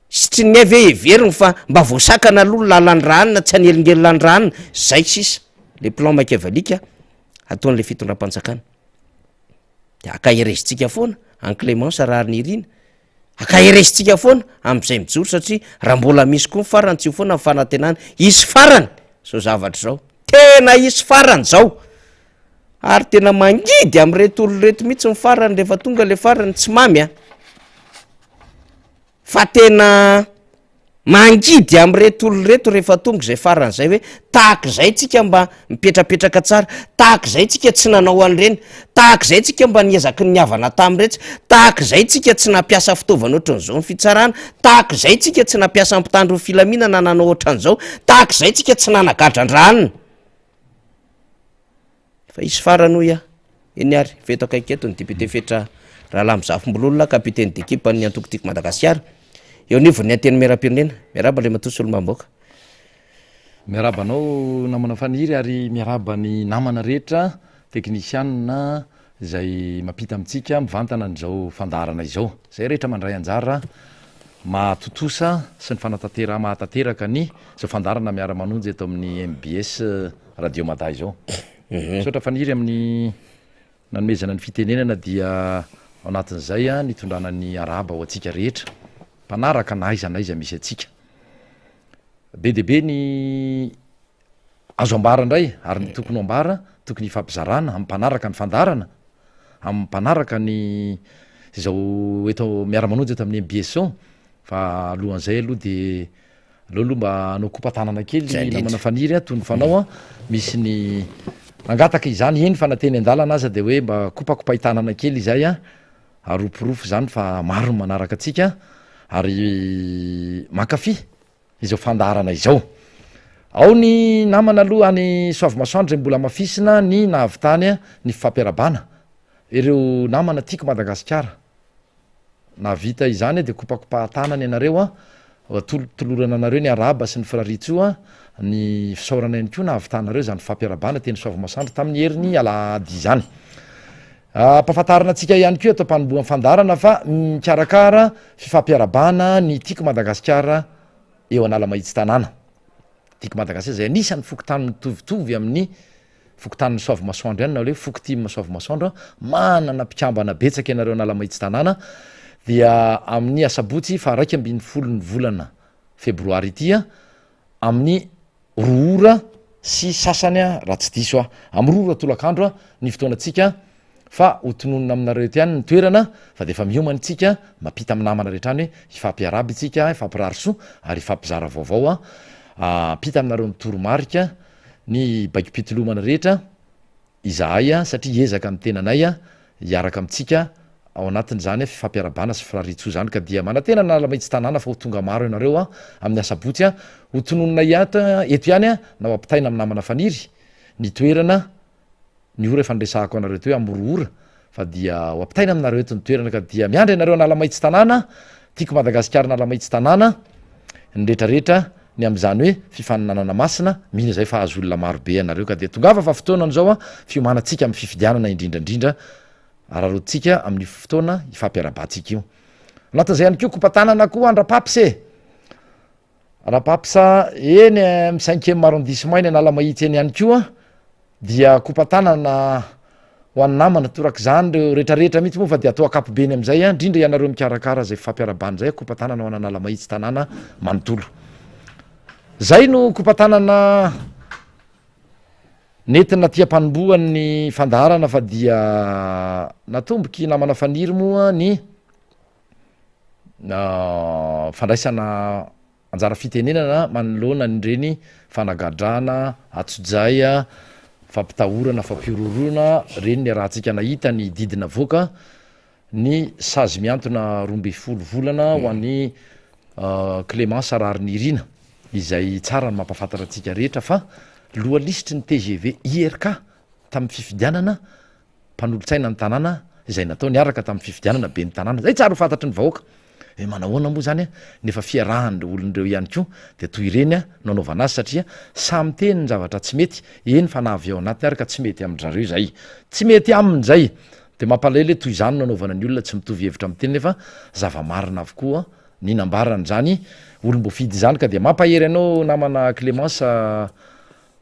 S5: Sitrin'ny hay ve heveriny fa mba voasakana aloha ny lalan'ny rahanina tsy hanelingelina ny rahanina, zay sisa le plan machiavelique ataon'le fitondram-panjakana. De ankaherezintsika foana an'i Clémence Raharinirina, ankaherezintsika foana amin'izay mijoro satria raha mbola misy koa ny farany tsy ho foana ny fanantenana, hisy farany zao zavatra zao, tena hisy farany zao, ary tena mangidy amin'ireto olona ireto mihitsy ny farany rehefa tonga le farany tsy mamy a. Fa tena mangidy amin'ireto olona ireto rehefa tonga izay farany izay hoe tahaka izay tsika mba mipetrapetraka tsara, tahaka izay tsika tsy nanao an'ireny, tahaka izay tsika mba niezaky ny nihavana tamin'iretsy, tahaka izay tsika tsy nampiasa fitaovana ohatran'izao ny fitsarana, tahaka izay tsika tsy nampiasa mpitandro ny filaminana nanao ohatran'izao, tahaka izay tsika tsy nanagadra an-dRahanina. Fa hisy farany hoy aho. Eny ary, fa eto akaiky eto ny député Fetra Rahalamizafimbololona, capitaine d'équipe an'ny antoko Tiako Madagasikara, eo anivon'ny Antenimierampirenena. Miarahaba Andriamatoa Solombavambahoaka.
S6: Miarahaba anao namana Faniry ary miarahaba ny namana rehetra teknisianina izay mampita amintsika mivantana an'izao fandaharana izao. Izay rehetra mandray anjara mahatontosa sy ny fanatanteraha mahatanteraka ny izao fandaharana miara-manonja eto amin'ny mbs Radio Mada izao. Misaotra Faniry amin'ny nanomezana ny fitenenana dia ao anatin'izay nitondrana ny arahaba ho antsika rehetra mpanaraka na aiza na aiza misy antsika. Be dia be ny azo ambara indray ary ny tokony ho ambara, tokony hifampizarana amin'ny mpanaraka ny fandaharana, amin'ny mpanaraka ny izao eto miara-manonja eto amin'ny mbs izao fa alohan'izay aloha dia Aleo aloha mba hanao kopa-tanana kely namana Faniry a, toy ny fanao a, misy ny nangataka izany, eny fa na teny an-dalana aza dia hoe mba kopakopain-tanana kely izay a, ary ho porofo izany fa maro ny manaraka antsika ary mankafy izao fandaharana izao. Ao ny namana aloha any Soavimasoandro izay mbola hamafisina ny nahavitany ny fifampiarahabana ireo namana tiako Madagasikara. Nahavita izany dia kopakopahan-tanana ianareo an, tolorana anareo ny arahaba sy ny firariantsoa, ny fisaorana ihany koa nahavitanareo izany fampiarahabana teny Soavimasoandro tamin'ny herin'ny alahady izany. Ampahafantarina antsika ihany koa eto am-panombohan'ny fandaharana fa mikarakara fifampiarahabana ny Tiako Madagasikara eo Analamahitsy tanàna. Tiako Madagasikara izay anisan'ny fokontany mitovitovy amin'ny Fokontanin'ny Soavimasoandro ihany na hoe Fokotim Soavimasoandro, manana mpikambana betsaka ianareo Analamahitsy tanàna, dia amin'ny asabotsy faha 11 ny volana febroary ity amin'ny roa ora sy sasany raha tsy diso aho, amin'ny roa ora tolakandro ny fotoanantsika fa ho tononina aminareo eto ihany ny toerana fa dia efa miomana isika mampita amin'ny namana rehetra any hoe hifampiarahaba isika, hifampirary soa ary hifampizara vaovao, hampita aminareo ny toromarika ny baikom-pitolomana rehetra izahay satria hiezaka ny tenanay hiaraka amintsika ao anatin'izany fifampiarahabana sy firariantsoa izany ka dia manantena an'Analamahitsy tanàna fa ho tonga maro ianareo amin'ny asabotsy ho tononina eto ihany na ho ampitaina amin'ny namana Faniry ny toerana Ny ora efa niresahako anareo teo hoe amin'ny roa ora fa dia ho ampitaina aminareo eto ny toerana ka dia miandry anareo Analamahitsy tanàna, tiako Madagasikara Analamahitsy tanàna, ny retraretra ny amin'izany hoe fifaninanana masina, mino izay fa hahazo olona maro be ianareo ka dia tongava fa fotoanany izao an, fiomanantsika amin'ny fifidianana indrindra indrindra araraotintsika amin'io fotoana ifampiarahabantsika io. Anatin'izay ihany koa kopa-tanana koa an-dRapaps e! Rapapsa, eny amin'ny cinquième arrondissement eny Analamahitsy eny ihany koa dia kopa-tanana ho an'ny namana torak'izany ireo retraretra mihitsy moa fa dia atao ankapobeny amin'izay an, indrindra ianareo mikarakara izay fifampiarahabana izay, kopa-tanana ho an'Analamahitsy tanàna manontolo. Zay no kopa-tanana nentina aty am-panombohan'ny fandaharana fa dia natomboky namana Faniry moa ny fandraisana anjara fitenenana manoloana an'ireny fanagadrana, antsojay, fampitahorana, fampihorohoroana ireny niarahantsika nahita ny didy navoaka ny sazy mihantona 12 volana ho an'i Clémence Raharinirina izay tsara ny mampahafantatra antsika rehetra fa loha lisitry ny tgv IRK tamin'ny fifidianana. mpanolotsaina ny tanàna izay natao niaraka tamin'ny fifidianana ben'ny tanàna. Izay tsara ho fantatry ny vahoaka. Hoe manahoana moa izany nefa fiarahan'ireo olona ireo ihany koa dia toy ireny no anaovana azy satria samy miteny ny zavatra tsy mety, eny fa na avy ao anatiny ary ka tsy mety amin-dry zareo izay. Tsy mety aminy izay. Dia mampalahelo hoe toy izany no anaovana ny olona tsy mitovy hevitra amin'ny teny nefa zava-marina avokoa ny nambaran'izany olom-boafidy izany ka dia mampahery anao namana Clémence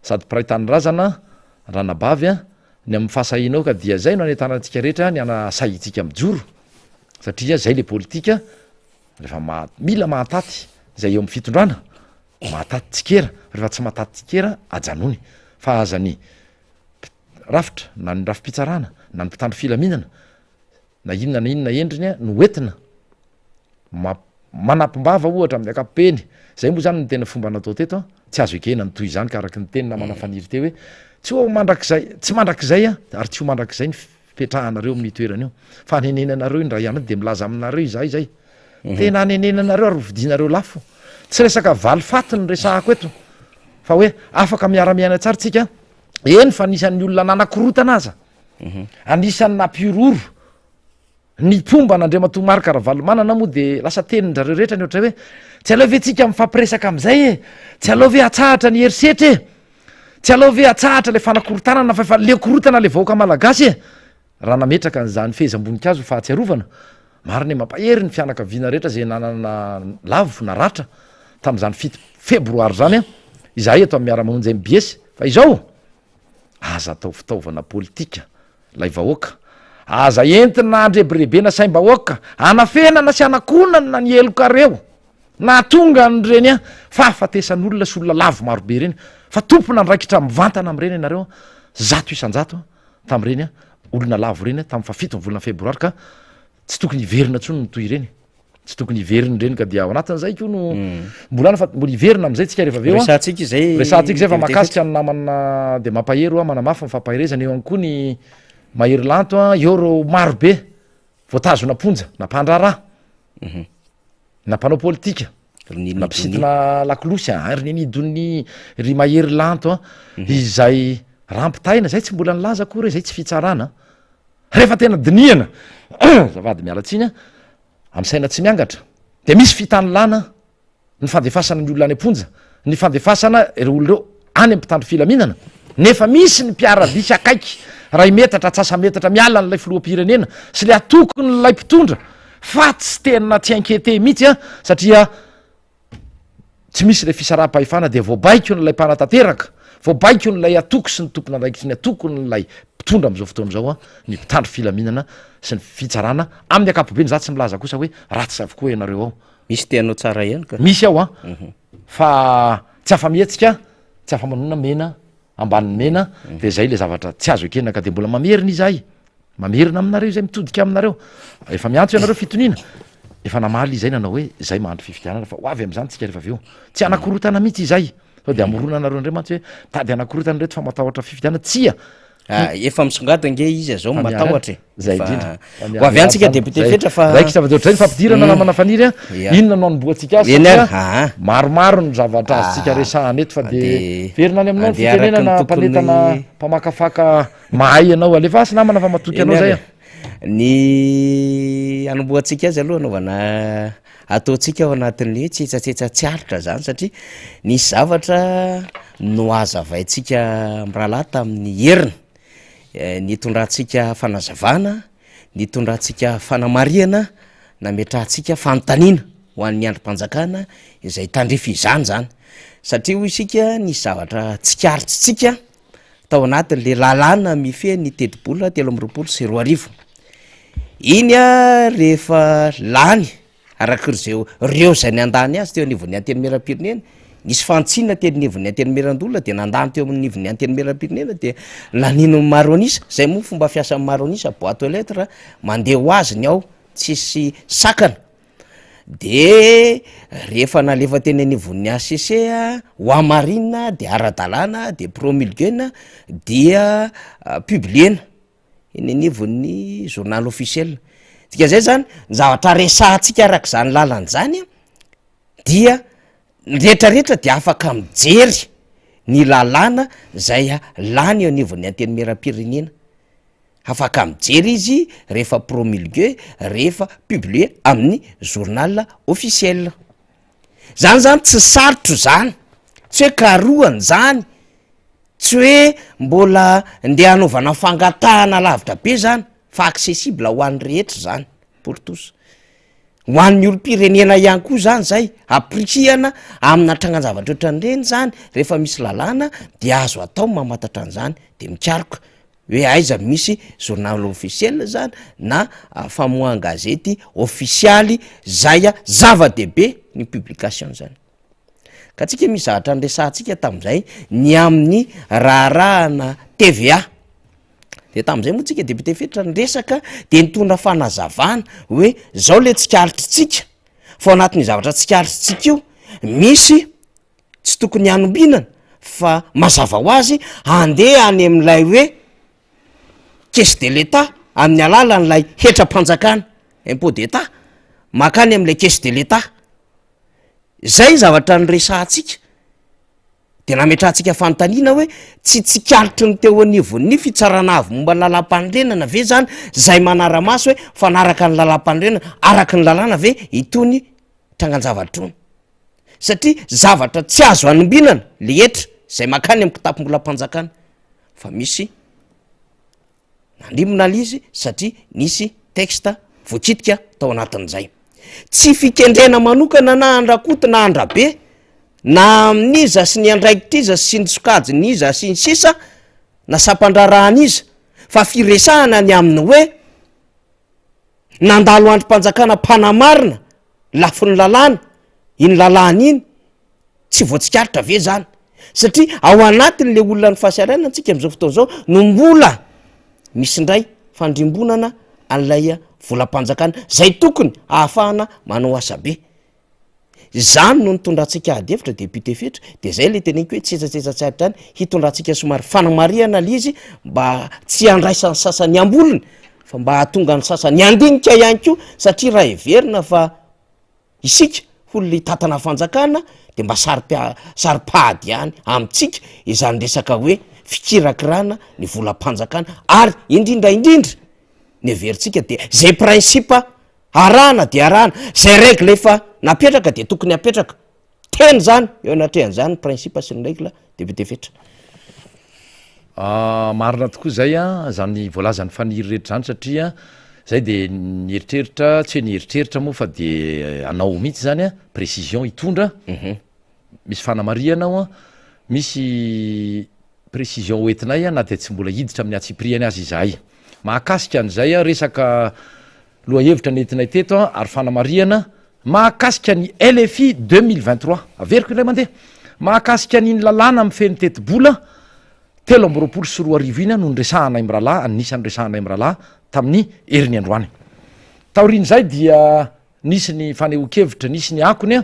S6: sady mpiray tanindrazana ranabavy a, ny amin'ny fahasahianao ka dia izay no anentanantsika rehetra ny hanasahintsika mijoro satria izay le politika rehefa maha- mila mahataty izay eo amin'ny fitondrana mahataty tsikera rehefa tsy mahataty tsikera ajanony fa aza ny rafitra na ny rafi-pitsarana na ny mpitandro filaminana na inona na inona endriny no entina mamp- manampim-bava ohatra amin'ny ankapobeny, zay moa zany no tena fomba natao teto an, tsy azo ekena ny toy izany ka araka ny teny namana Faniry teo hoe tsy ho mandrakizay, tsy mandrakizay an, ary tsy ho mandrakizay ny fipetrahanareo amin'io toerana io, fa hanenenanareo indray andro any de milaza aminareo izahay zay, tena hanenenanareo ary hovidianareo lafo, tsy resaka valifaty no resahako eto fa hoe afaka miara-miaina tsara tsika, eny fa anisan'ny olona nanakorotana aza. Anisan'ny nampihorohoro ny mpomba an'Andriamatoa Marc Ravalomanana moa dia lasa tenin-drareo rehetra ny ohatray hoe tsy aleo ve tsika mifampiresaka amin'izay e? Tsy aleo ve atsahatra ny herisetra e? Tsy aleo ve atsahatra ilay fanakorontanana fa efa leo korontana ilay vahoaka malagasy e? Raha nametraka an'izany fehezam-boninkazo ho fahatsiarovana, marina e, mampahery ny fianakaviana rehetra izay nanana lavo na ratra tamin'izany fito febroary izany izahay eto amin'ny Miara-mamonjy mbs fa izao Aza atao fitaovana politika lay vahoaka. Aza entina handrebirebena saim-bahoaka, hanafenana sy hanakonana ny helokareo nahatonga an'ireny fahafatesan'olona sy olona lavo marobe ireny fa tompon'andraikitra mivantana amin'ireny ianareo 100% tamin'ireny olona lavo ireny tamin'ny fahafito ny volana febroary ka tsy tokony hiverina intsony ny toy ireny. Tsy tokony hiverina ireny ka dia ao anatin'izay koa no mbola any fa mbola hiverina amin'izay tsika rehefa avy eo.
S5: Resahantsika izay.
S6: Resahantsika izay fa mahakasika ny namana dia mampahery hoa manamafy ny fampaherezana eo ihany koa ny Mahery Lanto a, eo ireo maro be voatazona am-ponja na mpandraharaha na mpanao politika na mpisintona lakolosy a, ry Neny Donia, ry Mahery Lanto a, izay raha ampitahaina izay tsy mbola nilaza akory hoe izay tsy fitsarana. Rehefa tena dinihana, azafady miala tsiny an, amin'ny saina tsy miangatra, dia misy fitanilana ny fandefasana ny olona any am-ponja, ny fandefasana ireo olona ireo any amin'ny mpitandro filaminana, nefa misy ny mpiara-dia sy akaiky iray metatra, atsasa-metatra miala an'ilay filoham-pirenena sy ilay atokon'ilay mpitondra, fa tsy tena tsy inquiété mihitsy an, satria Tsy misy ilay fisaraham-pahefana dia voabaikon'ilay mpanatanteraka, voabaikon'ilay antoko sy ny tompon'andraikitry ny antokon'ilay mpitondra amin'izao fotoana izao ny mpitandro filaminana sy ny fitsarana amin'ny ankapobeny, za tsy milaza kosa hoe ratsy avokoa ianareo ao.
S5: Misy te hanao tsara ihany ka.
S6: Misy ao an, fa tsy afa-mihetsika, tsy afa-manonona mena ambanin'ny mena, dia zay ilay zavatra tsy azo ekena ka dia mbola mamerina izahay. Mamerina aminareo izay mitodika aminareo. Efa miantso ianareo fitoniana. Efa namaly izay nanao hoe izay mahandry fifidianana fa ho avy amin'izany tsika rehefa avy eo. Tsy hanakorotana mihitsy izay. Sao dia hamorona anareo indray mantsy hoe mitady hanakorotana ireto fa matahotra fifidianana. Tsia.
S5: Ah, efa misongadina nge izy azao
S6: Fa
S5: matahotra e.
S6: Zay indrindra.
S5: Ho avy any tsika député Fetra fa
S6: Raikitra fa dia ohatr'izay ny fampidirana namana Faniry a.
S5: Ya.
S6: Inona no hanombohantsika azy
S5: Eny ary,
S6: satria
S5: aa.
S6: maromaro ny zavatra azontsika
S5: Ah.
S6: resahana eto fa dia
S5: Andeha-
S6: verina any aminao ny
S5: andeha araka ny
S6: fitenenana
S5: tokony
S6: mpanentana mpamakafaka Mahay ianao, alefaso namana fa matoky anao zay a.
S5: Ny hanombohantsika azy aloha anaovana ataontsika ao anatin'ny hoe tsetsatsetsa tsy aritra zany satria nisy zavatra nohazavaintsika mirahalahy tamin'ny heriny, nitondrantsika fanazavana, nitondrantsika fanamarihana, nametrahantsika fanontaniana ho an'ny andrim-panjakana izay tandrify izany zany satria hoy isika nisy zavatra tsikaritsitsika tao anatin'le lalàna mifehy ny tetibola 2023. Iny rehefa lany araka ireo ireo izay nandany azy teo anivon'ny antenimierampirenena, nisy fantsina teny anivon'ny antenimierandoholona dia nandany teo anivon'ny antenimierampirenena dia lanian'ny maro an'isa, zay moa fomba fiasan'ny maro an'isa, boite aux lettres mandeha ho azy ny ao, tsisy sakana. De rehefa nalefa teny anivon'ny HCC ho hamarinina de ara-dalàna de promulguena dia publiena eny anivon'ny journal officiel, dikan'izay zany ny zavatra resahantsika arak'izany lalana zany dia ny rehetrarehetra de afaka mijery ny lalàna zay lany eo anivon'ny antenimierampirenena. Afaka mijery izy rehefa promulguer, rehefa publier amin'ny journal officiel. Zany zany tsy sarotro zany, tsy hoe karohana zany, tsy hoe mbola ndeha hanaovana fangatahana lavitra be zany fa accessible ho an'ny rehetra zany, pour tous. Ho an'ny olom-pirenena ihany koa zany zay, ampirisihana amina trangan-javatra ohatran'ireny zany, rehefa misy lalàna de azo atao ny mamantatra an'zany de mikaroka hoe aiza misy journal officiel zany na famoahan-gazety ofisialy zay zava-dehibe ny publication zany. Ka tsika misy zavatra niresahantsika tam'zay ny amin'ny raharahana TVA, de tam'zay moa tsika député Fetra niresaka de nitondra fanazavana hoe zao le tsikaritritsika fa ao anatin'io zavatra tsikaritritsika io misy tsy tokony hanombinana fa mazava ho azy handeha any amin'ilay hoe caisse de l'etat amin'ny alalan'ilay hetram-panjakana impôt d'etat mankany amin'ilay caisse de l'etat, zay zavatra niresahantsika de nametrahantsika fanontaniana hoe tsy tsikaritry ny teo anivon'ny fitsarana avo momba ny lalàm-panorenana ve zany zay manara-maso hoe fanaraka ny lalàm-panorenana araky ny lalàna ve itony trangan-javatra ony satria zavatra tsy azo anombinana le hetra zay mankany amy kitapom-bolam-panjakana fa misy nandrimbona le izy satria nisy texte voakitika tao anatin'izay. Tsy fikendrena manokana na an-dRakoto na an-dRabe na amin'iza sy ny andraikitr'iza sy ny sokajin'iza sy ny sisa na sampan-draharahan'iza fa firesahana ny amin'ny hoe nandalo andrim-panjakana mpanamarina lafiny lalàna iny lalàna iny tsy voatsikaritra ve zany satria ao anatin' le olona ny fahasahiranana antsika am'izao fotoana zao no mbola misy indray fandrimbonana an'ilay volam-panjakana zay tokony ahafahana manao asa be Izany no nitondrantsika ady hevitra député Fetra, de zay le teneniko hoe tsetsatsetsa tsy aritra any, hitondrantsika somary fanamarihana le izy mba tsy handraisan'ny sasany ambolony fa mba hahatonga ny sasany handinika ihany koa satria raha heverina fa isika olona hitantana fanjakana de mba saro-pia- saro-pady ihany amintsika izany resaka hoe fikirakirana ny volam-panjakana ary indrindra indrindra ny heverintsika de zay principe Arahana dia arahana, zay règle efa napetraka dia tokony hapetraka, teny zany eo anatrehan'izany ny principe sy ny règle de be dia fetra.
S6: Marina tokoa zay an, zany voalazan'i Faniry rehetra zany satria zay de nieritreritra, tsy hoe nieritreritra moa fa de anao mihitsy zany an, précision hitondra, misy fanamarihana ao an, misy précision ho entinay na dia tsy mbola hiditra amin'ny antsipirihany aza izahay. Mahakasika an'izay resaka lohahevitra nentinay teto ary fanamarihana mahakasika ny LFI 2023. Averiko indray mandeha. Mahakasika an'iny lalàna mifehy ny tetibola 2023 iny no niresahanay mirahalahy, anisan'ny niresahanay mirahalahy tamin'ny heriny androany. Taorian'izay dia nisy ny fanehoan-kevitra, nisy ny akony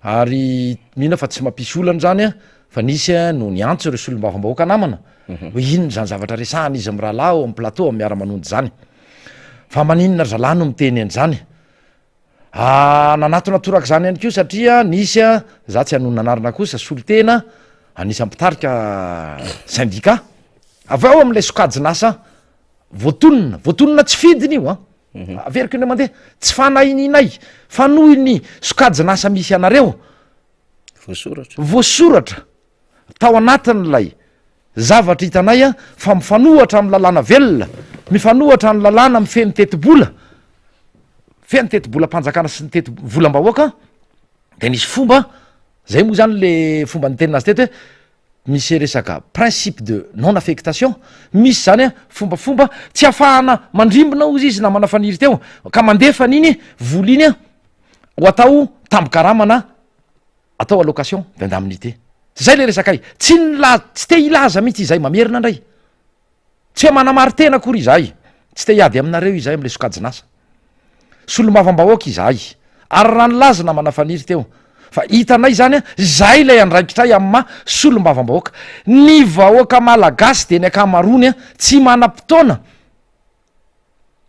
S6: Ary mino aho fa tsy mampisy olana izany an, fa nisy no niantso ireo solombavambahoaka namana hoe inona izany zavatra resahana izy mirahalahy ao amin'ny plateau amin'ny miara-manonja izany. Fa maninona ry zalahy no miteny an'izany? Ah, nanatona torak'izany ihany koa satria nisy, za tsy hanonona anarana kosa, solontena anisan'ny mpitarika syndicat avy ao amin'ilay sokajin'asa voatonona, voatonona tsy fidiny io an. Averiko indray mandeha, tsy fanahininay fa noho ny sokajin'asa misy anareo
S5: Voasoratra.
S6: voasoratra tao anatin'ilay zavatra hitanay a, fa mifanohatra amin'ny lalàna velona, mifanohatra ny lalàna mifehy ny tetibola, mifehy ny tetibolam-panjakana sy ny teti- volam-bahoaka, de nisy fomba, zay moa zany le fomba nitenena azy teto hoe misy resaka principe de non affectation, misy zany a fombafomba tsy afahana mandrimbona ozy izy namana Faniry teo ka mandefa an'iny vola iny a ho atao tambin-karama na atao allocation d'indemnité, zay le resakay, tsy nila- tsy te hilaza mihitsy izahay mamerina ndray. Tsy hoe manamari-tena akory izahay, tsy te hiady aminareo izahay amin'ilay sokajin'asa. Solombavambahoaka izahay, ary raha nilaza namana Faniry teo fa hitanay izany an, izay ilay andraikitray amin'ny maha solombavambahoaka. Ny vahoaka malagasy dia ny ankamaroany an, tsy manam-potoana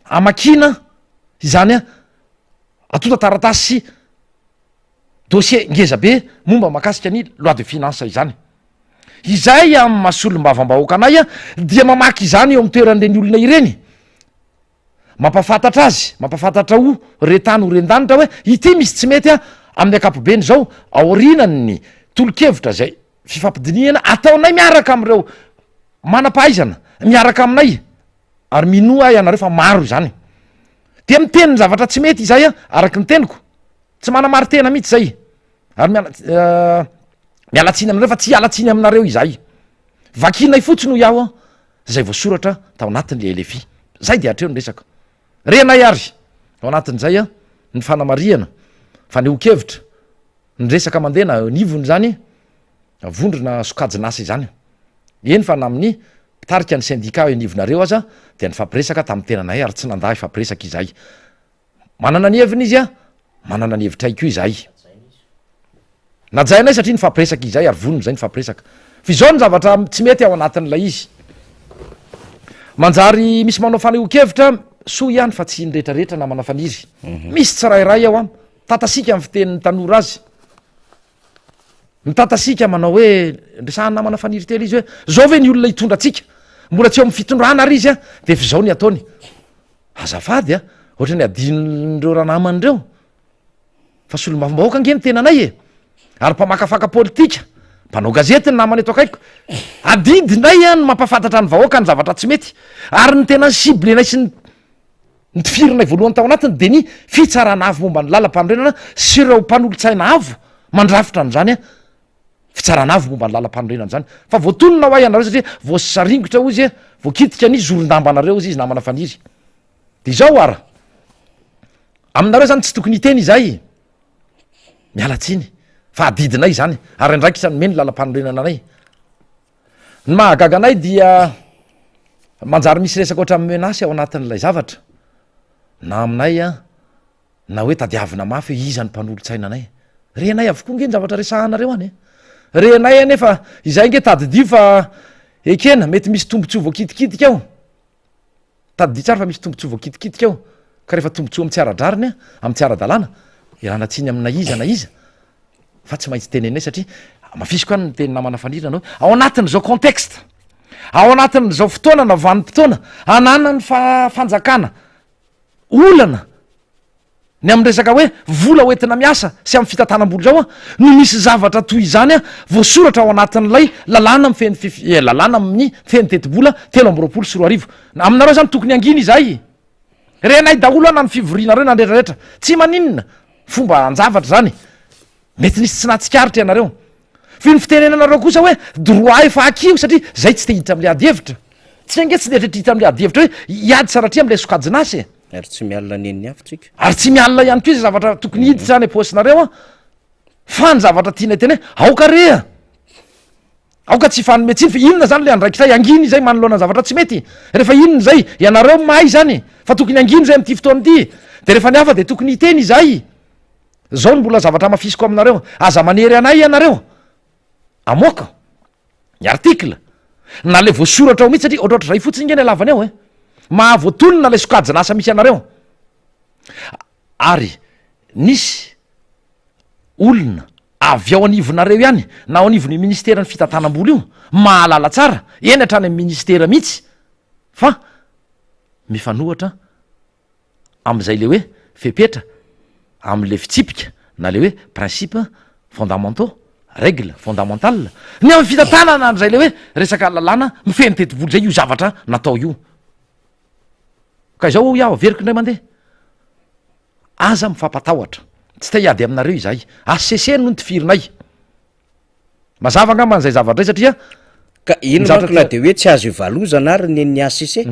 S6: hamakiana izany an, antontan-taratasy sy dossier ngeza be momba mahakasika ny loi de finance izany.
S7: Izay amin'ny maha solombavambahoaka anay dia mamaky izany eo amin'ny toeran'ireny olona ireny. Mampahafantatra azy, mampahafantatra ho re tany ho ren-danitra hoe ity misy tsy mety amin'ny ankapobeny izao aorianan'ny tolo-kevitra izay fifampidinihana ataonay miaraka amin'ireo manam-pahaizana miaraka aminay ary minoa ahy ianareo fa maro izany. Dia miteny ny zavatra tsy mety izahay araka ny teniko. Tsy manamari-tena mihitsy izay. Ary miala miala tsiny aminareo fa tsy hiala tsiny aminareo izahay. Vakinay fotsiny hoy aho izay voasoratra tao anatin'ilay LFI. Zay dia hatreo ny resaka. Renay ary ao anatin'izay ny fanamarihana, fanehoan-kevitra, ny resaka mandeha na eo anivony izany vondrona sokajin'asa izany. Eny fa na amin'ny mpitarika ny sendika eo anivonareo aza dia nifampiresaka tamin'ny tenanay ary tsy nandà hifampiresaka izahay. Manana ny heviny izy a, manana ny hevitray koa izahay. Najainay satria nifampiresaka izahay ary vonona izay nifampiresaka. Fa izao ny zavatra tsy mety ao anatin'ilay izy. Manjary misy manao fanehoan-kevitra, soa ihany fa tsy ny rehetrarehetra namana Faniry. Mhm. Misy tsirairay ao an, tatasika ny fitenin'ny tanora azy. Mitatasika manao hoe, resahan'ny namana Faniry telo izy hoe, zao ve ny olona hitondra antsika? Mbola tsy eo amin'ny fitondrana ary izy a, dia efa izao ny ataony. Azafady a! Ohatran'ny adinon'ireo ranamana ireo fa solombavambahoaka ange ny tenanay e! Ary mpamakafaka politika, mpanao gazety ny namana eto akaikiko. Adidinay a ny mampahafantatra ny vahoaka ny zavatra tsy mety. Ary ny tena ni-cibler-nay sy ny nitifirinay voalohany tao anatiny dia ny fitsarana avo momba ny lalampanorenana sy ireo mpanolotsaina avo mandrafitra an'izany a. Fitsarana avo momba ny lalampanorenana izany fa voatonona ho ahy ianareo satria voasaringotra hozy e, voakitika ny zoron-dambanareo hozy izy namana Faniry. De izao ara, aminareo zany tsy tokony hiteny izahay, miala tsiny fa adidinay izany ary andraikitra nomeny ny lalampanorenana anay. Ny mahagaga anay dia manjary misy resaka ohatran'ny menace ao anatin'ilay zavatra na aminay an, Na hoe tadiavina mafy hoe iza no mpanolotsaina anay. Renay avokoa nge ny zavatra resahanareo any e. Renay anefa izay nge tadidio fa ekena mety misy tombotsoa voakitikitika ao. Tadidio tsara fa misy tombotsoa voakitikitika ao. Ka rehefa tombotsoa amin'ny tsy ara-drariny, amin'ny tsy ara-dalàna, ialana tsiny amina iza na iza fa tsy maintsy teneninay satria hamafisiko any ny teny namana Fanirina hoe ao anatin'izao contexte, ao anatin'izao fotoana na vanim-potoana ananan'ny fanjakana olana ny amin'ny resaka hoe vola hoentina miasa sy amin'ny fitantanam-bola izao no misy zavatra toy izany voasoratra ao anatin'ilay lalàna mifehy ny fif- eh, lalàna amin'ny mifehy ny tetibola 2023. Aminareo izany tokony hangina izahay. Renay daholo na ny fivorianareo na ny rehetrarehetra. Tsy maninona, fomba an-javatra izany. Mety nisy tsy nahatsikaritra ianareo. Fa iny fitenenanareo kosa hoe droit efa acquis io satria zay tsy te hiditra amle ady hevitra. Tsika ange tsy nieritreritra hiditra amle ady hevitra hoe hiady sanatria amle sokajin'asa e.
S5: Ary tsy mialona nen'ny hafa tsika.
S7: Ary tsy mialona ihany koa izay zavatra tokony hiditra any am-paosinareo an. Fa ny zavatra tianay tena hoe aoka re a! Aoka tsy hifanome tsiny fa inona zany le andraikitray hangina izay manoloana ny zavatra tsy mety? Rehefa inona izay? Ianareo mahay izany fa tokony hangina izay amin'ity fotoana ity. Dia rehefa ny hafa dia tokony hiteny izahay. Zao no mbola zavatra hamafisiko aminareo, aza manery anay ianareo amoaka ny article na le voasoratra ao mihitsy satria ohatrohatr'izay fotsiny nge ny halavany ao e! Mahavoatonona ilay sokajin'asa misy anareo. Ary nisy olona avy ao anivonareo ihany na ao anivon'io ministeran'ny fitantanam-bola io mahalala tsara, eny hatrany amin'ny ministera mihitsy fa mifanohatra amin'izay le hoe fepetra amin'le fitsipika na le hoe principes fondamentaux, règles fondamentales, ny amin'ny fitantanana an'izay le hoe resaka lalàna mifehy ny tetibola izay io zavatra natao io. Ka izao hoy aho, averiko indray mandeha, aza mifampatahotra, tsy te hiady aminareo izahay, HCC no notifirinay. Mazava angamba an'izay zavatra izay satria
S5: Ka iny manko na de hoe tsy azo ivalozana ary ny an'ny HCC,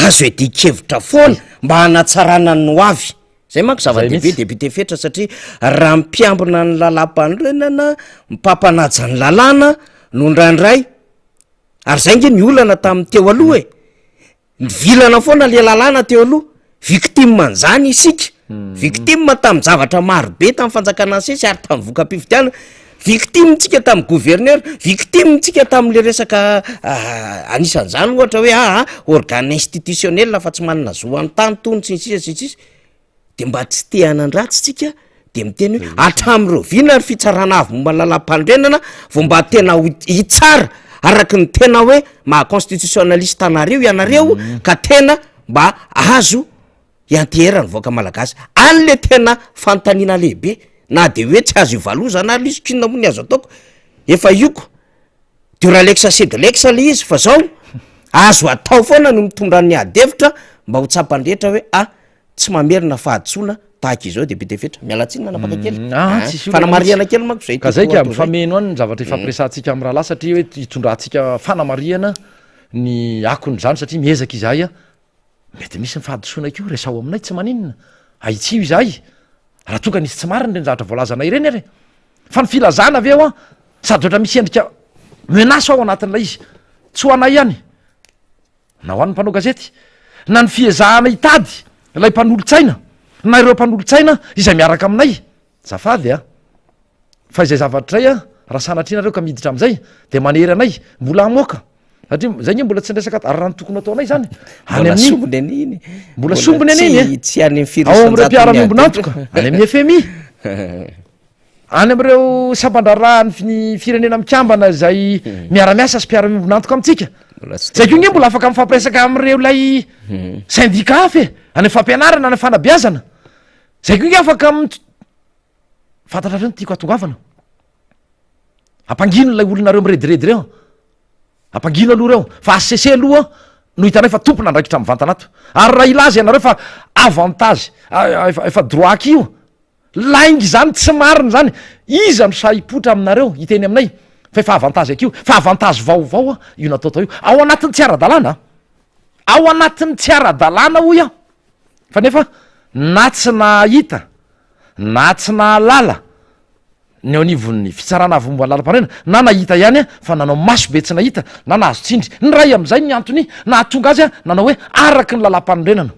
S5: azo iadian-kevitra foana mba hanatsarana ny ho avy. Zay manko zava-dehibe député Fetra satria raha mpiambina ny lalàmpanorenana, mpampanaja ny lalàna no indraindray, ary zay nge ny olana tamin'ny teo aloha e. Nivilana foana le lalàna teo aloha, victime an'izany isika, victime tamin'ny zavatra maro be tamin'ny fanjakana nisesy ary tamin'ny voka-pifidianana, victime tsika tamin'ny gouverneur, victime tsika tamin'le resaka anisan'izany ohatra hoe aa organe institutionnel fa tsy manana zo hanontany tony sy ny sisa sy ny sisa, de mba tsy te hanan-dratsy tsika. De miteny hoe hatramin'ny rahoviana ry fitsarana avo momba ny lalàmpanorenana vao mba tena ho hitsara araky ny tena hoe maha constitutionnaliste anareo ianareo ka tena mba azo ianteherany vahoaka malagasy. Any le tena fanontaniana lehibe na de hoe tsy azo ivalozana ary le izy k'inona moa ny azo ataoko efa ioko duralex sedilex le izy fa zao azo atao foana no mitondra ny ady hevitra mba ho tsapan'ny rehetra hoe ah tsy mamerina fahadisoana tahaka izao député Fetra. Miala tsiny nanapaka kely.
S7: Mm, ah,
S5: Ah,
S7: tsisy olana
S5: fanamarihana
S7: mihitsy.
S5: kely manko zay
S7: Ka zay
S5: tiako
S7: ka
S5: atao zay.
S7: mifameno any ny zavatra ifampiresahantsika amin'ny rahalahy satria hoe hitondrantsika fanamarihana ny akon'izany satria miezaka izahay a, mety misy ny fahadisoana koa resaho aminay tsy maninona, ahitsio izahay raha toa ka nisy tsy marina ireny zavatra voalazanay ireny ary e. Fa ny filazana avy eo an, sady ohatra misy endrika menace ao anatin'ilay izy, tsy ho anay ihany. Na ho an'ny mpanao gazety, na ny fiezahana hitady ilay mpanolotsaina, na ireo mpanolotsaina izay miaraka aminay. Azafady a! Fa izay zavatra izay a, raha sanatria nareo ka miditra amin'izay, dia manery anay mbola hamoaka. Satria izay nge mbola tsy niresaka ary raha ny tokony hataonay izany, any
S5: Mbola
S7: amin'ny,
S5: sombiny anie iny.
S7: mbola sombiny anie iny e!
S5: Tsy any amin'ny firy
S7: Ao amin'ireo
S5: isan-jaton'ny
S7: mpiara-miombon'antoka,
S5: adin'ny.
S7: any amin'ny FMI. Any amin'ireo sampan-draharahan'ny Firenena Mikambana izay miara-miasa sy mpiara-miombon'antoka amintsika. Izay koa nge mbola afaka mifampiresaka amin'ireo ilay syndicat hafa e, any amin'ny fampianarana, any amin'ny fanabeazana. Izay koa nge afaka fantatrareo ny tiako hatongavana. Ampangino ilay olonareo mirediredy ireo. Ampangino aloha ireo fa HCC aloha no hitanay fa tompon'andraikitra mivantana ato. Ary raha hilaza ianareo fa avantage, efa droit acquis io, Lainga izany, tsy marina izany, iza no sahy hipoitra aminareo hiteny aminay fa efa avantage akio, fa avantage vaovao io natao tao io, ao anatin'ny tsy ara-dalàna, ao anatin'ny tsy ara-dalàna hoy aho, fa nefa na tsy nahita na tsy nahalala ny eo anivon'ny fitsarana avo momba ny lalam-panorenana na nahita ihany fa nanao maso be tsy nahita na nahazo tsindry, ny iray amin'izay ny antony nahatonga azy nanao hoe araka ny lalam-panorenana.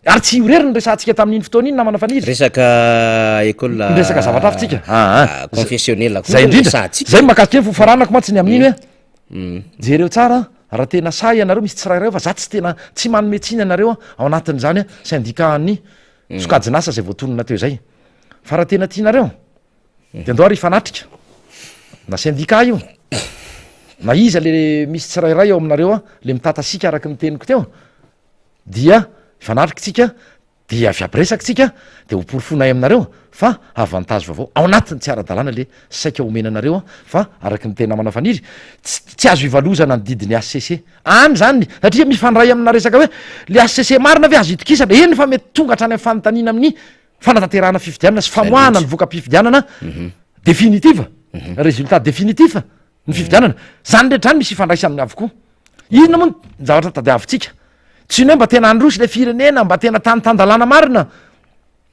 S7: Ary tsy io irery no resahantsika tamin'iny fotoana iny namana Faniry.
S5: Resaka école
S7: Ny resaka zavatra hafa tsika. Aa.
S5: confessionnel koa
S7: Zay
S5: no
S7: indrindra.
S5: resahantsika.
S7: Zay mahakasika iny fofaranako mantsy ny amin'iny hoe jereo tsara raha tena sahy ianareo misy tsirairay ao fa za tsy tena tsy manome tsiny anareo ao anatin'izany syndicat an'ny sokajin'asa izay voatonona teo izay. Fa raha tena tianareo de andao ary hifanatrika na syndicat io na iza le misy tsirairay ao aminareo le mitatasiaka araka ny teniko teo. Dia hifanatrika tsika, dia hiampiresaka tsika, dia ho porofoinay aminareo fa avantage vaovao ao anatin'ny tsy ara-dalàna le saika omena anareo fa araky ny teny namana Faniry, tsy tsy azo ivalozana ny didin'ny HCC. Any zany satria mifandray amina resaka hoe le HCC marina ve azo itokisana? Eny fa mety tonga hatrany amin'ny fanontaniana amin'ny fanatanterahana fifidianana sy famoahana ny voka-pifidianana définitive, résultat définitif ny fifidianana. Zany rehetra zany misy ifandraisany avokoa. Inona moa ny zavatra tadiavintsika? Tsy ny hoe mba tena handroso ilay firenena, mba tena tany tan-dalàna marina,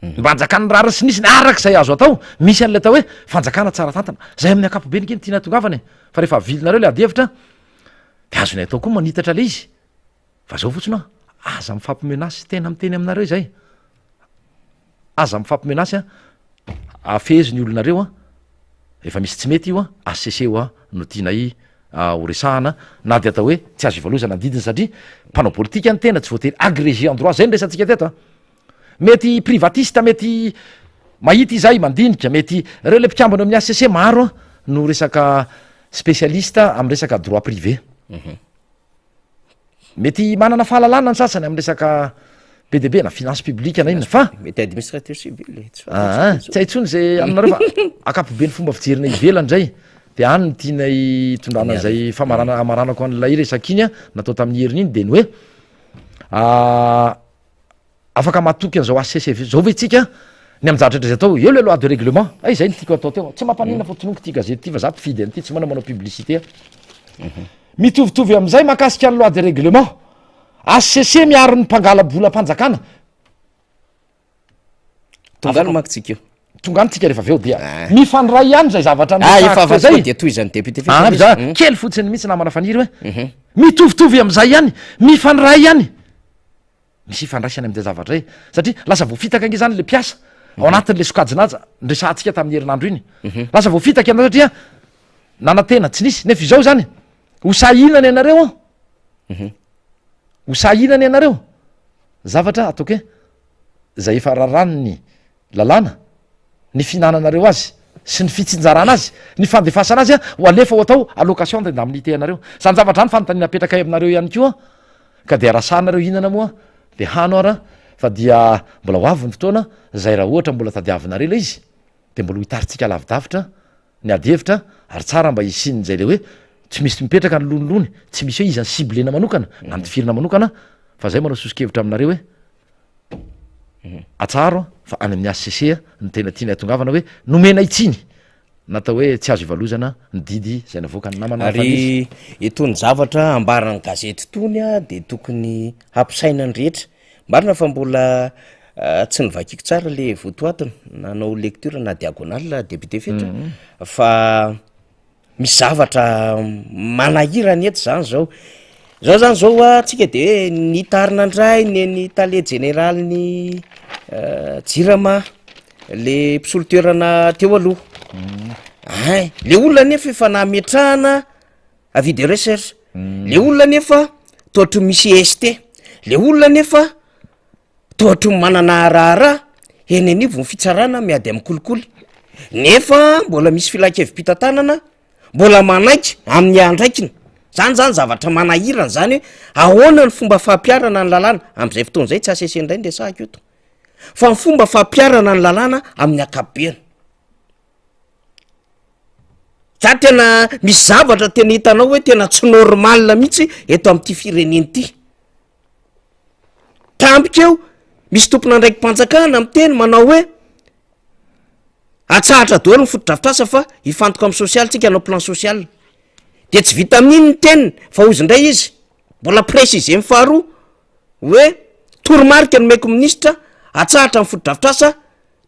S7: mba hanjakan'ny rariny sy ny hitsiny araka izay azo atao. Misy an'ilay atao hoe fanjakana tsara tantana. Izay amin'ny ankapobeny ange no tiana hatongavana e. Fa rehefa avilinareo ilay adihevitra dia azonay atao koa manitatra ilay izy. Fa zao fotsiny hoa, aza mifampimenasy, tena miteny aminareo izay. Aza mifampimenasy an, afehezo ny olonareo an, efa misy tsy mety io an, HCC hoa no tianay ho resahana na dia atao hoe tsy azo ivalozana ny didiny satria mpanao politika ny tena tsy voatery agrégé en droit, zay no resantsika teto an. Mety privatiste, mety mahita izay, mandinika, mety reo le mpikambana eo amin'ny HCC maro an no resaka spécialiste amin'ny resaka droit privé. Mety manana fahalalana ny sasany amin'ny resaka be dia be na finance publique na inona fa
S5: Mety administrateur civil e, tsy
S7: Aa,
S5: fantatro
S7: tsy hay intsony zay aminareo fa ankapobeny fomba fijerina ivelany zay de any no tianay hitondrana an'izay famarana hamaranako an'ilay resaka iny a natao tamin'ny heriny iny de ny hoe Afaka matoky an'izao HCC zao ve tsika ny amin'ny zavatra rehetra izay atao? Eo le loi de règlement, hay zay no tiako atao teo, tsy mampaninona fa tononiko ity gazety ity fa za mpifidy an'ity, tsy manao manao publicité aho. Mitovitovy amin'izay mahakasika ny loi de règlement, HCC miaro ny mpangala-bolam-panjakana.
S5: Tonga any manko tsika io.
S7: Tonga any tsika rehefa avy eo dia mifandray ihany izay zavatra
S5: Ah, efa
S7: noresahako teo
S5: avy
S7: zay.
S5: dia tohizan'ny député
S7: Ah,
S5: Fiffi
S7: za,
S5: izy.
S7: kely fotsiny mihitsy namana Faniry hoe mitovitovy amin'izay ihany, mifandray ihany. Misy ifandraisany amin'izay zavatra izay satria lasa voafitaka ange zany le mpiasa ao anatin'le sokajin'aja niresahantsika tamin'ny herinandro iny. Lasa voafitaka ianareo satria nanantena tsy nisy nefa izao zany ho sahinana ianareo an. Ho sahinana ianareo. Zavatra ataoko hoe zay efa raràn'ny lalàna. ny fihinananareo azy sy ny fitsinjarana azy, ny fandefasana azy ho alefa ho atao allocation d'indemnité anareo. Zany zavatra zany fanontaniana apetrakay aminareo ihany koa ka dia raha sahy nareo hihinana moa dia hano ara fa dia mbola ho avy ny fotoana zay raha ohatra mbola tadiavinareo ilay izy dia mbola ho hitarintsika lavidavitra ny ady hevitra ary tsara mba hisian'izay le hoe tsy misy mipetraka ny lonilony, tsy misy hoe iza ny ciblena manokana na ny tifirina manokana fa zay manao sosokevitra aminareo hoe Atsaharo fa any amin'ny HCC no tena tiany hatongavana hoe nomenay tsiny natao hoe tsy azo ivalozana ny didy izay navoakan'ny namana
S5: Ary
S7: Faniry.
S5: itony zavatra ambaran'ny gazety itony dia tokony hampisaina ny rehetra. Marina fa mbola tsy novakiako tsara le votoatiny, nanao lecture na diagonale député Fetra fa Misy zavatra manahirana eto zany zao, zao zany zao a tsika de hoe nitarina ndray nen'ny tale jeneralin'ny jirama le mpisolo toerana teo aloha, ein le olona nefa efa nametrahana avis de recherche, le olona nefa toa ohatry misy IST, le olona nefa Toa ohatry ny manana raharaha eny anivon'ny fitsarana miady amin'ny kolikoly, nefa mbola misy filan-kevi-pitantanana mbola manaiky amin'ny andraikiny. Zany zany zavatra manahirana zany hoe ahoana ny fomba fampiharana ny lalàna amin'izay fotoana izay, tsy HCC indray no resahako eto fa ny fomba fampiharana ny lalàna amin'ny ankapobeny. Za tena misy zavatra tena hitanao hoe tena tsy normal mihitsy eto amin'ity firenena ity. Tampoka eo, misy tompon'andraiki-panjakana miteny manao hoe atsahatra daholo ny fotodrafitrasa fa hifantoka amin'ny sosialy tsika hanao plan social. De tsy vita amin'iny ny teniny fa hozy indray izy, mbola préciser-ny faharoa hoe toromarika nomeko minisitra atsahatra ny fotodrafitrasa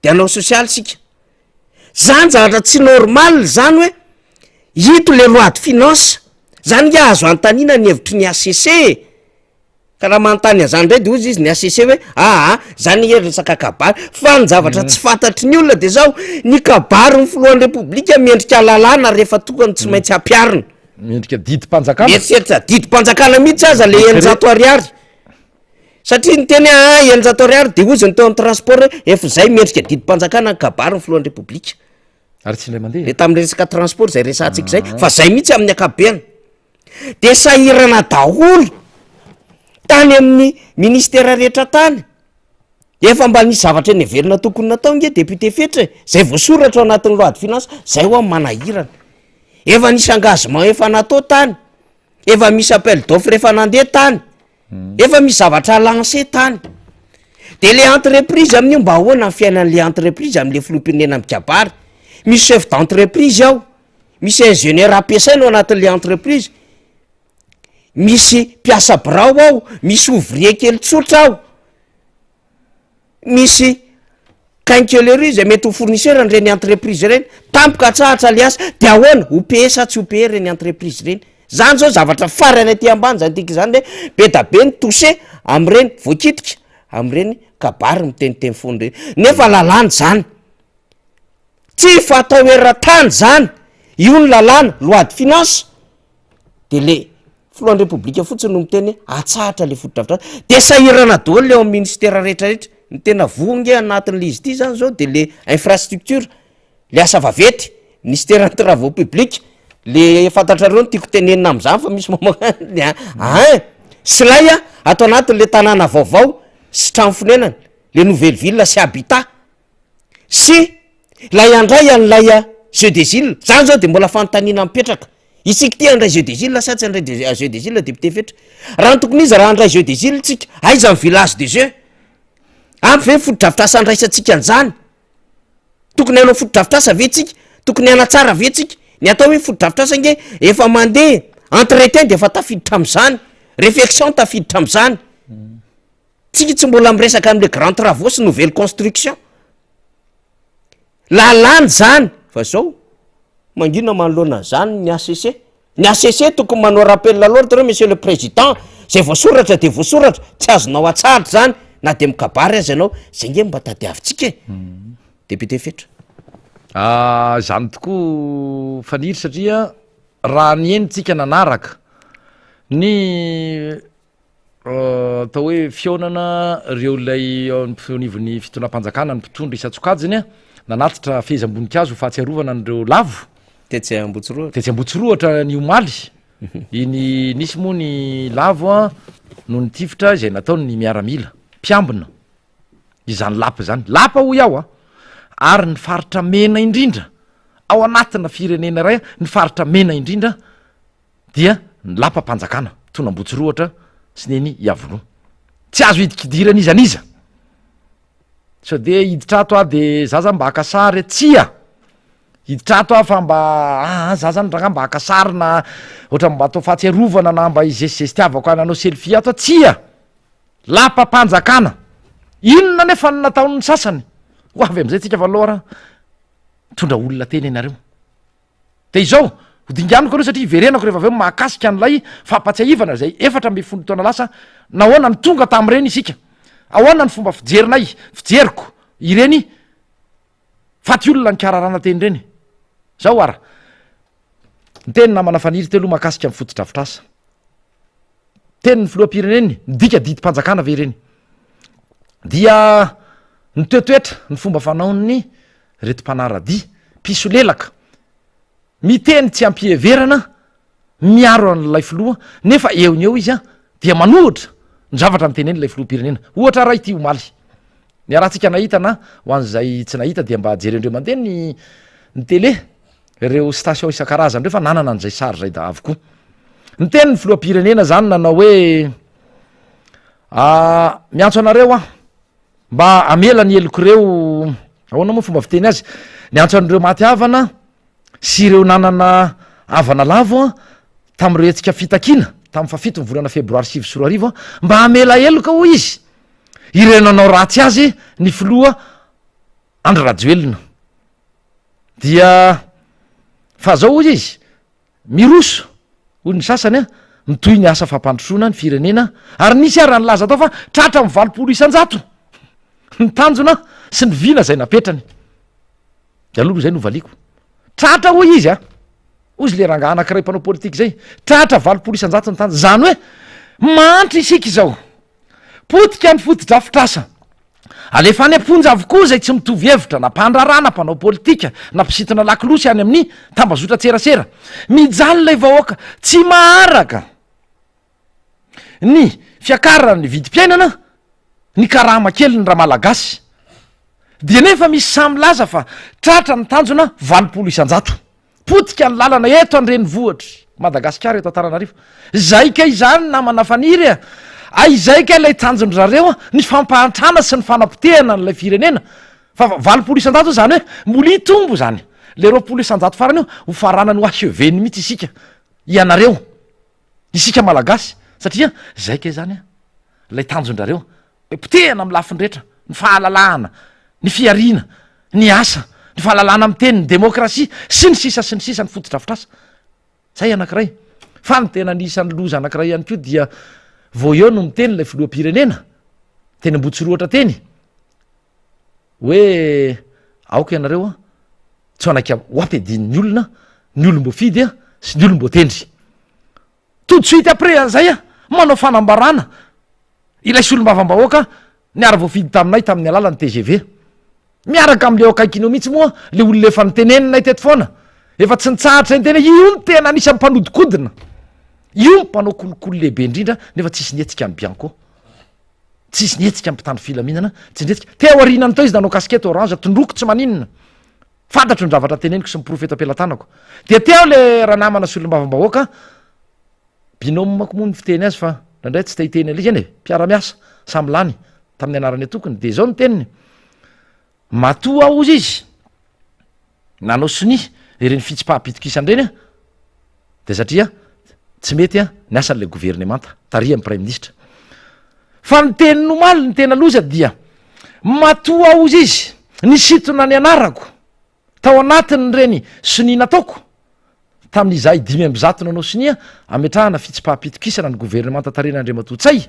S5: de hanao sosialy sika. Zany zavatra tsy normal zany hoe ito le loi de finance, zany nge azo anontaniana ny hevitry ny HCC e! Ka raha manontany an'zany ndray de hozy izy ny HCC hoe aa zany nge resaka kabary, fa ny zavatra tsy fantatry ny olona de zao, ny kabarin'ny filohan'ny repoblika mendrika lalàna rehefa tokony tsy maintsy ampiharina.
S7: Mendrika didim-panjakana.
S5: Mieritreritra didim-panjakana mihitsy aza le 600 ariary. Satria niteny hoe aa 600 ariary de hozy ny teo amin'ny transport hoe efa izay mendrika didim-panjakana ny kabarin'ny filohan'ny repoblika.
S7: Ary tsy indray mandeha.
S5: Le tamin'ny resaka transport zay resahantsika zay, fa zay mihitsy amin'ny ankapobeny. De sahirana daholo tany amin'ny ministera rehetra tany, efa mba nisy zavatra neverina tokony natao nge député Fetra e, zay voasoratra ao anatin'ny loi de finance, zay hoa manahirana, efa nisy engagement efa natao tany, efa misy appel d'offre efa nandeha tany, efa misy zavatra lancé tany, de le entreprise amin'io mba ahoana ny fiainan'le entreprise am'le filoham-pirenena mikabary, misy chef d'entreprise ao, Misy ingénieur ampiasaina ao anatin'le entreprise, misy mpiasa birao ao, misy ouvrier kely tsotra ao, misy quincaillerie zay mety ho fournisseur an'ireny entreprise ireny, tampoka atsahatra le asa, de ahoana? Ho payer sa tsy ho payer ireny entreprise ireny? Zany zao zavatra farany aty ambany zany tiako zany hoe be da be ny toucher am'ireny voakitika am'ireny kabary miteniteny foana ireny, nefa lalàna zany. Tsy fatao eran-tany zany, io ny lalàna, loi de finance, de le filohan'ny repoblika fotsiny no miteny hoe atsahatra le fotodrafitrasa, de sahirana daholo le ao amin'ny ministera rehetrarehetra, ny tena voa nge anatin'le izy ity zany zao de le infrastructure, le asa vaventy, ministeran'ny travaux publics, le fantatrareo ny tiako tenenina am'zany fa misy mamoaka ny a- ein, silay a ato anatin'le tanàna vaovao sy trano fonenana, le nouvelle ville sy habitat. sy ilay handray an'ilay jeu des îles, zany zao de mbola fanontaniana mipetraka, isika ity handray jeu des îles sa tsy handray de jeu des îles député Fetra? Raha ny tokony izy raha handray jeu des îles tsika, aiza ny village de jeu? Ampy ve ny fotodrafitrasa handraisantsika an'izany? Tokony hanao fotodrafitrasa ve tsika? Tokony hanatsara ve tsika? Ny atao hoe fotodrafitrasa ange efa mandeha, entretien de efa tafiditra am'zany, réfection tafiditra am'zany. Tsika tsy mbola miresaka amle grand travaux sy nouvelle construction. Lalàna zany fa zao mangina manoloana an'zany ny HCC. Ny HCC tokony manao rappel à l'ordre hoe monsieur le président zay voasoratra de voasoratra, tsy azonao atsahatra zany na de mikabary aza ianao, zay nge mba tadiavintsika e. Député Fetra.
S7: Ah, izany tokoa Faniry satria raha ny eny tsika nanaraka ny Atao hoe fihaonana ireo ilay eo anivon'ny fitondram-panjakana, ny mpitondra isan-tsokajiny. Nanatitra fehezam-boninkazo ho fahatsiarovana an'ireo lavo.
S5: Tetsy Ambohitsorohitra.
S7: Tetsy Ambohitsorohitra ny omaly. Iny nisy moa ny lavo noho ny tifitra izay nataon'ny miaramila mpiambina izany lapa izany. Lapa hoy aho a! Ary ny faritra mena indrindra ao anatina firenena iray, ny faritra mena indrindra dia ny lapam-panjakana tony Ambohitsorohitra sy ny eny Iavoloha. Tsy azo hidikidiran'iza n'iza. Sao de hiditra ato aho de za zany mba haka sary e, tsia! Hiditra ato aho fa mba aa za zany rangah mba haka sary na ohatran'ny mba atao fahatsiarovana na mba hizesizesitiavako hanao selfie ato aho, tsia! Lapam-panjakana! Inona anefa no nataon'ny sasany? Ho avy am'zay tsika fa aleo ara mitondra olona teny ianareo. Dia izao, ho dinganiko aloha satria hiverenako rehefa avy eo mahakasika an'ilay fampatsiahivana izay 14 taona lasa, nahoana no tonga tamin'ireny isika? Ahoana ny fomba fijerinay, fijeriko, ireny faty olona nikararana teny ireny? Izao ara, niteny namana Faniry teo aloha mahakasika ny fotodrafitrasa. Tenin'ny filoham-pireneny, midika didim-panjakana ve ireny? Dia nitoetoetra ny fomba fanaon'ny reto mpanara-dia, mpisolelaka, miteny tsy am-piheverana, miaro an'ilay filoha, nefa eo ny eo izy dia manohitra ny zavatra notenenin'ilay filoham-pirenena. Ohatra iray ity omaly, niarahantsika nahita na ho an'izay tsy nahita dia mba jereo indray mandeha ny ny télé, ireo station isan-karazany ireo fa nanana an'izay sary izay da avokoa. Niteny ny filoham-pirenena zany nanao hoe miantso anareo aho mba hamela ny helok'ireo, ahoana moa fomba fiteny azy, niantso an'ireo maty havana sy ireo nanana havana lavo aho tamin'ireo hetsika fitakiana tamin'ny fahafito ny volana febroary 2009 aho mba hamela heloka hoy izy ireo nanao ratsy azy ny filoha Andry Rajoelina. Dia fa zao hoy izy, miroso hoy ny sasany a, mitohy ny asa fampandrosoana ny firenena ary nisy ara nilaza tao fa tratra amin'ny 80% ny tanjona sy ny vina izay napetrany. De aloha izay no valiako. Tratra hoy izy a, hoy izy le rangahy anankiray mpanao politika izay, tratra 80% ny tanjona, izany hoe mahantra isika izao. Potika ny fotodrafitrasa. Alefa any am-ponja avokoa izay tsy mitovy hevitra, na mpandraharaha, na mpanao politika, na mpisintona lakolosy any amin'ny tambazotran-tserasera. Mijaly ilay vahoaka, tsy maharaka ny fiakaran'ny vidim-piainana, ny karama kelin'ny Ramalagasy. Dia nefa misy sahy milaza fa tratra ny tanjona 80%. Potika ny lalana eto an-drenivohitr'i Madagasikara eto Antananarivo. Izay kay izany namana Faniry a! Ay izay kay ilay tanjon-dry zareo a! Ny fampahantrana sy ny fanapotehana an'ilay firenena. Fa 80% izany hoe mbola hitombo izany. Ilay 20% farany io ho faranany ho achever-ny mihitsy isika, ianareo, isika Malagasy. Satria izay kay izany a! Ilay tanjon-drareo. Potehina amin'ny lafiny rehetra, ny fahalalahana, ny fihariana, ny asa, ny fahalalahana miteny, ny demokrasia, sy ny sisa sy ny sisa ny fotodrafitrasa. Zay anankiray. Fa ny tena anisan'ny loza anankiray ihany koa dia vao eo no miteny ilay filoham-pirenena, teny Ambohitsorohitra teny, hoe aoka ianareo an, tsy ho anaiky ho ampiadian'ny olona, ny olom-boafidy sy ny olom-boatendry. Tout de suite après an'izay an, manao fanambarana ilay solombavambahoaka niara-voafidy taminay tamin'ny alalan'ny tgv. Miaraka amin'ilay eo akaikiny eo mihitsy moa ilay olona efa noteneninay teto foana, efa tsy nitsahatra niteny hoe io no tena anisan'ny mpanodikodina, io no mpanao kolikoly lehibe indrindra nefa tsisy nihetsika ny Bianco, tsisy nihetsika ny mpitandro filaminana, tsy nihetsika. Teo aorianany teo izy nanao casquette orange, tondroko tsy maninona. Fantatro ny zavatra teneniko sy ny porofo eto am-pelatanako. Dia teo le ranamana solombavambahoaka, binôme-ko moa ny fiteny azy fa indraindray tsy te hiteny an'ilay izy eny e, mpiara-miasa, samy lany tamin'ny anaran'ny antokony. Dia izao ny teniny, matoa aho hozy izy nanao sonia ireny fitsipaham-pitokisana ireny dia satria tsy mety ny asan'ilay governemanta tarihan'ny praiminisitra. Fa ny teniny omaly ny tena loza dia matoa aho hozy izy nisintona ny anarako tao anatin'ireny sonia nataoko tamin'izahay 105 nanao sonia ametrahana fitsipaham-pitokisana ny governemanta tarihan'Andriamatoa Ntsay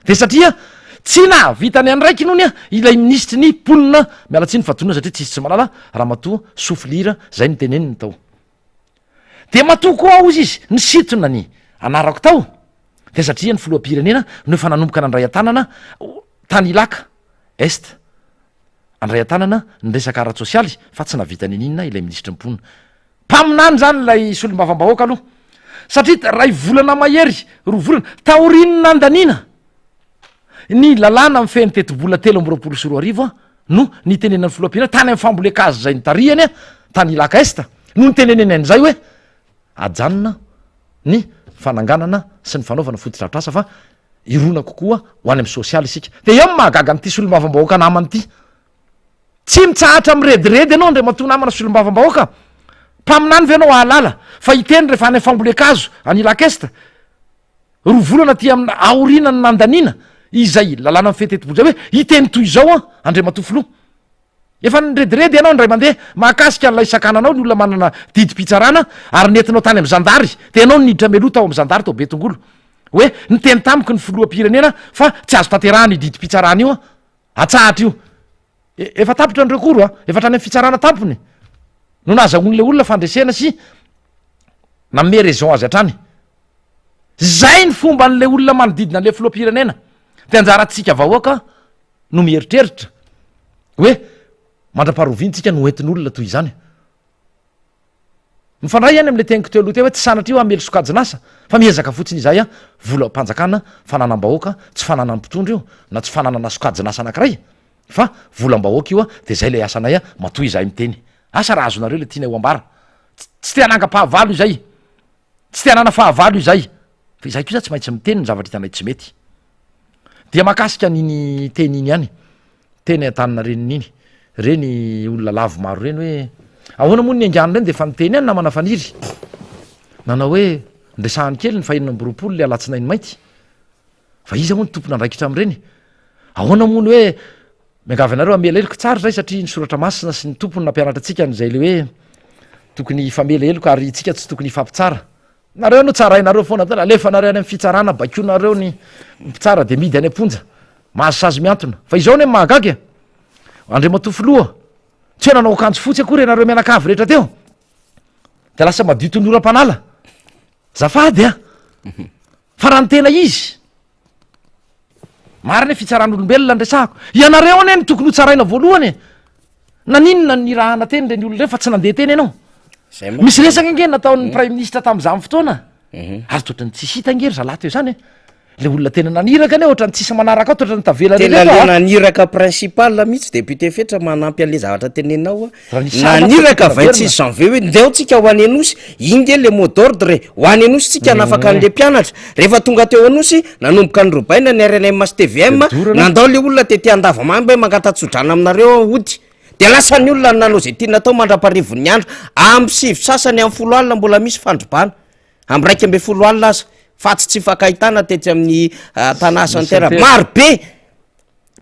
S7: dia satria tsy nahavita ny andraikiny hono ilay minisitry ny mponina, miala tsiny fa donona satria tsisy tsy mahalala, Ramatoa Soafilira, izay no teneniny tao. Dia matoa koa aho hozy izy nisintona ny anarako tao dia satria ny filoham-pirenena no efa nanomboka nandray an-tanana tany Ilaka Est. Handray an-tanana ny resaka ara-tsosialy fa tsy nahavita n'inon'inona ilay minisitry ny mponina. Mpaminany izany ilay solombavambahoaka aloha satria iray volana mahery, roa volana, taorian'ny nandaniana ny lalàna mifehy ny tetibola 2023 no nitenenan'ny filoham-pirenena tany amin'ny fambolen-kazo izay nitarihany tany Ilaka Est no niteneneny an'izay hoe ajanona ny fananganana sy ny fanaovana fotodrafitrasa fa hirona kokoa ho any amin'ny sosialy isika. Dia eo no mahagaga an'ity solombavambahoaka namana ity. Tsy mitsahatra mirediredy ianao Andriamatoa namana solombavambahoaka. Mpaminany ve ianao hahalala fa hiteny rehefa any amin'ny fambolen-kazo any Ilaka Est? Roa volana aty amina aoriana ny nandaniana izay lalàna mifehy tetibola izay hoe hiteny toy izao an Andriamatoa Filoha. Efa nirediredy ianao indray mandeha mahakasika an'ilay sakananao ny olona manana didim-pitsarana ary nentinao tany amin'ny zandary dia ianao no niditra mialoha tao amin'ny zandary tao Betongolo hoe niteny tamiko ny filoham-pirenena fa tsy azo tanterahana io didim-pitsarana io an! Atsahatra io. Efa tapitra ny recours an! Efa hatrany amin'ny fitsarana tampony no nahazahoan'ilay olona fandresena sy nanome raison azy hatrany. Izay ny fomban'ilay olona manodidina an'ilay filoham-pirenena. Dia anjarantsika vahoaka no mieritreritra hoe mandra-paharoviantsika no entin'olona toy izany. Mifandray ihany amin'ilay teniko teo aloha teo hoe tsy sanatria hoe hamely sokajin'asa fa miezaka fotsiny izahay an, volam-panjakana, fananam-bahoaka, tsy fananan'ny mpitondra io na tsy fananana sokajin'asa anankiray fa volam-bahoaka io an, dia izay ilay asanay an, matoa izahay miteny. Asa raha azonareo ilay tianay ho ambara. Tsy te hanangam-pahavalo izay. Tsy te hanana fahavalo izay, fa izahay kosa tsy maintsy miteny ny zavatra hitanay tsy mety. Dia mahakasika an'iny teny iny ihany, teny Antaninarenina iny, ireny olona lavo maro ireny hoe, ahoana moa ny niaingàny ireny dia efa niteny ihany namana Faniry, nanao hoe, niresahany kely ny fahenina amby roapolo ilay alatsinainy mainty, Fa iza moa no tompon'andraikitra amin'ireny? Ahoana moa ny hoe miangavy anareo hamela heloka? Tsara izay satria ny soratra masina sy ny Tompo no nampianatra antsika an'izay ilay hoe tokony hifamela heloka ary isika tsy tokony hifampitsara. Nareo no tsarainareo foana, alefanareo any amin'ny fitsarana, baikoinareo ny mpitsara dia mihidy any am-ponja, mahazo sazy mihantona. Fa izao anie no mahagaga e! Andriamatoa Filoha, tsy hoe nanao akanjo fotsy akory ianareo mianakavy rehetra teo, dia lasa madio toy ny oram-panala. Zafady a! Fa raha ny tena izy, marina hoe fitsaran'olombelona no resahako, ianareo anie no tokony ho tsaraina voalohany e! Naninona no nirahana teny ireny olona ireny fa tsy nandeha teny ianao?
S5: Zay manko.
S7: Misy resaka ange nataon'ny praiminisitra tamin'izany fotoana, ary toa ohatran'ny tsisy hita ange ry zalahy teo izany e! Le olona tena naniraka anie ohatran'ny tsisy manaraka ao, toa ohatran'ny tavela
S5: Tena
S7: irery
S5: le
S7: eto a!
S5: naniraka principal mihitsy député Fetra manampy an'le zavatra teneninao a.
S7: Raha nisy sahy mantsy
S5: Naniraka
S7: tokony
S5: 26 janvier hoe ndeo tsika ho any Anosy, iny nge le mot d'ordre e, ho any Anosy tsika hanafaka an'le mpianatra. Rehefa tonga teo Anosy, nanomboka norobaina ny rnm sy tvm,
S7: Dia dorana.
S5: nandao le olona tety Andavamamba hoe mangata-tsodrano aminareo aho hody. Dia lasa ny olona nanao izay tiany natao mandra-parivon'ny andro. Amin'ny sivy sasany amin'ny folo alina mbola misy fandrobana. Amin'ny 11 alina aza. Fatsy tsy ifankahitana tetsy amin'ny Tana Center. Maro be!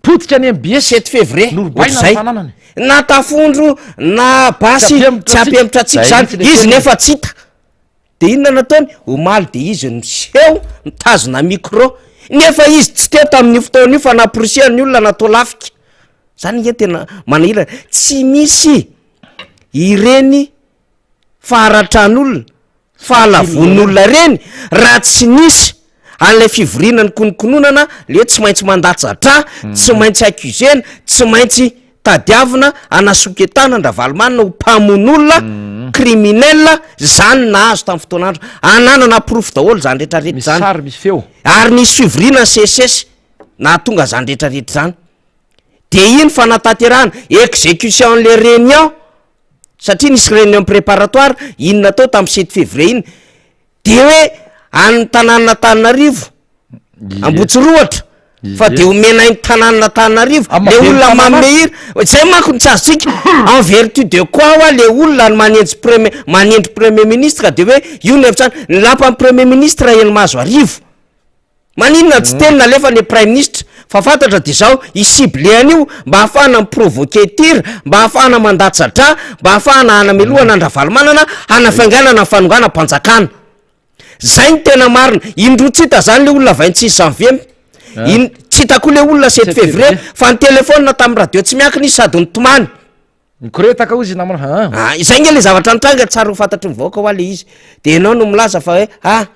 S7: Potika ny mbs.
S5: Sept février,
S7: Norobaina ny
S5: ohatr'izay.
S7: fananany.
S5: Na tafondro na basy
S7: Tsy ampihemotra
S5: tsy ampihemotra antsika
S7: Zay
S5: zany.
S7: mihitsy le
S5: Izy
S7: teny.
S5: nefa tsy hita. De inona nataony? Omaly de izy no miseho mitazona micro. Nefa izy tsy teo tamin'io fotoana io fa namporisihany ny olona natao lafika. Zany nge tena manahirana. Tsy misy ireny faharatran'olona, fahalavoan'olona ireny raha tsy nisy an'ilay fivoriana nikonokononana le hoe tsy maintsy mandatsa-drà, tsy maintsy accusena, tsy maintsy tadiavina anasoketana an-dRavalomanana ho mpamono olona, criminel, zany nahazo tamin'ny fotoan'andro. Ananana porofo daholo zany retraretra
S7: Misy
S5: zany.
S7: sary, misy feo.
S5: Ary nisy fivoriana ny SECES nahatonga zany retraretra zany. De iny fanatanterahana, exécution an'le réunion, satria nisy réunion préparatoire iny natao tamin'ny sept février iny, de hoe any tanànan'Antananarivo, Ambohitsirohatra, fa de omenay ny tanànan'Antananarivo, le olona manome hira, zay manko no tsy azontsika, en vertu de quoi hoa le olona no manenjy premier, manendry premier ministre de hoe io no hevitra, ny lapan'ny premier ministre eny Mahazoarivo. Maninona tsy teny nalefa le praiminisitra fa fantatra de zao hi cibler an'io mba hahafahana mi provoquer tir mba hahafahana mandatsa-drà mba hahafahana hanamelohana an-dRavalomanana hanafainganana ny fanonganam-panjakana. Zay no tena marina. Indroa tsy hita zany le olona 26 janvier in tsy hita koa le olona 7 février fa nitelefaonina tamin'ny radio tsy miankina izy sady nitomany.
S7: Mikoretaka hozy namana haa.
S5: Ah, izay nge le zavatra nitranga tsara ho fantatry ny vahoaka hoa le izy. De ianao no milaza fa hoe ah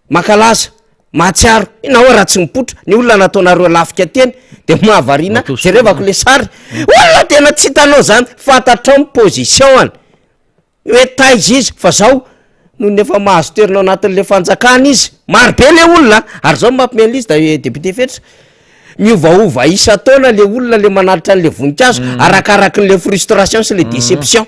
S5: Mankalaza. Mahatsiaro, inona hoa raha tsy mipoitra, ny olona nataonareo lafika teny de mahavariana, jerevako le sary, olona tena tsy hitanao zany, fantatrao ny position-ny, hoe taiza izy, fa zao nony efa mahazo toerana ao anatin'le fanjakana izy, maro be le olona ary zao mampime an'izy da député Fetra, miovaova isan-taona le olona le manalitra an'le voninkazo, arakarakin'le frustration sy le déception.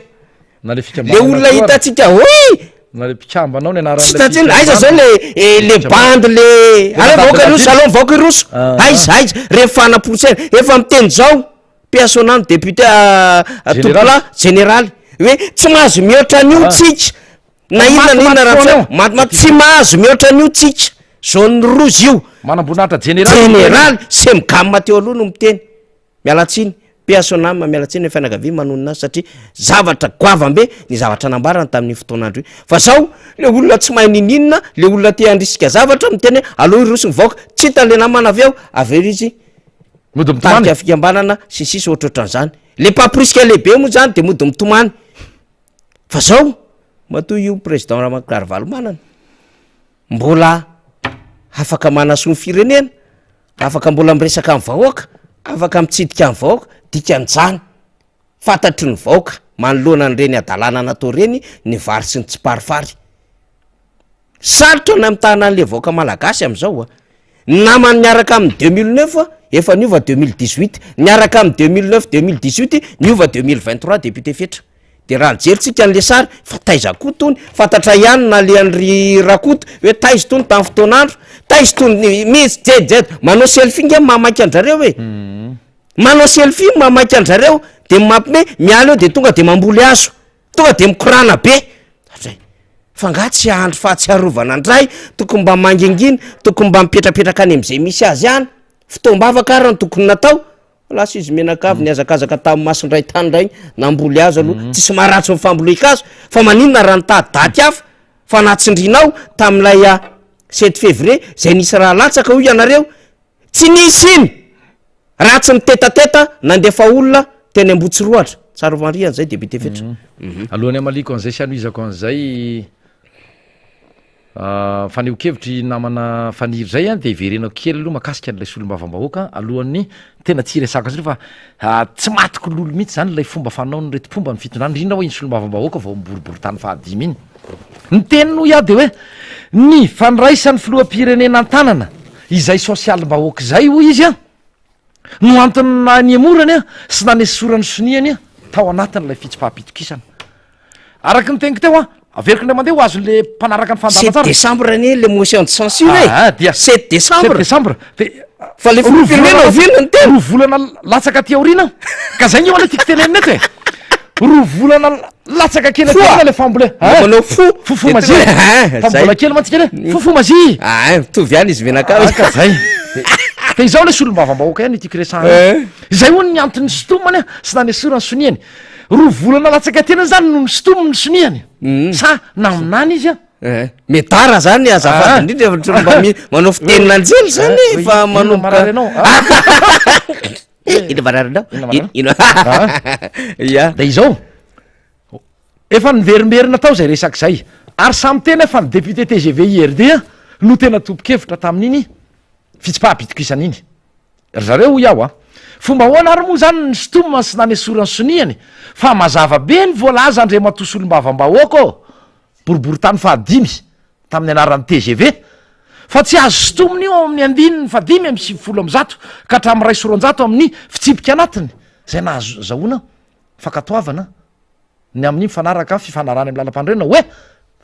S6: Na le
S5: Le
S6: fikambanana
S5: olona
S6: koa ary.
S5: hitantsika oy!
S6: Na le mpikambana ao ny anaran'ilay
S5: Tsy hitantsika, aiza zao le eh, le
S6: Fikambanana.
S5: bandy le
S6: Le
S5: aleo vahoaka hiroso,
S6: mandadilady.
S5: aleo vahoaka hiroso.
S6: Ah.
S5: Aiza aiza, rehefa fanaporitsena, efa miteny zao paix à son âme député ah, ah,
S6: Général.
S5: tompolahy généraly hoe tsy mahazo mihoatra an'io
S6: Ah.
S5: tsika. Na
S6: Fa
S5: inona na inona
S6: matimaty
S5: raha
S6: foana
S5: miseho,
S6: io.
S5: matimaty tsy mahazo mihoatra an'io tsika. Zone rouge io.
S6: Manamboninahitra jeneraly.
S5: Jeneraly, Semgam teo aloha no miteny. Miala tsiny, paix à son âme, miala tsiny ny fianakaviany manonona azy satria zavatra goavam-be ny zavatra nambarany tamin'iny fotoan'andro iny. Fa zao, le olona tsy mahay ninininona, le olona te handrisika zavatra miteny hoe aleo hiroso ny vahoaka, tsy hitany le namana avy eo, avy eo izy
S6: Mody mitomany.
S5: mitarika fikambanana sy ny sisa ohatrohatran'izany. Le mpamporisika lehibe moa zany de mody mitomany. Fa zao, matoa io président Ramatoa Ravalomanana mbola afaka manasoa ny firenena, Afaka mbola miresaka amin'ny vahoaka, afaka mitsidika ny vahoaka, dikan'izany fantatry ny vahoaka manoloana an'ireny hadalana natao ireny ny vary sy ny tsiparifary. Sarotra ny hamitahana an'le vahoaka malagasy amin'izao a! Ny namany niaraka amin'ny 2009 efa niova 2018, niaraka amin'ny 2009 2018 niova 2023 député Fetra. De raha nijery tsika an'le sary fa taiza koa tony, fantatra ihany nalehan'i Rakoto hoe taiza tony tamin'ny fotoan'andro, taiza tony misy jejojejo, manao selfie nge mahamaika an-drareo e, manao selfie mahamaika an-drareo de mampime miala eo de tonga de mamboly hazo, tonga de mikorana be, hatrizay, fa nga tsy andro fahatsiarovana ndray, tokony mba mangingina, tokony mba mipetrapetraka any am'zay misy azy any, fotoam-bavaka ary no tokony natao. Lasa izy mianakavy nihazakazaka tamin'ny masondray tany indray namboly hazo aloha. Mm. Tsisy maharatsy ny fambolen-kazo fa maninona raha nitady daty hafa fa natsindrinao tamin'ilay ah, sept février izay nisy raha latsaka hoy ianareo. Tsy nisy iny raha tsy nitetateta nandefa olona teny Ambohitsirohatra. Tsarovy Henri an'izay député Fetra.
S6: Mm. Mhm. Alohan'ny hamaliako an'izay sy hanohizako an'izay Fanehoan-kevitry namana Faniry izay dia hiverenako kely aloha mahakasika an'ilay solombavambahoaka alohan'ny tena tsy hiresahako azy fa tsy matiko lolo mihitsy izany ilay fomba fanaon'ireto mpomba ny fitondrana, indrindra hoe iny solombavambahoaka vao miboriboritany fahadimy iny. Ny teniny hoy aho dia hoe ny fandraisan'ny filoham-pirenena an-tanana izay sosialim-bahoaka izay hoy izy an, no antony nanihemorany sy nanesorany soniany tao anatin'ilay fitsipaham-pitokisana. Araka ny teniko teo an, averiko indray mandeha ho azon'le mpanaraka ny fandaharana
S5: Sept
S6: tsara.
S5: décembre anie le motion de censure e!
S6: Ah, dia
S5: Sept décembre.
S6: Sept décembre. De
S5: Fa le
S6: roa
S5: filoham-pirenena
S6: volana
S5: oviana ny teny?
S6: Roa volana latsaka aty aoriana. Ka zay nge ho'a le tiako tenenina eto e. Roa volana latsaka kely aty
S5: Foa.
S6: aoriana le fambole.
S5: Mba manao fo.
S6: Fofo
S5: De
S6: mazia.
S5: tonga- Ah,
S6: Fa
S5: zay.
S6: mbola kely mantsy kely hoe fofo mazia.
S5: Ah, mitovy ihany izy mianakavy.
S6: Ah, ka zay. De izao le solombavambahoaka ihany no tiako resahana.
S5: Eh.
S6: Izay hono ny antony nisintomany sy nanesorany soniany. Roa volana latsaka tena zany no nisintominy ny soniany. Sa naminany izy an?
S5: Eh, Medara zany azafady
S6: Ah.
S5: indrindra fa tsy mba mi- manao fitenin'anjely zany
S6: Eh,
S5: fa
S6: inona
S5: manomboka
S6: marary anao?
S5: Inona marary anao?
S6: Inona marary anao?
S5: Inona
S6: Ah.
S5: Ya.
S6: De izao, efa niverimberina tao izay resaka izay, ary samy teny aho fa ny député tgv IRD no tena tompon-kevitra tamin'iny fitsipaham-pitokisana iny. Ry zareo hoy aho a! Fomba ahoana ary moa izany ny sintomany sy nanesorany soniany fa mazava be ny voalaza Andriamatoa Solombavambahoaka ô! Boriborintany fahadimy tamin'ny anaran'ny tgv fa tsy azo sintomina io ao amin'ny andininy faha-195 ka hatramin'ny 201 amin'ny fitsipika anatiny izay nahazahoana fankatoavana ny amin'ny mifanaraka fifanarahana amin'ny lalampanorenana hoe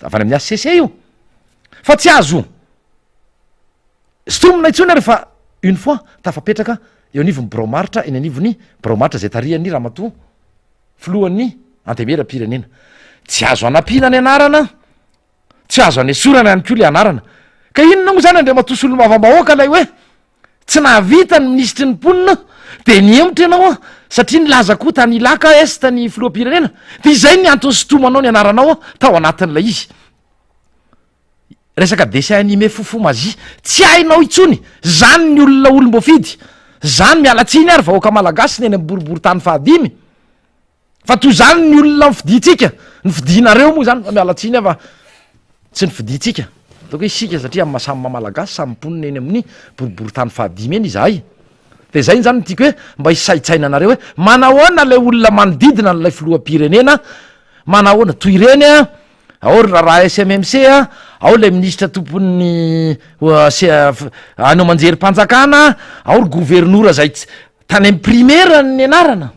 S6: avy any amin'ny HCC io fa tsy azo Sintomina intsony ary fa une fois tafapetraka eo anivon'ny birao maritra eny anivon'ny birao maritra izay tarihan'ny ramatoa filohan'ny antenimieram-pirenena. Tsy azo anampiana ny anarana, tsy azo anesorana ihany koa ilay anarana. Ka inona moa izany Andriamatoa solombavambahoaka ilay hoe tsy nahavita ny minisitry ny mponina dia nihemotra ianao satria nilaza koa tany Ilaka Est ny filoham-pirenena dia izay ny antony sintomanao ny anaranao tao anatin'ilay izy. Resaka dessin animé fofo magie tsy hainao intsony zany ny olona olom-boafidy zany miala tsiny ary vahoaka malagasy ny eny amin'ny boriborintany fahadimy fa toy izany ny olona nifidintsika nifidinareo moa zany fa miala tsiny aho fa tsy nifidintsika.
S7: Ataoko hoe isika satria amin'ny maha samy maha Malagasy, samy mponina eny amin'ny boriborintany fahadimy eny izahay. Dia izay izany no tiako hoe mba hisaintsainanareo hoe manahoana ilay olona manodidina an'ilay filoham-pirenena, manahoana, toy ireny an, ao ry raharaha SMMC an, ao ilay minisitra tompon'ny haino aman-jerim-panjakana, ao ry governora izay tsy, tany amin'ny primaire no nianarana.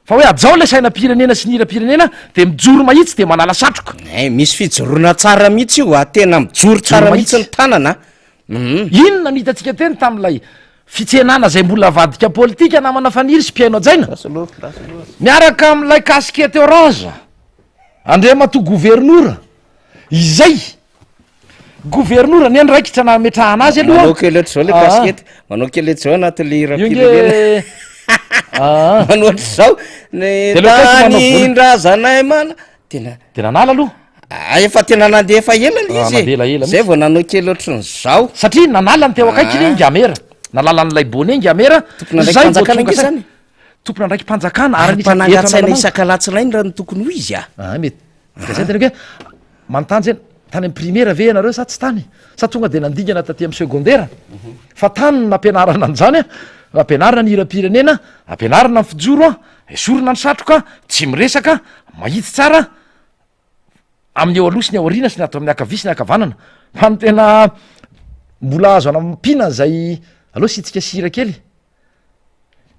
S7: Fa hoe hajao ilay sainam-pirenena sy ny hiram-pirenena dia mijoro mahitsy dia manala satroka.
S5: Hay, misy fijoroana tsara mihitsy io a, tena mijoro tsara mihitsy ny tanana a.
S7: Inona no hitantsika teny tamin'ilay fitsenana izay mbola avadika politika namana Faniry sy mpihaino hajaina? Miaraka amin'ilay casquette orange, Andriamatoa Governora, izay Governora ny andraikitra nametrahana azy aloha.
S5: Manao kely ohatr'izao le casquette, manao kely ohatr'izao anatin'le hiram-pirenena.
S7: Ah.
S5: Manao ohatr'izao ny tanindrazanay mana.
S7: Tena De nanala aloha.
S5: Ah, efa tena nandeha efa ela le
S7: ah,
S5: izy e.
S7: Nandeha ela
S5: Zay vao nanao kely ohatran'izao.
S7: Satria nanala ny teo akaiky iny Ngamera. Nalala an'ilay bonnet Ngamera.
S5: Tompon'andraiki-panjakana ange zany.
S7: Tompon'andraiki-panjakana ary
S5: anisan'ny Mpanangan-tsaina isak'alatsinainy raha ny tokony ho izy ah.
S7: Ah, mety. Dia zay teneko hoe manontany zay tany amin'ny primaire ve ianareo sa tsy tany? Sa tonga dia nandingana taty amin'ny secondaire? Fa tany no nampianarana an'izany an, ampianarina ny hiram-pirenena, ampianarina ny fijoro an, esorina ny satroka, tsy miresaka, mahitsy tsara amin'ny eo aloha sy ny ao aoriana sy ny ato amin'ny ankavia sy ny ankavanana. Fa ny tena mbola azo anampiana izay aleo asiantsika sira kely.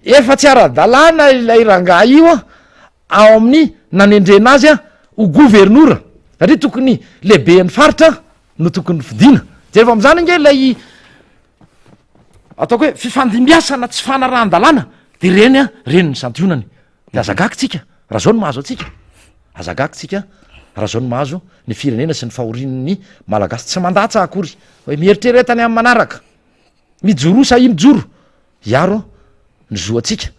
S7: Efa tsy ara-dalàna ilay rangahy io ao amin'ny nanendrena azy ho governora satria tokony lehiben'ny faritra no tokony fidiana. Jereo amin'izany ange ilay ataoko hoe fifandimbiasana tsy fanarahan-dalàna de ireny a, ireny ny santionany. De aza gaga tsika raha zao no mahazo antsika, aza gaga tsika raha zao no mahazo ny firenena sy ny fahorian'ny Malagasy. Tsy mandatsa akory hoe mieritrereta ny amin'ny manaraka. Mijoroa sahia mijoro hiaro ny zo antsika,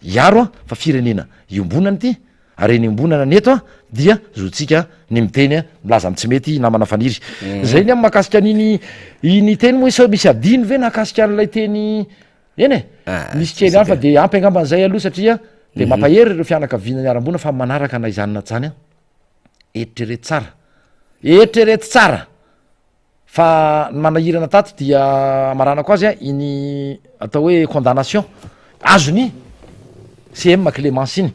S7: hiaro fa firenena iombonana ity ary eny iombonana ny eto dia zontsika ny miteny milaza ny tsy mety namana Faniry. Zay ny amin'ny mahakasika an'iny iny teny moa sao misy adino ve nahakasika an'ilay teny eny e? Misy kely ihany fa dia ampy angamba an'izay aloha satria dia mampahery ireo fianakaviana niharam-boina fa manaraka na izany na tsy izany an. Eritrereto tsara, eritrereto tsara. Fa ny manahirana tato dia amaranako azy a, iny atao hoe condamnation azon'i CM Clemence iny.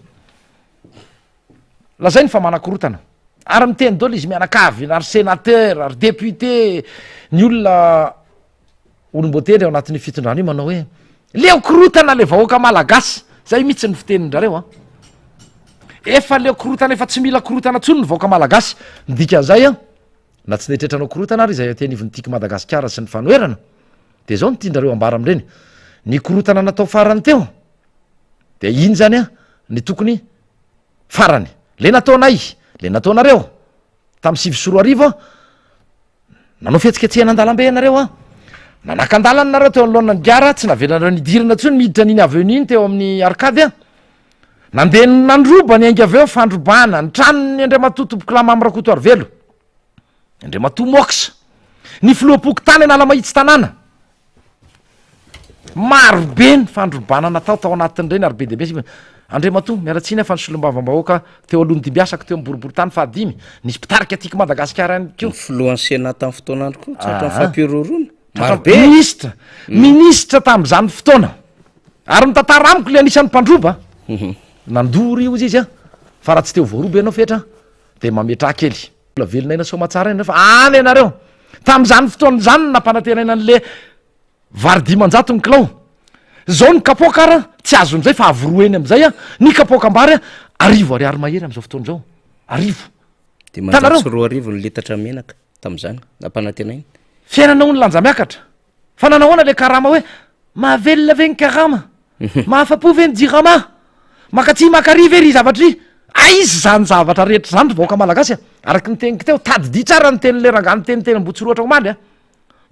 S7: Lazainy fa manakorotana ary miteny daholo izy mianakavy ary sénateur ary député ny olona olom-boatendry ao anatin'io fitondrana io manao hoe leo korotana le vahoaka malagasy, zay mihitsy ny fitenin-drareo an. Efa leo korotana efa tsy mila korotana intsony ny vahoaka malagasy, ny dikan'izay an. Na tsy nieritreritra hanao korontana ary izahay aty anivon'ny Tiako Madagasikara sy ny fanoherana, dia izao no tian-drareo ambara amin'ireny, ny korontana natao farany teo, dia iny izany an, ny tokony farany. Le nataonay, le nataonareo, tamin'ny 2009 an, nanao fihetsiketsehana an-dalambe ianareo an, nanakan-dalana nareo teo anoloan'ny gara, tsy navelanareo nidirana intsony miditra an'iny avenue iny teo amin'ny arcade an, Nandeha nandroba ny ainga avy eo fandrobana ny tranon'ny Andriamatoa Tompokolahy Mamy Rakotoarivelo, Andriamatoa Mox, ny filoham-pokontany Analamahitsy tanàna. Maro be ny fandrobana natao tao anatin'ireny ary be dia be. Andriamatoa, miala tsiny aho fa ny solombavambahoaka teo aloha nodimbiasako teo amin'ny boriborintany fahadimy, nisy mpitarika Tiako Madagasikara ihany koa.
S5: Ny filohan'ny Sénat tamin'ny fotoan'andro koa, tratran'ny fampihorohoroana. Maro be.
S7: Minisitra, minisitra tamin'izany fotoana. Ary mitantara amiko le anisan'ny mpandroba nandoa ry ozy izy a, fa raha tsy te ho voaroba ianao fetra de mametraha kely. Mbola velona aina soamatsara ianareo fa any ianareo. Tamin'izany fotoana izany no nampanantenaina an'le vary 500 ny kilao. Zao ny kapoaka ara tsy azon'izay fa avo roa heny amin'izay a, ny kapoakam-bary a arivo ariary mahery amin'izao fotoana izao. Arivo.
S5: 2500 ny litatra menaka tamin'izany nampanantenaina.
S7: Fiainana hono lanja miakatra. Fa nanahoana le karama hoe mahavelona ve ny karama? Mahafapo ve ny jirama? Makatsy makary ve ry zavatra ry? Aiza izany zavatra rehetra izany ry vahoaka malagasy a? Araky ny teniko teo, tadidio tsara ny tenin'le rangahy niteny teny Ambohitsorohitra omaly a!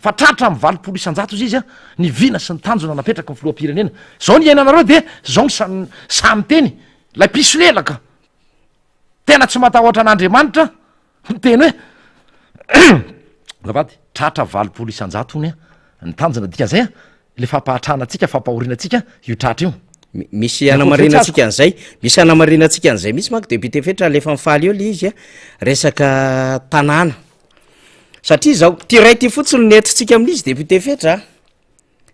S7: Fa tratra amin'ny 80% izy a, ny vina sy ny tanjona napetraky ny filoham-pirenena. Zao ny iainanareo dia zao ny sa- sahy miteny, ilay mpisolelaka tena tsy matahotra an'Andriamanitra Miteny hoe azafady, tratra 80% hono ny tanjona, dikan'izay an, le fampahatrana antsika, fampahoriana antsika io tratra io.
S5: Misy hanamarinantsika an'izay, misy hanamarinantsika an'izay mihitsy manko député Fetra alefa mifaly eo le izy a, resaka tanàna. Satria izao, ty iray ty fotsiny no nentintsika amin'izy député Fetra a!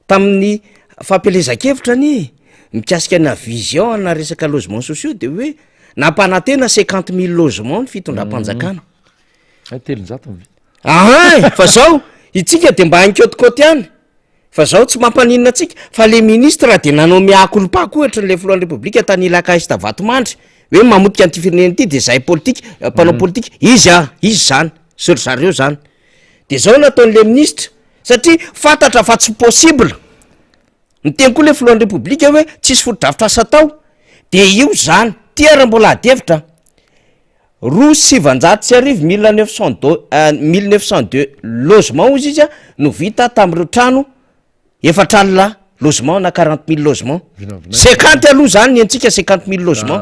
S5: Tamin'ny fampielezan-kevitra anie mikasika ny vision ana resaka logements sociaux de hoe nampanantena cinquante mille logements ny fitondram-panjakana.
S6: Hay 300 ny vita.
S5: Ahay, fa zao itsika de mba any-côte-côte ihany, fa zao tsy mampaninona antsika fa le ministre de nanao mea culpa koa ohatran'le filohan'ny repoblika tany Ilaka Est Vatomandry hoe mamotika an'ity firenena ity de zahay politika, mpanao politika, izy ah, izy zany sy ry zareo zany. De zao nataon'le ministra satria fantatra fa tsy possible, niteny koa le filohan'ny repoblika hoe tsisy fotodrafitrasa atao, de io zany, ty ary mbola ady hevitra, 1902 mille neuf cent deux 1902 logement hozy izy a no vita tam'ireo trano 40 logement na 40 000 logement, 50 aloha zany ny antsika 50 000 logement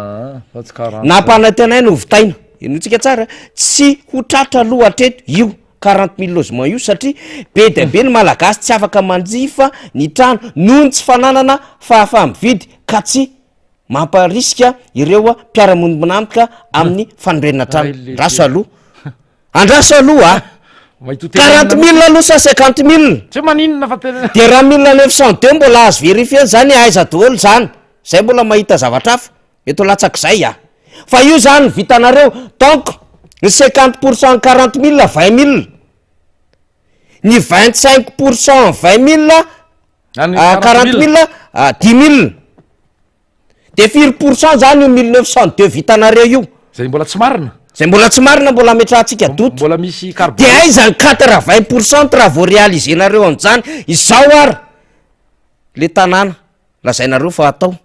S6: Fa tsy 40.
S5: Nampanantenaina ho vitaina, inotsika tsara, tsy ho tratra aloha hatreto io 40 000 logement io satria be dia be ny malagasy tsy afaka manjifa ny trano noho ny tsy fananana fahafaha-mividy ka tsy mamparisika ireo mpiara-monina amin'ny fanorenana trano. Andraso aloha, andraso aloha a! 40 000 aloha sa 50 000?
S6: Tsy maninona fa tena.
S5: De raha 1902 mbola azo vérifier zany aiza daholo zany, zay mbola mahita zavatra hafa, mety ho latsak'izay a! Fa io zany vitanareo, donc ny 50 % 40 000 20 000, ny 25 % 20 000 40 000 10 000. De firy pourcent zany io 1902 vitanareo io?
S6: Zay mbola tsy marina.
S5: Zay mbola tsy marina mbola ametrahantsika doute.
S6: Mbola misy
S5: De
S6: carbone.
S5: Aiza ny 80 % raha vao réaliser-nareo an'izany? Izao ary le tanàna lazainareo fa atao.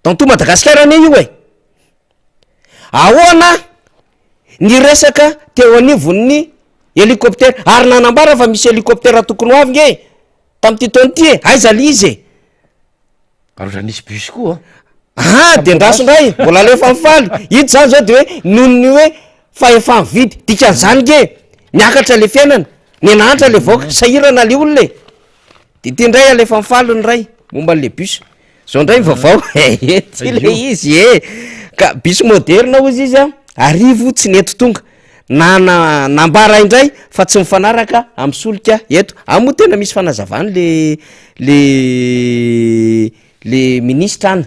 S5: Dans tout Madagascar anie io e. Ahoana ny resaka teo anivon'ny hélicoptère ary nanambara fa misy hélicoptère tokony ho avy nge tamin'ity taona ity e, aiza le izy e?
S6: Ary ohatran'ny nisy bus koa.
S5: Ah, de ndraso ndray, mbola alefa mifaly. Ito zany zao de hoe noho ny hoe fahefa-mividy, dikan'izany nge miakatra le fiainana, mianahantra le vahoaka, sahirana le olona e. De ity ndray alefa mifaly ny ray momba an'le bus. Zao ndray ny vaovao, ety le izy e. Ka bus moderne hozy izy a, 1000 tsy nety tonga. Na na nambara indray fa tsy mifanaraka amin'ny solika eto. Any moa tena misy fanazavany le le le ministra any.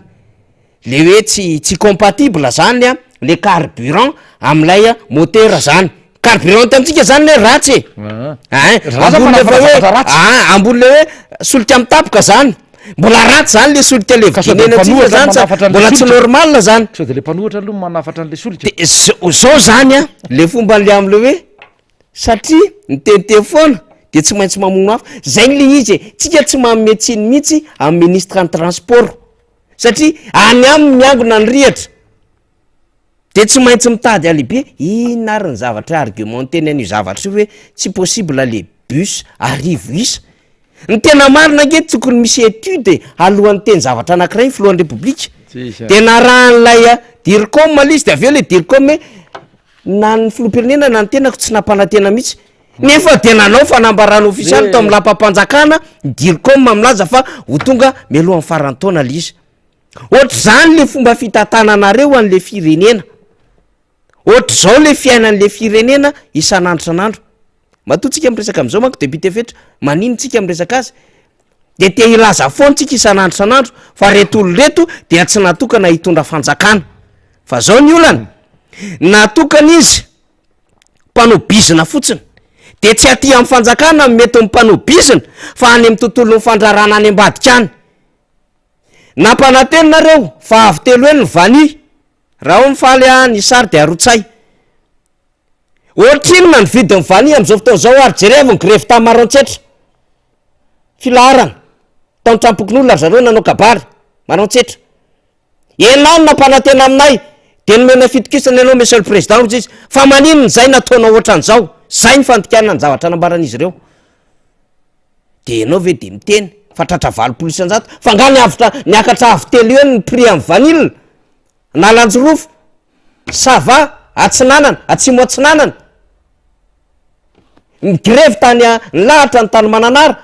S5: Le hoe tsy tsy compatible zany a le carburant am'lay motera zany. Carburant eto amintsika zany ne ratsy e. Ein, ambony le fa hoe ein, ambony le hoe solika mitapoka zany. Mbola ratsy zany le solika le
S6: Ka sao de
S5: vidiana eny amintsika
S6: mpanohitra
S5: zany sa
S6: manafatra an'le
S5: mbola tsy
S6: solika.
S5: normal zany.
S6: Sao de le mpanohitra aloha manafatra an'le solika.
S5: De zao zao zany a le fomba le am'le hoe satria miteniteny foana de tsy maintsy mamono afo. Zay le izy e, tsika tsy manome tsiny mihitsy amin'ny ministre ny transport satria any aminy miangona ny rihatra. De tsy maintsy mitady alibi, inona ary ny zavatra argumenter-ny an'io zavatra io hoe tsy possible le bus 1000 isa? Ny tena marina ange tokony misy étude e, alohan'ny hiteny zavatra anakiray ny filohan'ny repoblika, de narahan'ilay Dircom le izy de avy eo le Dircom hoe na ny filoham-pirenena na ny tenako tsy nampanantena mihitsy, nefa de nanao fanambarana ofisialy tao amin'ny lapam-panjakana ny Dircom milaza fa ho tonga mialohan'ny faran'ny taona le izy. Ohatr'izany le fomba fitantananareo an'le firenena. Ohatr'izao le fiainan'le firenena isan'andro isan'andro. Matoa tsika miresaka am'zao manko député Fetra, maninona tsika miresaka azy? De te hilaza foana tsika isan'andro isan'andro fa reto olona reto dia tsy natokana hitondra fanjakana. Fa zao ny olana, natokana izy mpanao bizina fotsiny. De tsy aty amin'ny fanjakana no mety ho mpanao bizina fa any amin'ny tontolon'ny fandraharahana any ambadika any. Nampanantena nareo fa avo telo heny ny vanille, raha ao mifaly ah ny sary de arotsay. Ohatrinona ny vidin'ny vanille amizao fotoana izao ary jerevo ny grevy tany Maroantsetra. Filaharana. Tao an-tranom-pokonolona ry zareo nanao kabary. Maroantsetra. Enao no nampanantena aminay de nomenay fitokisana ianao monsieur le président hozy izy fa maninona izay nataonao ohatran'izao? Zay ny fandikana ny zavatra nambaran'izy ireo. De ianao ve de miteny fa tratra 80%? Fa nga niavotra niakatra avo telo eo ny prix amin'ny vanille? Analanjirofo, Sava, Atsinanana, Atsimo Atsinanana. Ny grevy tany nilahatra ny tany Mananara.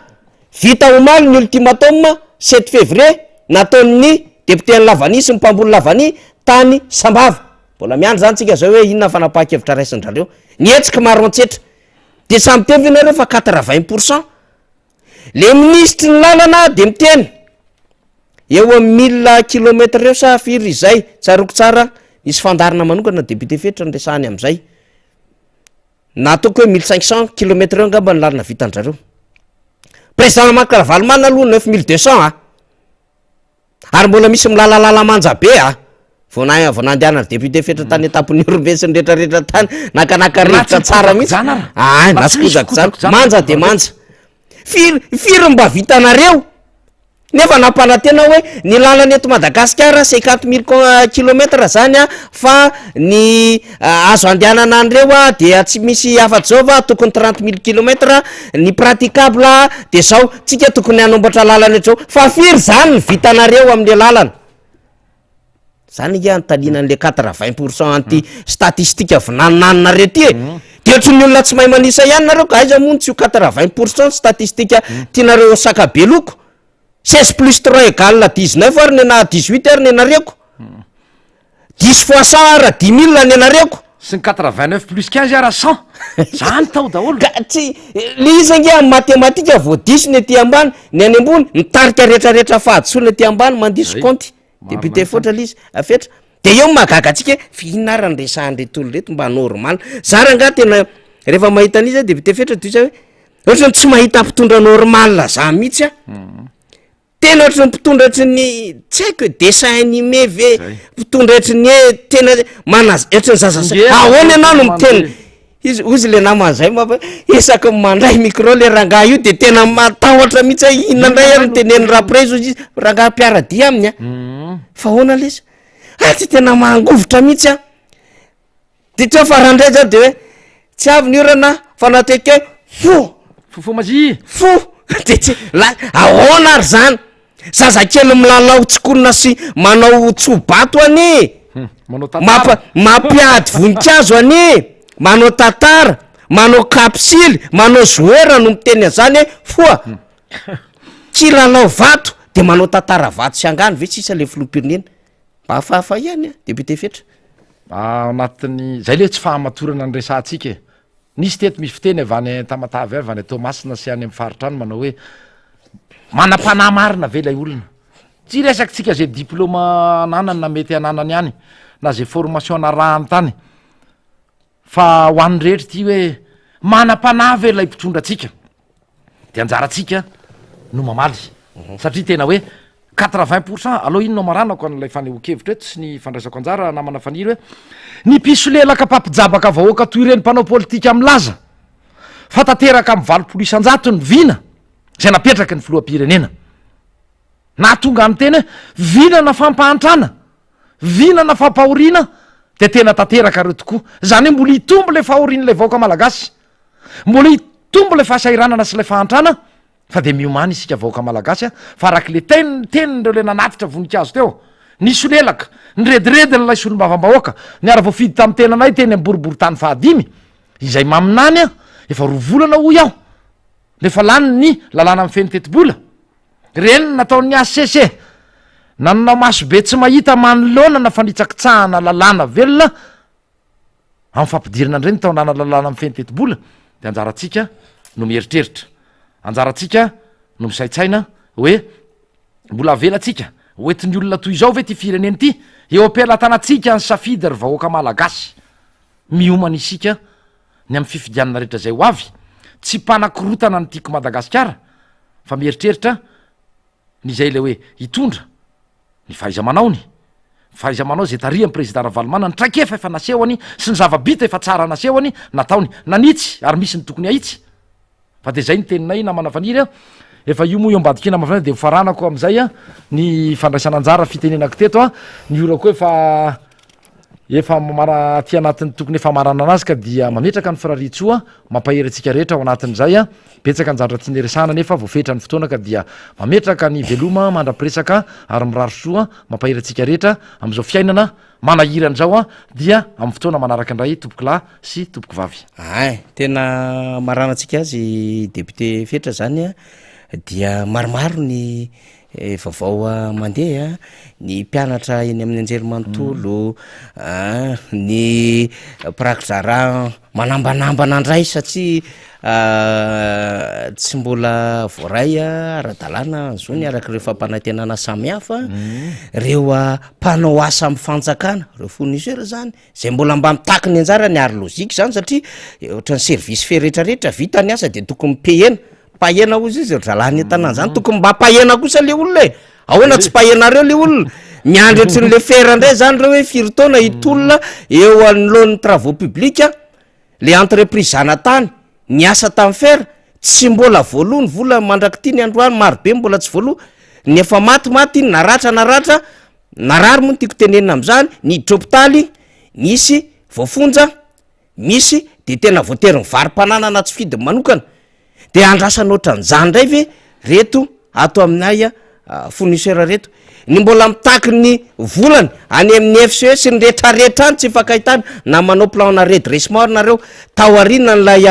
S5: Vita omaly ny ultimatum sept février nataon'ny député an'i Lavania sy ny mpamboly Lavania tany Sambava. Mbola miandry zany tsika zao hoe inona ny fanapahan-kevitra raisin-drareo. Ny hetsiky Maroantsetra. De samy miteny ve nareo fa 80 pour cent? Le minisitry ny lalana de miteny eo am mille kilomètre eo sa firy izay, tsaroako tsara nisy fandaharana manokana député Fetra niresahany amzay, na ataoko hoe 1500 kilomètre eo angamba ny lalana vitan-drareo. Président Marc Ravalomanana aloha 9200 a! Ary mbola misy milalalala manja be a! Vao na vao nandehanan'ny député Fetra tany an-tampon'ny Ihorombe sy ny retraretra tany, nakanaka rivotra tsara mihitsy. Ay, na tsy kojakojana. Manja de manja. Firy firy no mba vitanareo? Nefa nampanantena hoe ny lalana eto Madagasikara 50 mille kilomètre zany a, fa ny azo andehanana an'ireo a dia tsy misy afa-tsy zao fa tokony 30 mille kilomètre ny praticable de zao, tsika tokony hanamboatra lalana eto zao, fa firy zany ny vitanareo amle lalana? Zany ange anontaniana an'le 80 pour cent an'ity statistique vinaninaninareo ty e! De ohatry ny olona tsy mahay manisa ihany nareo ka aiza moa no tsy ho 80 pour cent statistique tianareo saka be loko? 16 plus 3 égale 19 ary ny 18 ary ny anareko. 10 fois 100 ara 10 000 ny anareko.
S7: Sy ny 89 plus 15 ara 100. Zany tao daholo.
S5: Ka tsy le izy ange amin'ny matematika vao diso ny aty ambany, ny any ambony mitarika retraretra fahadisoana aty ambany mandiso kaonty. Député foatra le izy, fetra. De eo mahagaga antsika hoe fa inona ara ny resahan'ireto olona ireto mba normal. Za rangaha tena rehefa mahita an'izy aho député fetra de ohatry hoe ohatran'ny tsy mahita mpitondra normal za mihitsy aho. Tena ohatry ny mpitondra ohatry ny tsy haiko hoe dessin animé ve, mpitondra ohatry ny hoe tena mana- ohatry ny zaza sa- ahoana ianao no miteny izy, hozy le namany zay mba hoe isaky ny mandray micro le rangahy io de tena matahotra mihitsy hoe inona indray ary no tenenin'i Raprezy hozy izy, rangahy mpiara-dia aminy an, fa ahoana lesy, ah tsy tena mangovitra mihitsy aho. De teo farany ndray zany de hoe tsy avy ny orana fa natetika hoe fo!
S7: Fofo mazia!
S5: Fo! De tsy la ahoana ary zany? Zazakely milalao tsikonina sy manao tso-bato anie e!
S7: Manao tantara.
S5: Mampa- mampiady voninkazo anie e! Manao tantara, manao kapsily, manao joueur no miteny an'zany hoe foa! Kilalao vato de manao tantara vato sy angano ve sisa le filoham-pirenena? Mba hafahafa ihany an, député Fetra.
S7: Ao anatin'ny, zay le tsy fahamatorana ny resahantsika e. Nisy teto misy fiteny avy any Tamatave any, avy any Toamasina sy any amin'ny faritra any manao hoe manam-panahy marina ve ilay olona? Tsy resakitsika zay diplôme ananany na mety ananany any na zay formation narahany tany fa ho an'ny rehetra ity hoe manam-panahy ve ilay mpitondra antsika? De anjarantsika no mamaly satria tena hoe 80 pour cent aleo iny no amaranako an'ilay fanehoan-kevitra eto sy ny fandraisako anjara namana Faniry hoe ny mpisolelaka mpampijabaka vahoaka toy ireny mpanao politika milaza fa tanteraka amin'ny 80% ny vina izay napetraky ny filoham-pirenena nahatonga ny teny hoe vina na fampahantrana vina na fampahoriana dia tena tanteraka ireo tokoa izany hoe mbola hitombo ilay fahorian'ilay vahoaka malagasy mbola hitombo ilay fahasahiranana sy ilay fahantrana Fa dia miomàna isika vahoaka malagasy a, fa araka le ten, tenin'ireo le nanatitra voninkazo teo, nisolelaka, nirediredy an'ilay solombavambahoaka, niara-voafidy tamin'ny tenanay teny amin'ny boriborintany fahadimy, izay maminany a, efa roa volana hoy aho, no efa lany ny lalàna mifehy ny tetibola, ireny no nataon'ny HCC, nanana maso be tsy mahita manoloana na fanitsakitsahana lalàna velona, Amin'ny fampidirana indray ny taonana lalàna mifehy ny tetibola dia anjarantsika no mieritreritra, anjarantsika no misaintsaina hoe mbola avelantsika ho entin'ny olona toy izao ve ity firenena ity? Eo am-pelatanantsika ny safidy ry vahoaka malagasy, miomana isika ny amin'ny fifidianana rehetra izay ho avy, tsy mpanakorotana ny Tiako Madagasikara fa mieritreritra ny izay ilay hoe hitondra ny fahaiza-manaony, fahaiza-manao izay tarihan'ny Prezida Ravalomanana, ny traikefa efa nasehony sy ny zava-bita efa tsara nasehony, nataony, nanitsy ary misy ny tokony hahitsy. Fa dia izay ny teninay namana Faniry a! Efa io moa io ambadika io namana Faniry dia hofaranako amin'izay a, ny fandraisana anjara fitenenako teto a, ny ora koa efa efa mara aty anatin'ny tokony efa hamaranana azy ka dia mametraka ny firarian-tsoa mampahery antsika rehetra ao anatin'izay a. Betsaka ny zavatra tiana hiresahana nefa voafetra ny fotoana ka dia mametraka ny veloma mandra-piresaka ary mirary soa mampahery antsika rehetra amin'izao fiainana manahirana izao dia amin'ny fotoana manaraka indray tompokolahy sy tompokovavy.
S5: Ay, tena hamaranantsika azy député Fetra zany a, dia maromaro ny. vaovao mandeha, ny mpianatra eny amin'ny anjerimanontolo, ny mpiraki-draharaha manambanambana indray satria tsy mbola voaray ara-dalàna ny zony araka ireo fampanantenana samihafa, ireo mpanao asa amin'ny fanjakana, ireo fournisseur zany, zay mbola mba mitaky ny anjarany ary logique zany satria ohatran'ny service fe retraretra vita ny asa de tokony payena, payena hozy izy ry zalahy any an-tanàna zany, tokony mba payena kosa le olona e, ahoana tsy payenareo le olona? Miandry ohatran'le fer ndray zany reo hoe firy taona hitolona eo anoloan'ny travaux publics, le entreprise zanatany niasa tamin'ny fer tsy mbola voaloa ny vola mandrak'ity ny androany, marobe mbola tsy voaloa, ny efa maty maty, naratra naratra, Narary moa no tiako tenenina amin'izany, niditra hopitaly, nisy voafonja, misy de tena voatery nivaro-pananana tsy fidiny manokana, de andrasana ohatran'izany indray ve reto ato aminay fournisseur reto? Ny mbola mitaky ny volany any amin'ny FCE sy ny retraretra any tsy ifankahitana, na manao plan-na redressement ary nareo taorianan'ilay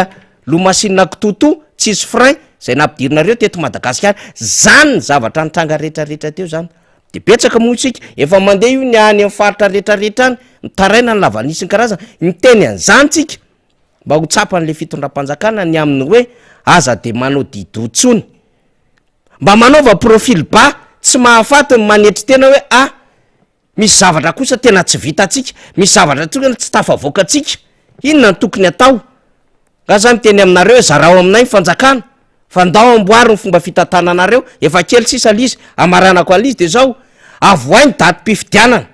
S5: lomasinina kitotoa tsisy frein zay nampidirinareo teto Madagasikara, zany ny zavatra nitranga retraretra teo zany. De betsaka moa isika efa mandeha io ny any amin'ny faritra retraretra any, mitaraina ny lavanila sy ny karazany, miteny an'izany tsika mba ho tsapan'le fitondram-panjakana ny amin'ny hoe aza de manao di-doha tsony, mba manaova profil bas, tsy mahafaty ny manetry tena hoe ah misy zavatra kosa tena tsy vitantsika, misy zavatra tokony tsy tafavoakantsika, inona no tokony atao? Nga za miteny aminareo hoe zarao aminay ny fanjakana fa ndao amboary ny fomba fitantananareo, efa kely sisa le izy, amaranako anle izy de zao, avohay ny datim-pifidianana,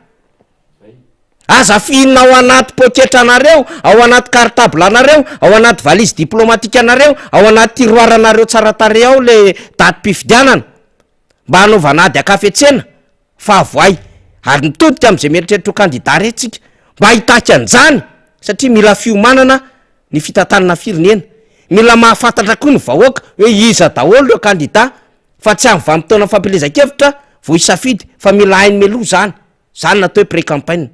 S5: aza fihinina ao anaty poketranareo, ao anaty cartable anareo, ao anaty valise diplomatique anareo, ao anaty tiroir anareo tsara tarehy ao le datim-pifidianana, mba hanaovana ady an-kafetsena. fa avoay ary mitodika amin'izay mieritreritra ho kandida rehetra tsika mba hitaky an'izany satria mila fiomanana ny fitantanana firenena, mila mahafantatra koa ny vahoaka hoe iza daholo ireo kandida fa tsy amin'ny vanim-potoana fampielezan-kevitra vao hisafidy fa mila hainy mialoha izany, izany no atao hoe pré-campagne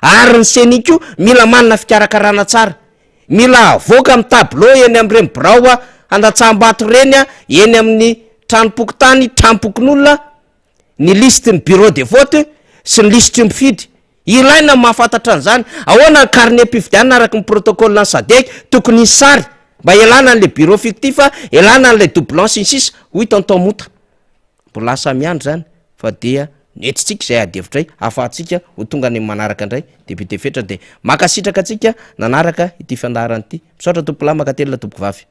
S5: ary ny ceni koa mila manana fikarakarana tsara, mila avoaka amin'ny tableau eny amin'ireny birao handatsaham-bato ireny, eny amin'ny tranom-pokontany, tranom-pokonolona. ny lisitry ny bureau de vote sy ny lisitry ny mpifidy. Ilaina ny mahafantatra an'izany. Ahoana ny carnet-pifidianana araka ny protocole ny Sadec, tokony hisy sary mba hialana an'ilay bureau fictif, hialana an'ilay doublon sy ny sisa, hoy Tonton Monta. Mbola asa miandry izany fa dia nentintsika izay ady hevitra izay ahafahantsika ho tonga any amin'ny manaraka indray. Député Fetra dia mankasitraka antsika nanaraka ity fandaharana ity. Misaotra tompokolahy, mankatelina tompokovavy.